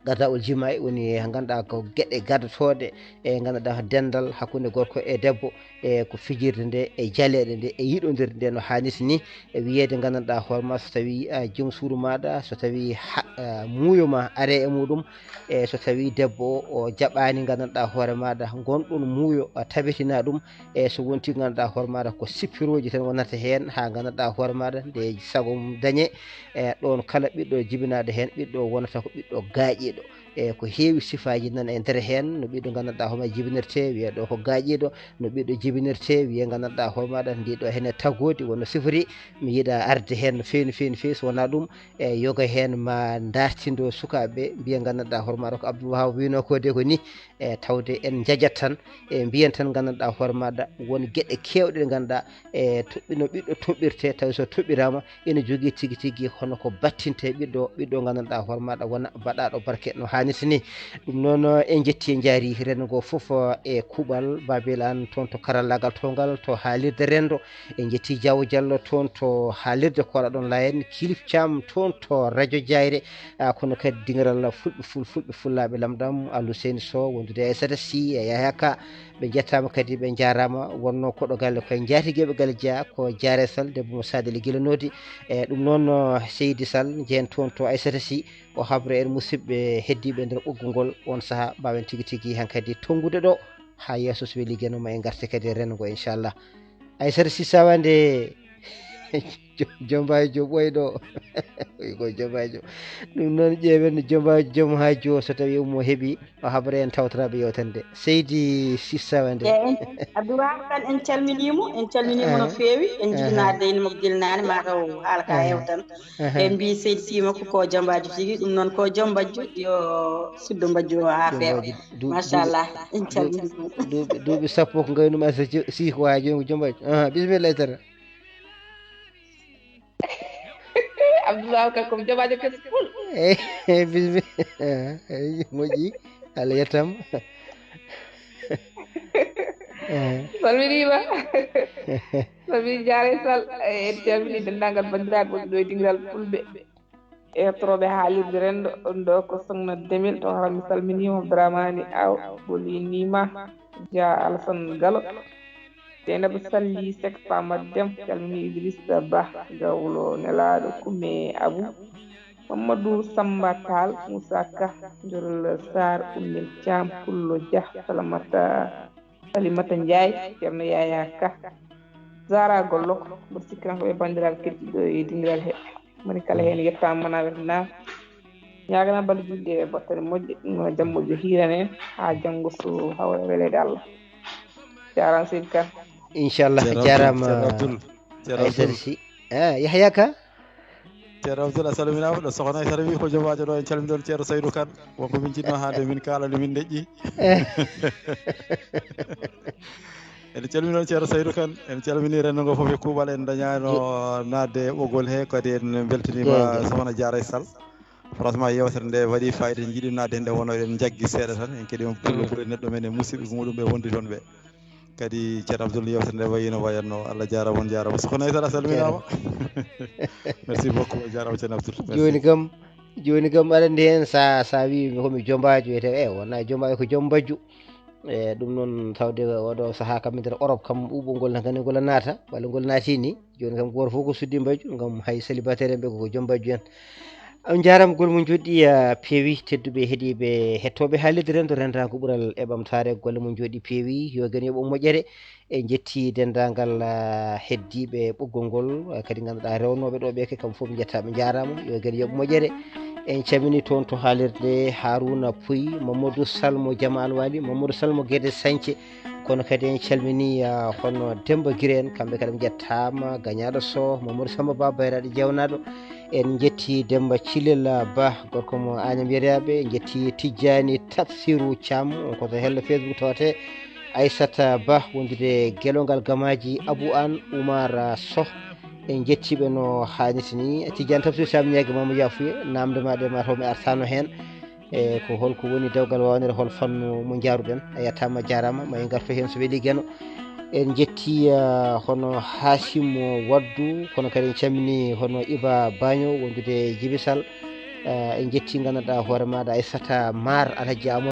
gadawul jimaa'i woni nganndanɗaa ko geɗe gadotooɗe, e nganndanɗaa dendal hakkunde gorko e debbo, e ko fijirde nde, e jaleeɗe nde, e yiɗondirde nde no haanirta ni, e wiyeede nganndanɗaa hoore ma so tawii, ah, joom suudu maaɗa, so tawii ha, ah, muuyo ma are e muɗum, e so tawii debbo o, o jaɓaani nganndanɗaa hoore maaɗa ngon ɗoon muuyo, ah, tabitina ɗum, e so wontii nganndanɗaa hoore maaɗa ko sippirooji tan wonata heen haa nganndanɗaa hoore maaɗa nde sago mum dañee, e ɗoon kala ɓiɗɗo jibinaaɗo heen, ɓiɗɗo wonata ko ɓiɗɗo gaaƴiiɗo. E ko heewi sifaaji nana e nder heen, no ɓiɗɗo nganndanɗaa hoore maaɗa jibinirtee, wiyee ɗo ko gaaƴiiɗo, no ɓiɗɗo jibinirtee, wiyee nganndanɗaa hoore maaɗa ndi ɗo hene tagoodi, wonno sifori, mi yiɗa arde heen no feewi, no feewi, no feewi, so wonaa ɗum, e yoga heen ma dartindo sukaaɓe, mbiya nganndanɗaa hoore maaɗa ko Abdoul Wahab wiynoo ko de ko ni, e tawde en njajat tan, e mbiyen tan nganndanɗaa hoore maaɗa won geɗe keewɗe ɗe nganndanɗaa, e toɓɓi-, no ɓiɗɗo toɓɓirtee, tawi so toɓɓiraama, ene jogii tigi tigi hono ko battinte ɓiɗɗo, ɓiɗɗo nganndanɗaa hoore maaɗa wona baɗaaɗo barke no haanirta ni. Ɗum noon, en njettii, en njaari renndo ngoo fof e kuuɓal, Babil Aan toon to karallaagal towngal, to haalirde renndo. En njettii Jaawo Jallo toon to haalirde Koɗa ɗon Layen, Kilif Caam toon to rajo Jaayre, ah, kono kadi dingiral Fulɓe Ful-, Fulɓe Fullaaɓe Lamɗam, Alhuseyni Sow, wondude e Aysata Sy, e Yahya Ka, ɓe njettaama kadi, ɓe njaaraama. Wonnoo koɗo galle koye njaatigeeɓe galle Dia, ko Jaare Sall, debbo mo Sadeli Gila Noodi. E ɗum noon, no Seydi Sall, jeen toon to Aysata Sy, o habra en musidɓe heddiiɓe nder ɓoggol ngol, oon sahaa mbaawen tigi tigi hankadi tonngude ɗo, haa yeeso so weli Geno ma en ngarte kadi e renndo ngo, inchallah. Aysata Sy Sawande, jo-, jombaajo ɓooyɗo. Wi ko jombaajo. Ɗum noon ƴeewen jombaajo, joom haaju o, so tawii omo heɓi, o habra en tawtoraaɓe yewtere nde. Seydi Sy Sawande. Eeyi, en, Abdoul Wahab Kane, en calminii mo, en calminii mo no feewi, en njiɗi naatde e makko gila naane, mataw haala ka hewtan. En mbii Seydi Sy makko ko jombaajo tigi, ɗum noon ko jombaajo, yo suddo mbajjo o haa feewa. Jombaajo du-, Machallah, en calminii mo. Duuɓi, duuɓi sappo ko ngaynumi Aysata Sy ko haa jooni ko jombaajo. Aha, bisimilla Aysata. Abdoulaye Ka ko jombaajo kes pul. Eh, eh, bismi-, eh, eh, moƴƴi. Allah yettama. Eh. Salminiima. Salmini Jaare Sall. Eh, en calmini denndaangal banndiraaɓe wonɓe ɗo e dingiral Fulɓe. Heɗotooɓe haalirde renndo, ɗum ɗo ko Sokhna Demel to Haram. Mi salminiima Abdourahmane Aw, boliniima. Dia Alassane Galo, Dieynaba Sally Seck Pamar Deme, calmini Idrissa Ba, Gawlo Nelaaɗo, Kumme Abou, Mamadou Samba Tall, Moussa Ka, Jorol Sarr, Ummel Thiam, Pullo Dia, Salamata, Salimata Ndiaye, Ceerno Yaya Ka, Zahra Gollo, mboɗo sikki tan ko ɓe banndiraaɓe keddiiɗo e dingiral he. Moni kala heen yettaama, mana weltanaama. Ñaagana balɗe juutɗe e battane moƴƴe, no jam moƴƴo hiiran en haa janngo so hawra weleede Allah. Jaaraama seydi Kane. Inchallah, Ceerno Abdoul, jaaraama Ceerno Abdoul, Ceerno Aysata Abdoul. Sy. Ah, Yahya Ka? Ceerno Abdoul, a salminaama. Ɗo sokhna Aysata wi ko jombaajo ɗo, en calminii ɗon Ceerno Saydou Kane. Wonko min njiɗnoo haalde, min kaalani, min deƴƴi. Eɗen calmini noon Ceerno Saydou Kane, en calmini renndo ngo fof e kuuɓal, en dañaano naatde e ɓoggol he, kadi en mbeltaniima Sokhna Diarra Sall. Franchement, yewtere nde waɗi fayida, en njiɗi naatde heen, nde wonno eɗen njaggi seeɗa tan, en keɗii on pullo pullo neɗɗo men e musidɓe muɗum ɓe wondi toon ɓe. Kadi Ceerno Abdoul, yewtere nde wayi no wayatno, Allah jaaraama, on jaaraama. Sokhna Aissata, a salminaama. Merci beaucoup, a jaaraama Ceerno Abdoul. Merci. Jooni kam, jooni kam aɗa anndi heen sa, sa wii mi ko mi jombaajo, wiyete e wona jombaajo ko joom mbajju. E ɗum noon tawde oɗo sahaa kam min tan Europe kam ɓuuɓol ngol tan kadi ngol naata, walla ngol naati ni. Jooni kam gooto fof ko suddi mbajju, ngam hay célibataire en ɓe ko joom mbajju en. On njaaraama gol mo njoɗɗi peewi, tedduɓe heɗiiɓe hettooɓe haalirde renndo renndo ko ɓural e ɓamtaare golle mo njoɗɗi peewi, yo geno yoɓ on moƴƴere. En njetti denndaangal heddiiɓe ɓoggol ngol, kadi ngannduɗaa rewnooɓe ɗo ɓe kam fof njettaama njaaraama, yo geno yoɓ moƴƴere. En calmini toon to haalirde Haruna Puy, Mamadou Salmo Jamal Wali, Mamadou Salmo Guédé Sañce, kono kadi en calmini hono Demba Guiré en, kamɓe kadi njettaama, Gañaaɗo Sow, Mamadou Samba Ba, Bayraɗo Jeewnaaɗo. En njetti Demba Cilel Ba, gorko mo Agnam Yeriyaaɓe, en njetti Tijjani Tafsiru Thiam, on ko to hello Facebook tawate, Aissata Ba, wondude Gelongal Gamaaji, Abou Anne, Oumar Sow. En njettiiɓe no haanirta ni. Tijjani Tafsiru Thiam, ñaagi ma mo yaafuye, naamnde ma ɗe ma taw mi artaano heen. E ko holko woni dewgal wawanere, hol fannu mo njaaruɗen? A yettaama, a jaaraama, ma en ngartu heen so weli geno. En njetti hono Hasim Waddu, kono kadi en calmini hono Iba Baño wondude Jibisal. En njetti ngannduɗaa hoore maaɗa Aissata Maar, Alhaji Amadou